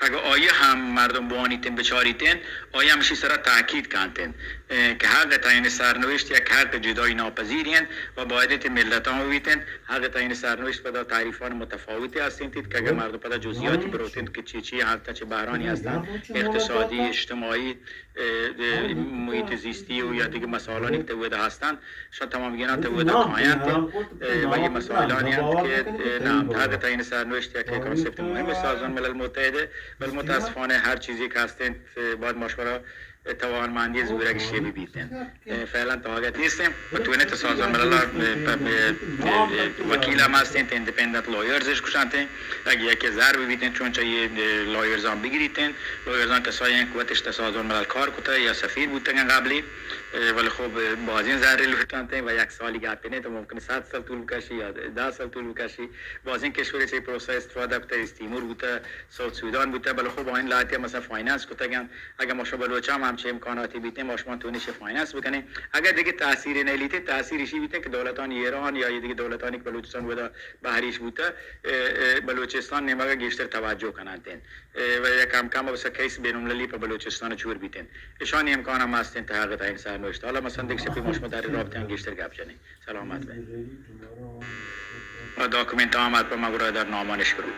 اگہ آئی ہم مردم بوانیتن، بچاریتن، آئی ہم اشی سرا تاکید کنتن، اے، کہ حق تعین سرنوشت یک حق جدائی ناپذیری انت و باید انت ملتان ببیتن۔ حق تعین سرنوشت پدا تعریفان متفاوتی ہستین تیت کہ اگر مردم پدا جزئیاتی بروتن کہ چی چی ہستن، چه بحرانی ہستن، اقتصادی، اجتماعی، اے، اے، محیط زیستی و یا دیگه مسائلانی که تہ اودا ہستن، شان تمام گینا تہ اودا کاینت، اے، و یہ مسائلانی انت کہ، اے، نام حق تعین سرنوشت یک کانسپت مهم سازمان ملل متحد، بل متاسفانہ ہر چیزی کہ ہستن، اے، باید مشورہ، اے، توانمندی زورگ شی ببیتن۔ اے، فعلاً طاقت نیستن و تو انت سازمان ملل، اے، پ-، اے، اے، وکیل ہم ہستن، ایندیپندنٹ لایرز اش گوشنت۔ اگہ یکے زر ببیتن، چون چہ یہ، اے، لایرزان بگریتن، لایرزان کسایی انت کہ وتش تہ سازمان ملل کار کتہ یا سفیر بوتگن قبلی، اے، ولی خب، اے، بازیں زر لوٹنت و یک سالی گپی نیت، ممکن صد سال طول بکشی یا دہ سال طول بکشی۔ بازیں کشور چہ پروسہ استفادہ کتہ، ایست تیمور بوتہ، ساؤتھ سودان بوتہ، بلے خب آئین لہتی مثلاً فائنانس کتگن۔ اگہ ما شما بلوچاں ہم ہمچین امکاناتی بیتیں، ما شما تونشی فائنانس بکنیں۔ اگہ دیگه تاثیر نیلیتیں، تاثیر ایشی بیتیں کہ دولتان ایران یا یہ دیگه دولتانی کہ بلوچستان ودا بہریش بوتہ، اے، اے، بلوچستان نیمگا گیشتر توجہ کننتین۔ اے، و یک کم کم بس کیس بین المللی پہ بلوچستان چور بیتین۔ اشانی امکان ہم ہستین تہ حق تعین سرنوشت۔ حالا مثلاً دیگه شپی ما شما در رابطہ ہم گیشتر گپ جنیں۔ سلامت بے۔ و داکومنت آمد پہ ما گرا در نامان اش کرو۔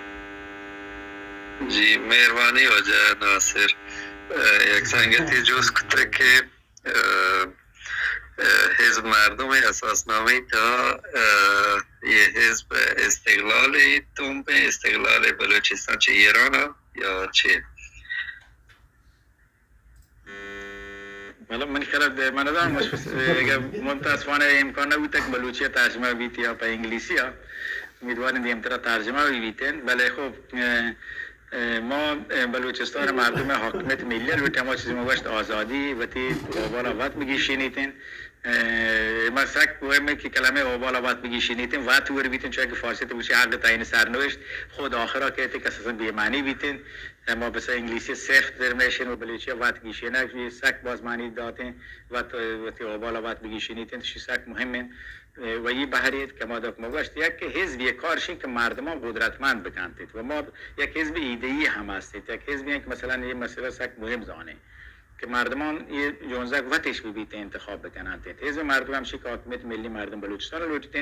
جی، مہربانی واجہ ناصر۔ اے، یک سنگتی جست کتہ کہ، اے، اے، حزب مردم اساسنامہ تا، اے، یہ حزب استقلال تنبہ، استقلال بلوچستان چہ ایران یا چہ؟ مطلب من خیال ء من نزاناں مش-، اگہ متاسفانہ امکان نہ بوتگ بلوچی ء ترجمہ بیت یا پہ انگلیسی ء، امیدواریں دیمترا ترجمہ بہ بیتیں، بلے خب، اے، اے، ما، اے، بلوچستان ء مردم ء حاکمیت ملی ء لوٹیں، ہما چیزی ما گوشت آزادی، وتی اوبال ء وت بگیشینیتیں۔ اے، ما سک مهم کہ کلمہ اوبال ء وت بگیشینیتیں، وت ور بیتیں، چونکہ فارسی تو گوشی حق تعین سرنوشت، خود آخرا کہتے کہ اساساً بے معنی بیتیں۔ اما بس انگلیسی سیلف ڈٹرمنیشن و بلوچی وت گیشینگ، یہ سک باز معنی داتیں، وت، وتی اوبال وت بگیشینیتیں، شی سک مهم انت۔ و یہ بہریت کہ ما دک مگوشت، یک کہ حزب یہ کار شین کہ مردمان قدرتمند بکنتیت و ما یک حزب ایدئی ہم ہستیت، یک حزبی ہیں کہ مثلاً یہ مسئلہ سک مهم زانیں۔ کہ مردمان اے جنزگ وتش بہ بیت انتخاب بکننت۔ حزب مردم ہمشی کہ حاکمیت ملی مردم بلوچستان لوٹیت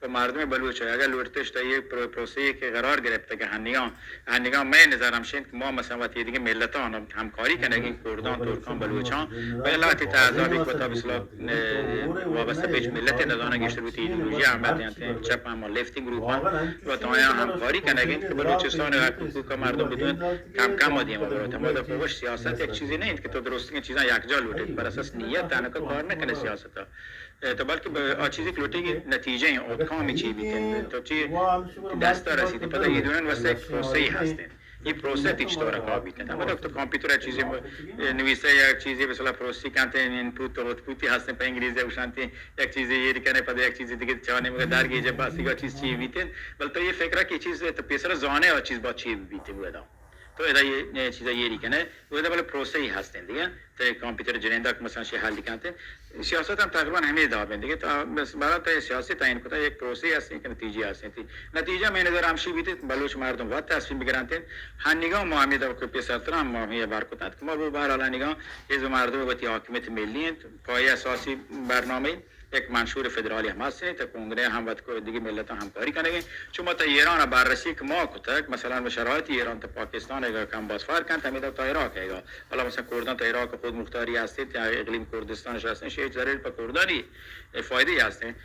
و مردم بلوچ اگر لوٹتش تا اے پرو-، پروسے کہ قرار گرفت کہ ہنیگان، ہنیگان مئے نظر ہمشی انت کہ ما مثلاً وتی دیگہ ملتان ہمکاری کنگیں، کردان، ترکان، بلوچان، پہلا تی تہذابی کتا بسلا، اه، وابستہ پیچ ملت نزانہ گیشتر بوتی ایدئولوژی ہم بدینت، چپ ہم لیفتی گروپ ہم و تو آیاں ہمکاری کنگیں کہ بلوچستان حق حقوق مردم بدون کم کم دیما بروت۔ ہمودا کہ وش سیاست یک چیزی نہ انت کہ تو درستیں چیزاں یکجا لوٹیت، بر اساس نیت تنکا کار نہ کنے سیاست ء۔ تو بلکہ ب-، آ چیزی کہ لوٹیگی نتیجہ ہیں، آؤٹ کم چی بیت، تو چی دستا رسیت، پدا یہ دونن واسطہ یک پروسے ہست انت۔ یہ پروسے تی چطور کار بیت انت۔ ہمودا تو کمپیوٹر چیزی نویسہ یک چیزی مثلا پروسی کنت، ان پوت و آؤٹ پوتی ہست انت، پہ انگریزی گوشنت، یک چیزی ایر کنے، پدا یک چیزی دیگہ چانے مگہ درگیجہ بس دیگہ چیز چی بیت انت۔ بل تو یہ فکر کہ چیز تو پیسر زانے و چیز با چی بیت انت۔ تو ادا یہ چیزا ایری کنے، و ادا بلے پروسے ہی ہستیں دیگہ۔ تو کمپیوٹر جنیندا کہ مثلاً شی حل کنت۔ سیاست ہم تقریباً ہمیں داب انت دیگہ۔ تو بس برا تو سیاست تعین کتا، یک پروسے ہستیں کہ نتیجے ہستیں۔ تی نتیجہ میں نظر ہمشی بیت، بلوچ مردم وت تصمیم بگرنت۔ ہنیگا ما ہمیں داب کہ پیسرتر ہم ما ہمیں بار کتنت کہ ما بو بہرحال ہنیگا حزب مردم وتی حاکمیت ملی انت، پایہ اساسی برنامہ یک منشور فدرالی ہم ہست انت، تا کنگرے ہم وت کو دگہ ملتاں ہمکاری کنگیں۔ چو ما تا ایران ء بررسی کہ ما کتگ، مثلاً شرایط ایران تا پاکستان اگہ کم باز فرق انت، ہمیدا تا عراق ایگا۔ حالا مثلاً کردان تا عراق خود مختاری ہست انت، یا اقلیم کردستانش ہست انت، شی ہچ ضرری پہ کردانی فائدہ ہست انت۔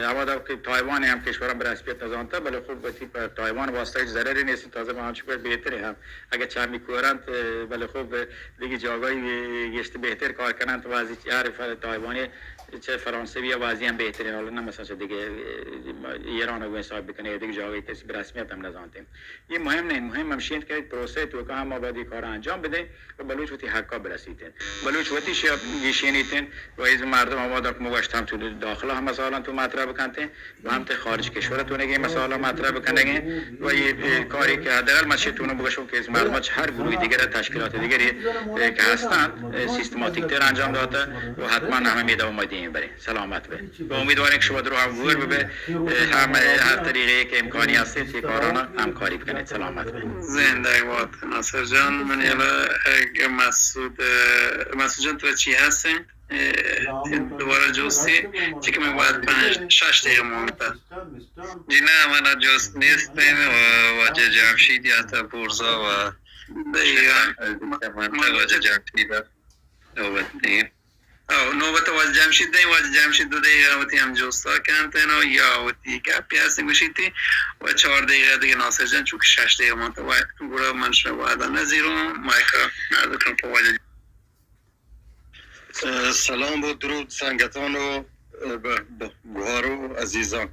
ہمدا کہ تائیوان ہم کشوران برسمیت نزانتا، بلے خب وتی پہ تائیوان واسطہ ہچ ضرری نیست، تازہ ما ہم چکر بہتر ہم اگہ چمی کورنت، بلے خب دگہ جاگاہی گشت بہتر کار کننت، وازی ہر تائیوانی چہ فرانسوی ء بازی ہم بہتریں، حالا نہ مثلاً چہ دگہ، اه، ایران ء گوں حساب بکنے یا دگہ جاگہے کسی برسمیت ہم نزانتیں۔ یہ مہم نہیں، مہم ہمشی انت کہ پروسے توکا ہم ما باید یہ کار انجام بدیں و بلوچ وتی حقا برسیتیں۔ بلوچ وتی شیا گیشینیتیں و از مردم آباد مگوشت ہم تو داخلہ ہم مسائلاں تو مطرح بکنتیں۔ و ہم تہ خارج کشور ء تونگیں مسائل ء مطرح بکنگیں و یہ، یہ کاری کہ حداقل ما چہ تونوں بگشوں کہ مردم چہ ہر گروہ دیگر ء تشکیلات دیگری، اے، کہ ہستان، اے، سیستماتیک تر انجام داتا و حتما ہمیں دو ما دیم بریں۔ سلامت بے۔ و امیدواریں کہ شما درو ہم گور ببے، اے، ہم ہر طریقے کہ امکانی ہستے تی کارانا ہمکاری بکنید۔ سلامت بے۔ زندگ بات ناصر جان۔ من یلا، اے، مسعود، اے، مسعود جان تو چی ہستیں؟ اے، دوبارہ جوستی، چی کہ من باید پنج، شش دقیقہ مونتا۔ جی نہ، من جوست نیستیں و واجہ جمشید یا تا برزا و دقیقاً۔ من واجہ جمشید نوبت دیں۔ او، نوبت واجہ جمشید دیں، واجہ جمشید دو دقیقہ وتی ہم جوستا کنتن و یا وتی گپی ہستیں گوشیتی و چار دقیقہ دیگہ ناصر جان، چونکہ شش دقیقہ مونتا و گڑا من شما وعدہ نزیروں، مائکا نازکم پہ واجہ سلام و درود سنگتان و، اه، ب-، ب-، گوهر و عزیزان.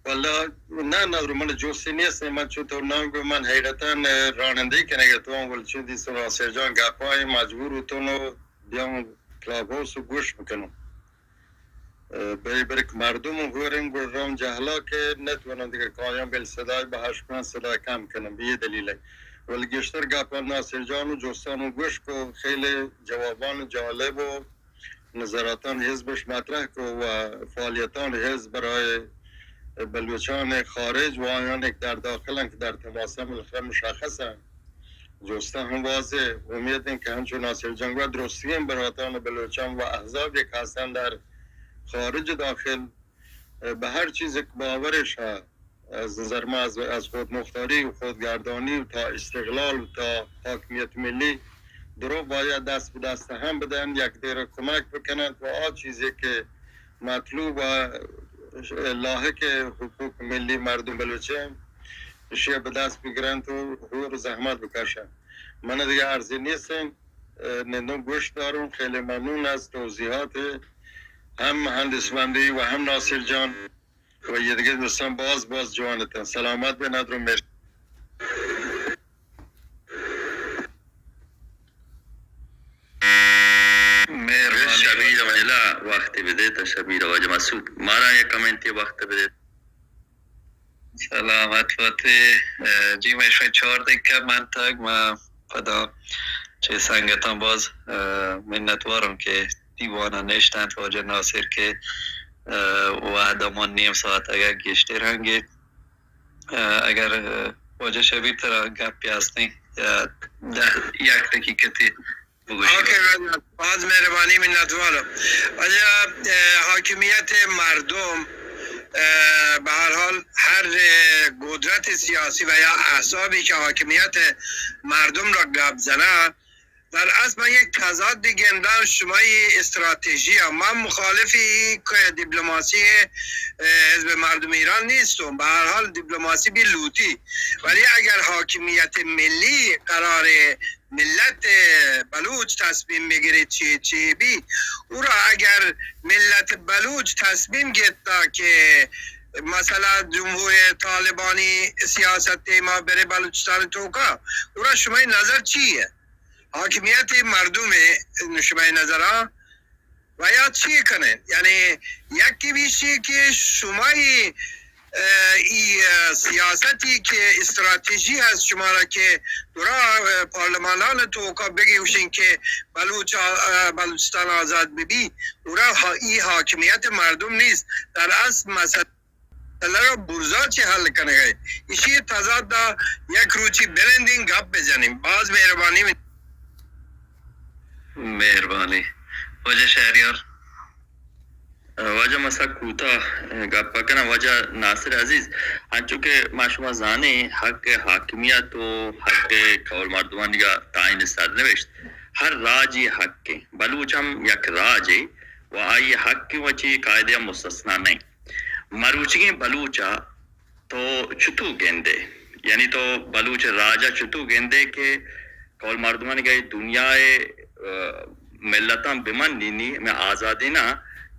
والله نه، نه، من جوستی نیست، من چون تو نام گو، من حقیقتاً، اه، رانندگی کنگتون، ولی چون دیستون ناصر جان گپای مجبور بوتون و بیام کلاب هاوس و گوش بکنم. اه، بری بری که مردم هورن گل رام جهلا که نتونن دیگه کایان بل صدای به هشت کنن، صدای کم کنن به یه دلیله. ولی گیشتر گپان ناصر جان و جستان و گوش کو، خیلی جوابان جالب و نظراتان حزبش مطرح کو و فعالیتان حزب برای بلوچان خارج و آیان که در داخلن که در تماسن بالاخره مشخصن. جستان هم واضح. امید این که همچون ناصر جان و درستین براتان بلوچان و احزاب یک هستن در خارج و داخل، اه، به هر چیزی که باورش هست، از نظر ما از، از خودمختاری و خودگردانی و تا استقلال و تا حاکمیت ملی، درو باید دست به دست هم بدن، یک دیر کمک بکنند و آ چیزی که مطلوب و لاحق حقوق ملی مردم بلوچه، اشیا به دست بگیرند و هور زحمت بکشند. من دیگه عرضی نیستم. اه، نندون گوش دارم. خیلی ممنون از توضیحات هم مهندس بندی و هم ناصر جان و یه دیگه دوستان. باز، باز جوانتن. سلامت بین. ادرو مر. مهربانی. شبیر واجہ. منلا وقت بدیت، شبیر واجہ مسعود. مارا یک کمنٹے وقت بدیت. سلامت باتے. اه، جی، من شوی چار دقیقہ منتگ، من پدا چہ سنگتاں باز، اه، منتوارم کہ دیوانا نشتنت واجہ ناصر کہ، اه، وہد ہمان نیم ساعت اگر گیشتر ہنگیت. اه، اگر، اه، واجہ شبیر ترا گپے ہستیں یا دہ، یک دقیقتے. بگوشی. اوکے، باز مہربانی، منتوارم. واجہ، اه، حاکمیت مردم، اه، بہ ہر حال ہر، اه، قدرت سیاسی و یا احزابی کہ حاکمیت مردم را گپ زنه، در اصل من یک تضادی گندم شمای استراتژی ها. من مخالفی که دیپلماسی، اه، حزب مردم ایران نیستم. به هر حال دیپلماسی بی لوتی، ولی اگر حاکمیت ملی قرار ملت بلوچ تصمیم بگیره چی، چی بی، او را اگر ملت بلوچ تصمیم گرفتا که مثلا جمهور طالبانی سیاست ما بره بلوچستان توکا، او را شمای نظر چیه؟ حاکمیت مردم شمای نظرا و یا چی کنین؟ یعنی یکی بیشی که شمای، اه، ای، اه، سیاستی که استراتژی هست شما را که درا، اه، پارلمانان توکا بگی گوشین که بلوچ، اه، بلوچستان آزاد ببی، او را ها-، ای حاکمیت مردم نیست. در اصل مسئله را برزا چه حل کنگه؟ ایشی تضاد یک روچی بلندین گپ بزنیم. باز مهربانی. مہربانی. واجہ شہریار. واجہ، من سک کوتاہ گپ کناں. واجہ ناصر عزیز، انچو کہ ما شما زانیں، حق حاکمیت و حق قول مردمانیگا تعین سرنوشت ہر راجی حق ایں. بلوچ ہم یک راجے و آئی حق ایں و چی قاعدہ مستثنا نہ ایں. مروچیگیں بلوچا تو چتو گندے؟ یعنی تو بلوچ راج ء چتو گندے کہ قول مردمانی گئے دنیا ء، اه، ملتاں بمنینی، ہمے آزادی نا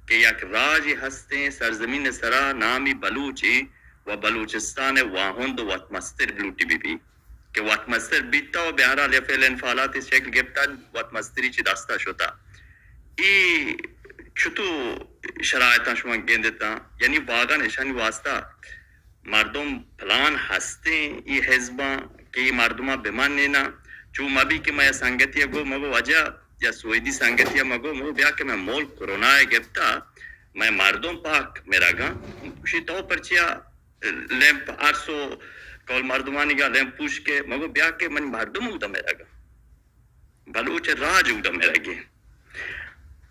کہ یک راجے ہستیں سرزمین سرا نامی بلوچی و بلوچستان ء واہند و وتمستر بلوٹی بی بی کہ وتمستر بیتا و بہرحال یا فعل انفعالات شکل گپتا وتمستری چی دستا شتا. ای چتو شرائطاں شما گندتاں؟ یعنی واقعاً اشانی واسطہ مردم پلان ہستیں ای حزباں کہ ای مردماں بمنینا؟ چو مبی کہ مئے سنگتی گو مگو وجہ یا سویدی سنگتی مگو مگو بیا کہ مئے ملک کرونا گپتا، مئے مردم پاک مرگاں. گوشی تو پرچیا لیمپ ارسو قول مردمانی گا لیمپ پوش کے؟ مگو بیا کہ منی مردم اودا مرگاں. بلوچ راج اودا مرگے.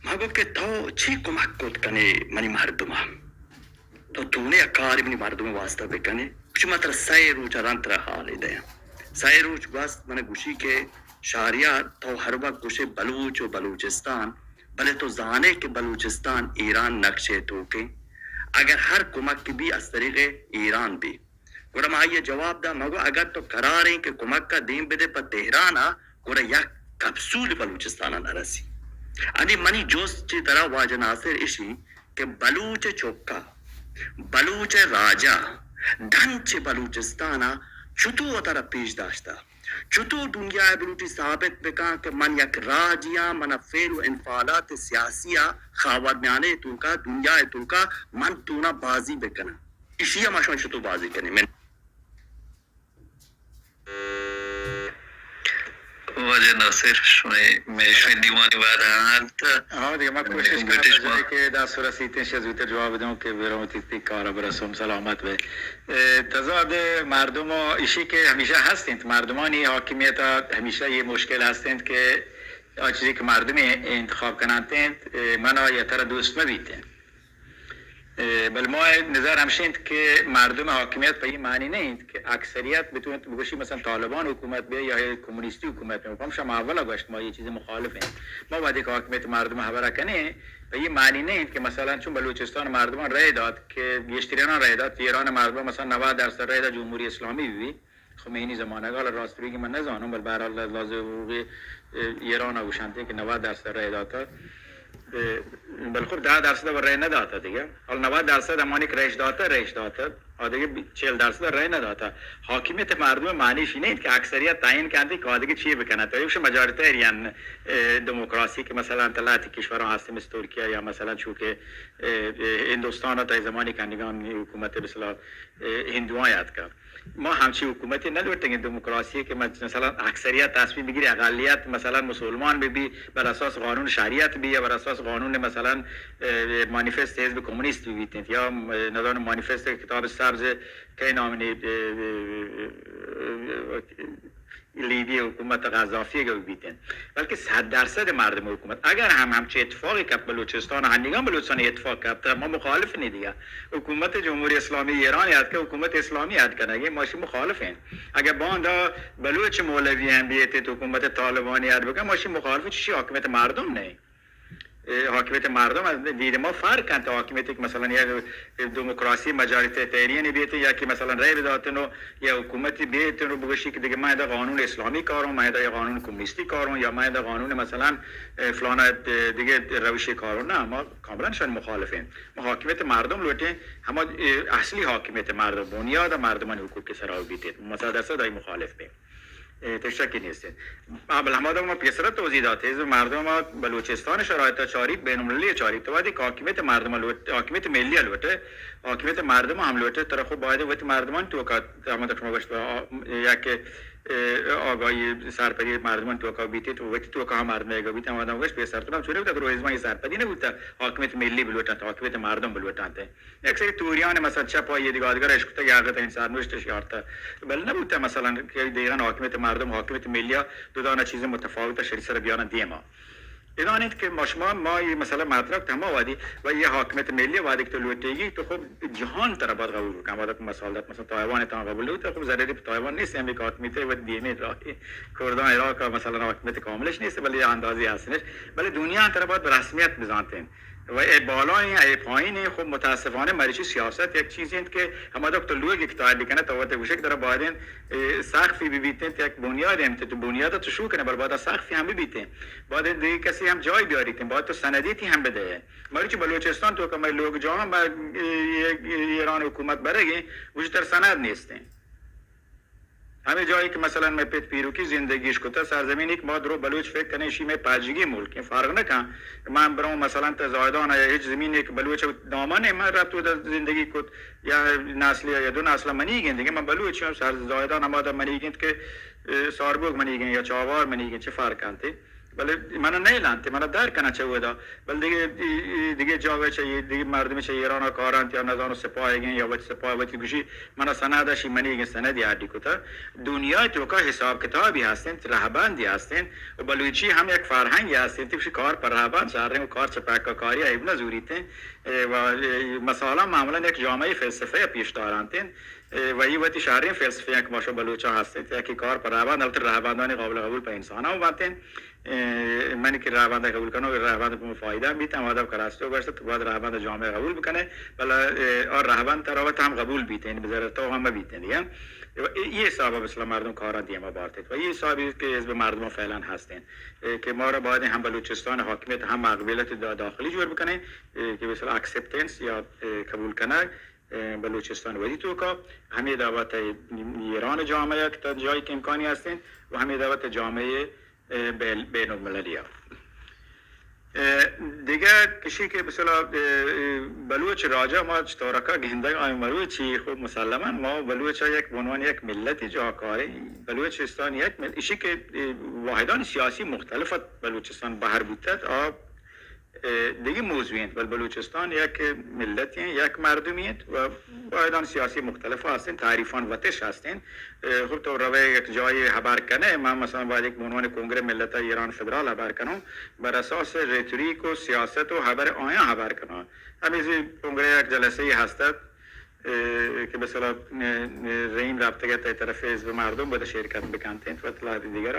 ما گو کہ تو چی کمک کت کنے منی مردم ء؟ تو تونی ء کار منی مردم ء واسطہ بکنے؟ چی ما ترا سئے روچ ء رند ترا حالے دیاں. سئے روچ گوست من گوشی کہ شہریار تو ہر وقت گوشے بلوچ و بلوچستان، بلے تو زانے کہ بلوچستان ایران نقشے توکیں، اگر ہر کمک بی از طریق ایران بی. گڑا ما آئی ء جواب دا، ما گو اگر تو قرار ایں کہ کمک ء دیم بدے پہ تہران ء، گڑا یک کپسول بلوچستان ء نہ رسی. انی منی جست چہ ترا واجہ ناصر اشی کہ بلوچ ء چکا، بلوچ ء راجا، ڈن چہ بلوچستان ء چتو وتارا پیش داشتا؟ چتو دنیا ء بلوٹی ثابت بکاں کہ من یک راجی آں، من فعل و انفعالات سیاسی ء خاورمیانہ ء توکا، دنیا ء توکا من تونا بازی بکناں؟ ایشی ء ما شما چتو بازی کنیں؟ من واجہ ناصر، شمئے، مئے شمئے دیوانی بارہ ہاں، دگہ ما کوشش کناں برٹش تا جاہے کہ دست رسیتیں شہ زوتر جواب دوں کہ بروں وتی، وتی کار برسوں، سلامت بے. اے، تضاد مردم ایشی کہ ہمیشہ ہست انت، مردمانی حاکمیت ہمیشہ یہ مشکل ہست انت کہ آ چیزی کہ مردم انتخاب کنانت انت، اے، من آ یا ترا دوست مہ بیت انت. اے، بل ما نظر ہمش انت کہ مردم حاکمیت پہ یہ معنی نہ انت کہ اکثریت بتوانت بگوشی مثلاً طالبان حکومت بے یا یہ کمونیستی حکومت بے. ہمشہ ما اولا گوشت ما یہ چیز مخالف ہیں. ما وہدے کہ حاکمیت مردم حبرہ کنیں، پہ یہ معنی نہ انت کہ مثلاً چون بلوچستان مردمان رای دات کہ گیشتریان رای دات، ایران مردمان مثلاً نود درصد رای دات جمہوری اسلامی بی. خمینی زمانگ ء، حالا راست بگی من نزانم، بل بہرحال لازم ایران ء گوشنت کہ نود درصد رای داتا. اے، بل خب دہ درصد ء رای نداتا دگہ. حال نود درصد ہمانی کہ رایش داتا، رایش داتا. آ دگہ چہل درصد رای نداتا. حاکمیت مردم معنی شی نہ انت کہ اکثریت تعیین کنت کہ آ دگہ چی بکنت. ایوش مجاریتیرین، اے، دموکراسی کہ مثلاً تلہ تی کشوراں ہست مثل ترکیہ یا مثلاً چو کہ، اے، اے، ہندوستان ء تئی زمانی کنگان حکومت بسلا، اے، ہندوان یاتکا. ما ہمچی حکومتے نہ لوٹیں کہ دموکراسی کہ مس-، مثلاً اکثریت تصمیم بگیری، اقلیت مثلاً مسلمان بہ بی، بر اساس قانون شریعت بی یا بر اساس قانون مثلاً، اے، مانیفست حزب کمونیست بہ بیت انت یا، اے، نزانم مانیفست کتاب سبز کئی نام نی، اے، اے، اے، اے، اے، لیبی حکومت قذافی گو بیتن، بلکہ صد درصد مردم حکومت اگر ہم ہمچے اتفاقی کپ بلوچستان، ہنیگان بلوچستان اتفاق کپ، ما مخالف نہیں دیگا. حکومت جمہوری اسلامی ایران یاد کہ حکومت اسلامی یاد کنگی، ما شی مخالف ہیں. اگر باندا بلوچ مولوی ہم بیتے تو حکومت طالبانی یاد بکن، ما شی مخالف، چشی حاکمیت مردم نہیں. اے، حاکمیت مردم از دید ما فرق انت. حاکمیت یک مثلاً یک دموکراسی مجاریتیرین بیت، یا کہ مثلاً رای بداتن و یا حکومتی بیت و بگوشی کہ دیگه من ادا قانون اسلامی کارون، من ادا قانون کمونیستی کارون، یا من ادا قانون مثلاً، اے، فلانا، اے، دیگه روشی کارون. نه، ما کاملاً شان مخالفین. ما حاکمیت مردم لوٹیں، ہما، اے، اصلی حاکمیت مردم، بنیاد مردمان حقوق سرا بیت، ما صد درصد آئی مخالف بیں. اے، تو شکی نیست. آ، بل ہما دم ما پیسرا توضیح دات، حزب مردم ما بلوچستان شرایط چاریت، بین المللی چاریت، تو وقتی کہ حاکمیت مردم لوٹ، حاکمیت ملی لوٹے، حاکمیت مردم ہم لوٹے، ترا خو باید وت مردمان تو کا، ہما دم شما گوشت، آ، یک، اے، آگاہی سرپدی مردمان تو کا بیتی، تو وقتی تو کا مردم گو بیتی، ہما دم گوشت پیسر تو ہم چورے بوتا، درو حزبان سرپدی نہ بوتا، حاکمیت ملی بلوٹانت، حاکمیت مردم بلوٹانت. یک سری توریان مثلاً چپ آئی دیگه آدگر اشکتگ، یا غت انسان نوشت شیارتا. بل نبوتا مثلاً کہ دیگران حاکمیت مردم، حاکمیت ملیا دو دانه چیز متفاوت شری سر بیان دیما. ادان انت کہ ما شما، ما یہ مسئلہ مطرح کت ہما وادی و یہ حاکمیت ملی وادی کہ تو لوٹیگی تو خب جہان ترا باید قبول بکن. وادی کہ مثال دات مثلاً تایوان تان قبول نبوتا، خب ضرری پہ تایوان نیست، ہمیں حاکمیت و دیمی راہی کردان عراق مثلاً حاکمیت کاملش نیست، بلے یہ اندازی هستنش، بلے دنیا ترا باید رسمیت بزانتین. و اے بالائیں، اے پائینیں، خب متاسفانہ مرچی سیاست یک چیزے انت کہ ہما دک تو لوگ اختیار بکنے، تو وت گوشک در بایدیں، اے، سقفی ببیتیں، یک بنیادے انت، تو بنیاد تو شو کنے، بل باید سقفی ہم ببیتیں، باید دیگه کسی ہم جای بیاریتیں، باید تو سندیتی ہم بدے. مرچی بلوچستان تو کہ میں لوگ جاہاں، میں، اے، اے، ایران حکومت برگیں، وجہ تر سند نیستیں. ہمے جاہے کہ مثلاً مئے پت پیروکی زندگیش کتہ، سرزمینے کہ ما درو بلوچ فکر کنیں، اشی مئے پاجگی ملکیں، فرق نہ کن. من بروں مثلاً تہ زاہدان ءَ، ہچ زمینے کہ بلوچ ناما نیں، من رپت اودا زندگی کت، یا نسلے یا دو نسل منیگیں دگہ، من بلوچ آں، سر زاہدان ہمادا منیگیں کہ، اے، ساربوگ منیگیں یا چاوار منیگیں، چہ فرق انت؟ بلے من ءَ نئیلانت، من ءَ در کناں چہ اودا. بلے دگہ، دگہ جاگہ چہ، دگہ مردم چہ ایران ءَ کارنت یا نزانو سپاہیگیں یا وتی سپاہ وتی گوشی، من ءَ سند اشی منیگیں سندی اڈی کتہ. دنیا توکا حساب کتابی ہستیں، رہبندی ہستیں، و بلوچی ہم یک فرہنگی ہستیں، تیشی کار پر رہبند شریں و کار چہ پکا کاری عیب نہ زوریتیں. اے، و، اے، مثالاً معمولاً یک جامعہ فلسفہ پیش دارنتیں. اے، و ای وتی شریں فلسفہ یک ما شما بلوچاں ہستیں، یکی کار پر رہبند، البتہ رہبندانی قابل قبول پہ انسان ہم بنتیں. اے، من کہ رہبند قبول کنوں، رہبند پہ فائدہ بیت، ہم آدم کراستو گوشت، تو باید رہبند جامعہ قبول بکنے، بلے، اے، اور رہبند ترا وت ہم قبول بیت، یعنی بذرا تو ہم بیت، دیگہ. اے، یہ حساب مثلا مردم کارا دیما بارت. و یہ حسابی کہ حزب مردم فعلاً ہستیں، اے، کہ ما را باید ہم بلوچستان حاکمیت ہم مقبولیت دا-، داخلی جوڑ بکنے، اے، کہ مثلا اکسپٹنس یا، اے، قبول کنگ، اے، بلوچستان ودی توکا، ہمے دعوت ایران جامعہ کہ تا جایی کہ امکانی ہستیں و ہمے دعوت جامعہ، اے، بین، بین المللی ءَ. اے، دگہ کشی کہ مثلا، اے، اے، بلوچ راجا ما چطورکا گندگ آئیں مروچی، خب مسلماً ما بلوچ یک بنوان یک ملتی جا کاریں، بلوچستان یک مل-، اشی کہ، اے، واحدان سیاسی مختلف بلوچستان بہر بوتت، آ اے، دگہ موضوعی انت، بل بلوچستان یک ملتی انت، یک مردمی انت و واحدان سیاسی مختلف ہستیں، تعریفان وتش ہستیں. اے، خب تو روے یک جایی ہبر کنے، من مثلا باید یک بنوان کنگرہ ملت ایران فدرال ہبر کنوں، بر اساس ریتوریک و سیاست و ہبر آیاں ہبر کنوں. ہمے زی کنگرہ یک جلسے ہستت، اے، کہ مثلا، اے، اے، رحیم رابطہ تہ طرف حزب مردم بودا شرکت بکنت انت و اطلاعات دیگر.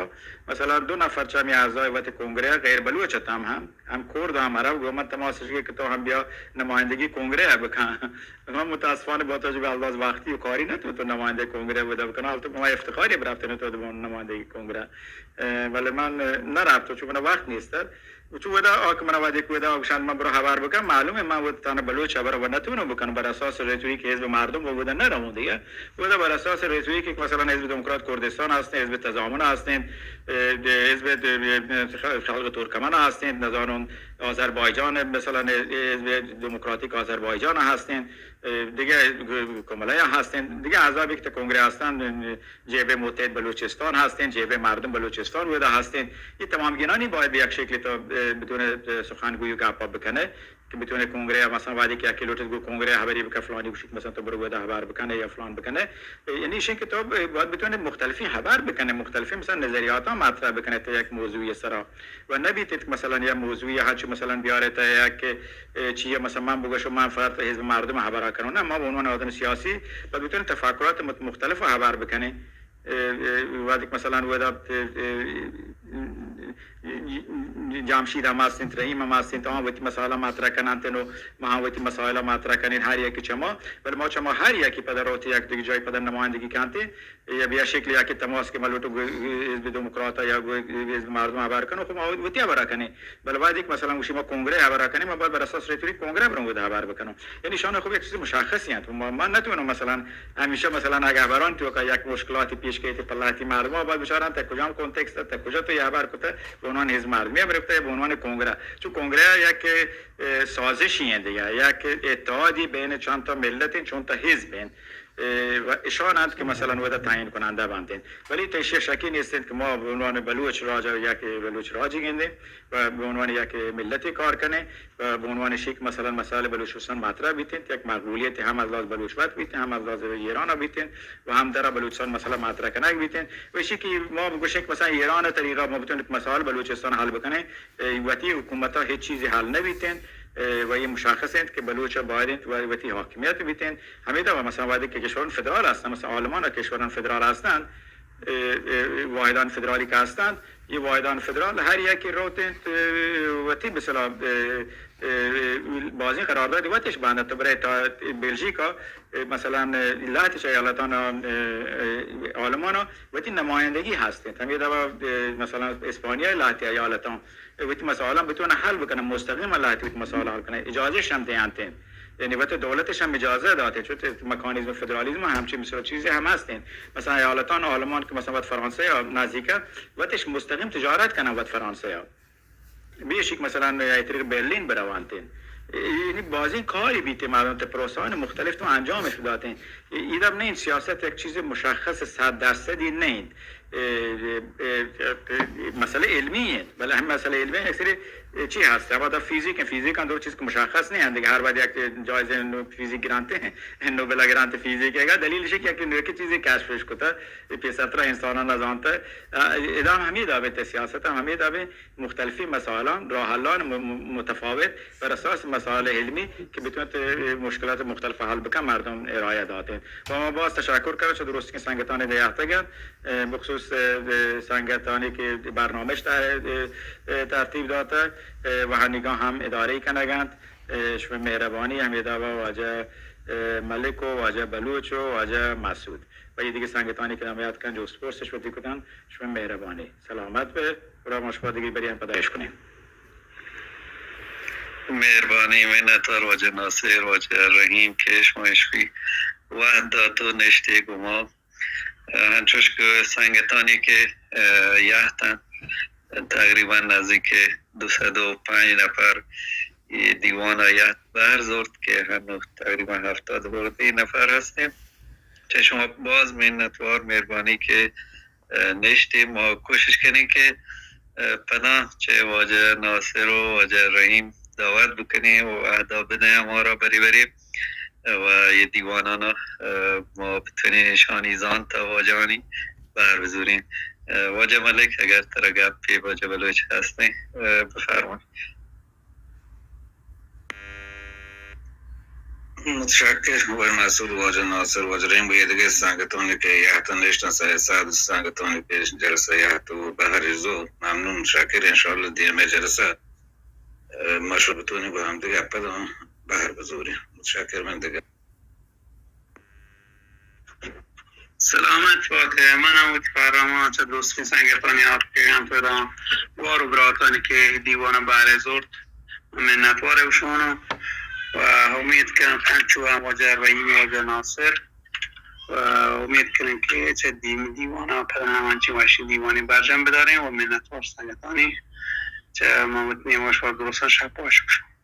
مثلا دو نفر چہ ہمے اعضای وت کنگرہ غیر بلوچ اتم ہم ہم کرد ہم عرب گو من تماس کہ تو ہم بیا نمائندگی کنگرہ ءَ بکن. من متاسفانہ با تو جو الباز وقتی و کاری نہ تو، تو نمائندہ کنگرہ بودا بکن، حال تو ما افتخاری برفت نہ تو نمائندگی کنگرہ. اے، بلے من نہ رفت، چون من وقت نیست. چون ودا آ کہ من ودا کہ ودا آ گشان من برو ہبر بکن، معلوم ہے من ودا تانا بلوچ ہبر و نہ تو بکن، بر اساس ریتوریک حزب مردم و ودا نہ رہوں دیگہ. ودا بر اساس ریتوریک کہ مثلا حزب دموکرات کردستان ہستیں، حزب تضامن ہستیں، اے، دے، حزب دے، خلق ترکمن ہستیں، نزانوں آذربایجان، مثلا حزب دموکراتیک آذربایجان ہستیں، اے، دگہ کملہ ہستیں، دگہ احزابی کہ کنگرہ ہستن، جبههٔ متحد بلوچستان ہستیں، جبههٔ مردم بلوچستان ودا ہستیں. یہ تمام گنانی باید یک شکلی تو، اے، بدون، اے، سخنگوی گپا بکنے. کہ بتونے کنگرہ ءَ، مثلاً وہدے کہ یکے لوٹت گوں کنگرہ ءَ ہبرے بکن، فلانی گوشیت مثلاً تو برو ادا ہبر بکن یا فلان بکن. یعنی ایشیں کہ تو باید بتونے مختلفیں ہبر بکنے، مختلفیں مثلاً نظریاتاں مطرح بکنے تو یک موضوعی سرا. و نہ بیت کہ مثلاً یا موضوعی ہرچ مثلاً بیارے تو یک، اے، چیئے مثلاً من بگوشوں من فقط حزب مردم ہبرا کنوں. نہ، ما بہ عنوان آدم سیاسی باید بتونے تفکرات مت-، مختلف ہبر بکنیں. اے، اے، وہدے کہ مثلاً ودا، اے، اے، جمشید ہم ہست انت، رحیم ہم ہست انت، آہاں وتی مسائل مطرح کننت و ما ہم وتی مسائل مطرح کنیں ہر یکی چما، بلے ما چما ہر یکی پدا روت یک دگہ جاہے پدا نمائندگی کنت. یا بیا شکل یکی تماس کہ ما لوٹوں گوں حزب دموکرات یا گوں حزب مردم ہبر کنوں، خب ما وتی ہبرا کنیں. بلے وہدے کہ مثلاً گوشی ما کنگرہ ہبرا کنیں، ما باید بر اساس ریتوریک کنگرہ بروں ودا ہبر بکنوں. یعنی ایشان خب یک چیز مشخصی انت. ما، ما نتوانوں مثلاً ہمیشہ مثلاً اگہ ہبرانی توکا یک مشکلاتی پیش کیت پہ لہتی مردم، باید بچارن تا کجام کانٹکست، تا کجا تو یہ ہبر کتہ، بہ عنوان حزب مردمی ہبر کتہ یا بہ عنوان کنگرہ. چون کنگرہ یک، اے، سازشی انت دگہ، یک اتحادی بین چند تا ملت انت، چند تا حزب انت. اے، و اشان انت کہ مثلاً ودا تعیین کنندہ بنت انت. ولی تو ایشی شکی نیست انت کہ ما بہ عنوان بلوچ راج یک بلوچ راجی گندیں و بہ عنوان یک ملتی کار کنیں و بہ عنوان ایشی کہ مثلاً مسائل بلوچستان مطرح بیت انت، یک مقبولیت ہم از لحاظ بلوچ وت بیت، ہم از لحاظ ایران بیت انت و ہم در بلوچستان مسئلہ مطرح کنگ بیت انت. و ایشی کہ ما بگوشیں کہ مثلاً ایران طریقہ ما بتوانیں مسائل بلوچستان حل بکنیں، اے، وتی حکومت ءَ ہچ چیزی حل نہ بیت انت، اے، و یہ مشخص انت کہ بلوچ ءَ باید انت و وتی حاکمیت بیت انت. ہمیدا و مثلاً وہدے کہ کشوران فدرال ہستن، مثلاً آلمان ءَ کشوران فدرال ہستن، اے، اے، واحدان فدرالی کہ ہستن، یہ واحدان فدرال ہر یکی روت انت، اے، وتی مثلاً، اے، اے، بازیں قرارداد وتش بندت، تو برے تا بلژیکا، اے، مثلاً، اے، لہتش ایالتان، اے، اے، آلمان وتی نمائندگی ہست انت. ہمیدا و، اے، مثلاً اسپانیا لہتی ایالتان وتی مسائلاں بتوانن حل بکنن، مستقیم لہتی وتی مسائل حل کنن، اجازہ شم دینت انت. یعنی وت دولتش ہم اجازہ دات انت، چون مکانیزم فدرالیزم ہمچین مثل چیزی ہم ہست انت. مثلاً ایالتان آلمان کہ مثلاً وت فرانسہ یا نزدیک وتش مستقیم تجارت کنن وت فرانسہ یا بیشک مثلاً اے طریق برلین بروانت انت. یعنی بازیں کاری بیت، مردم تے پروسہان مختلف تو انجامش دات انت. ایدا نہ انت سیاست یک چیز مشخص صد درصدی نہ انت. اے، اے، اے، اے، مسئلہ علمی انت، بلے ہم مسئلہ علمی اکثر چی ہست؟ ہما دا فیزیک انت، فیزیک انت دو چیز کہ مشخص نہ انت، دگہ ہر وقت یک جائزہ نو-، فیزیک گرانت انت، نوبل گرانت فیزیک، اگہ دلیل شی کہ یک نوکی چیزی کشفش کتا، پیسرترا انسانان نزانتا، ادا ہمے دابے تے سیاست ہمے دابے مختلفی مسائلان، راہ حلان م-، م-، متفاوت بر اساس مسائل علمی کہ بتوانت مشکلات مختلف حل بکن، مردم ارائہ دات انت. و ما باز تشکر کنن چہ درستیں سنگتانی دیہتگ انت، اے، بخصوص، اے، سنگتانی کہ برنامہ اش تہ-، اے، اے، ترتیب داتہ، اے، و ہنیگاں ہم ادارہ کنگ انت. اے، شمئے مہربانی ہمیدا و واجہ، اے، ملک و واجہ بلوچ و واجہ مسعود و یہ دگہ سنگتانی کہ حمایت کن جست پرسش وتی کتن، شمئے مہربانی. سلامت بے. گڑا ما شما دگہ بری ہم پدا اشکنیں. مہربانی، منتوار واجہ ناصر، واجہ رحیم کہ شما اشفی وہد دات و نشتے گما. انچوش کہ سنگتانی کہ، اہ، یہتن تقریباً نزدیک دو سد و پنج نفر یہ دیوان یہت بہر زورت کہ ہنو تقریباً ہفتاد ہوردی نفر ہستیں. چہ شما باز منتوار، مہربانی کہ، اہ، نشتی. ما کوشش کنیں کہ، اہ، پدا چہ واجہ ناصر و واجہ رحیم دعوت بکنیں و عہدہ بدیں ہمارا بری بری و یہ دیوانانا، اہ، ما بتونیں اشانی زانت و واجہانی بہر بزوریں. اہ، واجہ ملک اگر ترا گپے واجہ بلوچ ہستیں، اہ، بفرمائیں. متشکر. واجہ مسعود، واجہ ناصر، واجہ رحیم و یہ دگہ سنگتانی کہ یہتن نشتن، سید سعد سنگتانی کہ جلسہ یہت و بہر زو، ممنون، متشکر. انشاءاللہ دیمے جلسہ، اہ، ما شما بتونیں گو ہم دگہ پدا بہر بزوریں. متشکر. من دگہ سلامت بات ئے. من ہم وتی پرمان چہ درستیں سنگتانی آپ کناں، پدا گوار و براتانی کہ دیوان بہر زورت، منتوار گوشاں و امید کناں انچو ہم واجہ رحیم، واجہ ناصر، و امید کناں کہ چہ دیمی دیوانا پدا ہم انچیں وشیں دیوانے برجم بداریں و منتوار سنگتانی. چہ من وتی نیمگا شما درستاں شپ وش گوشاں.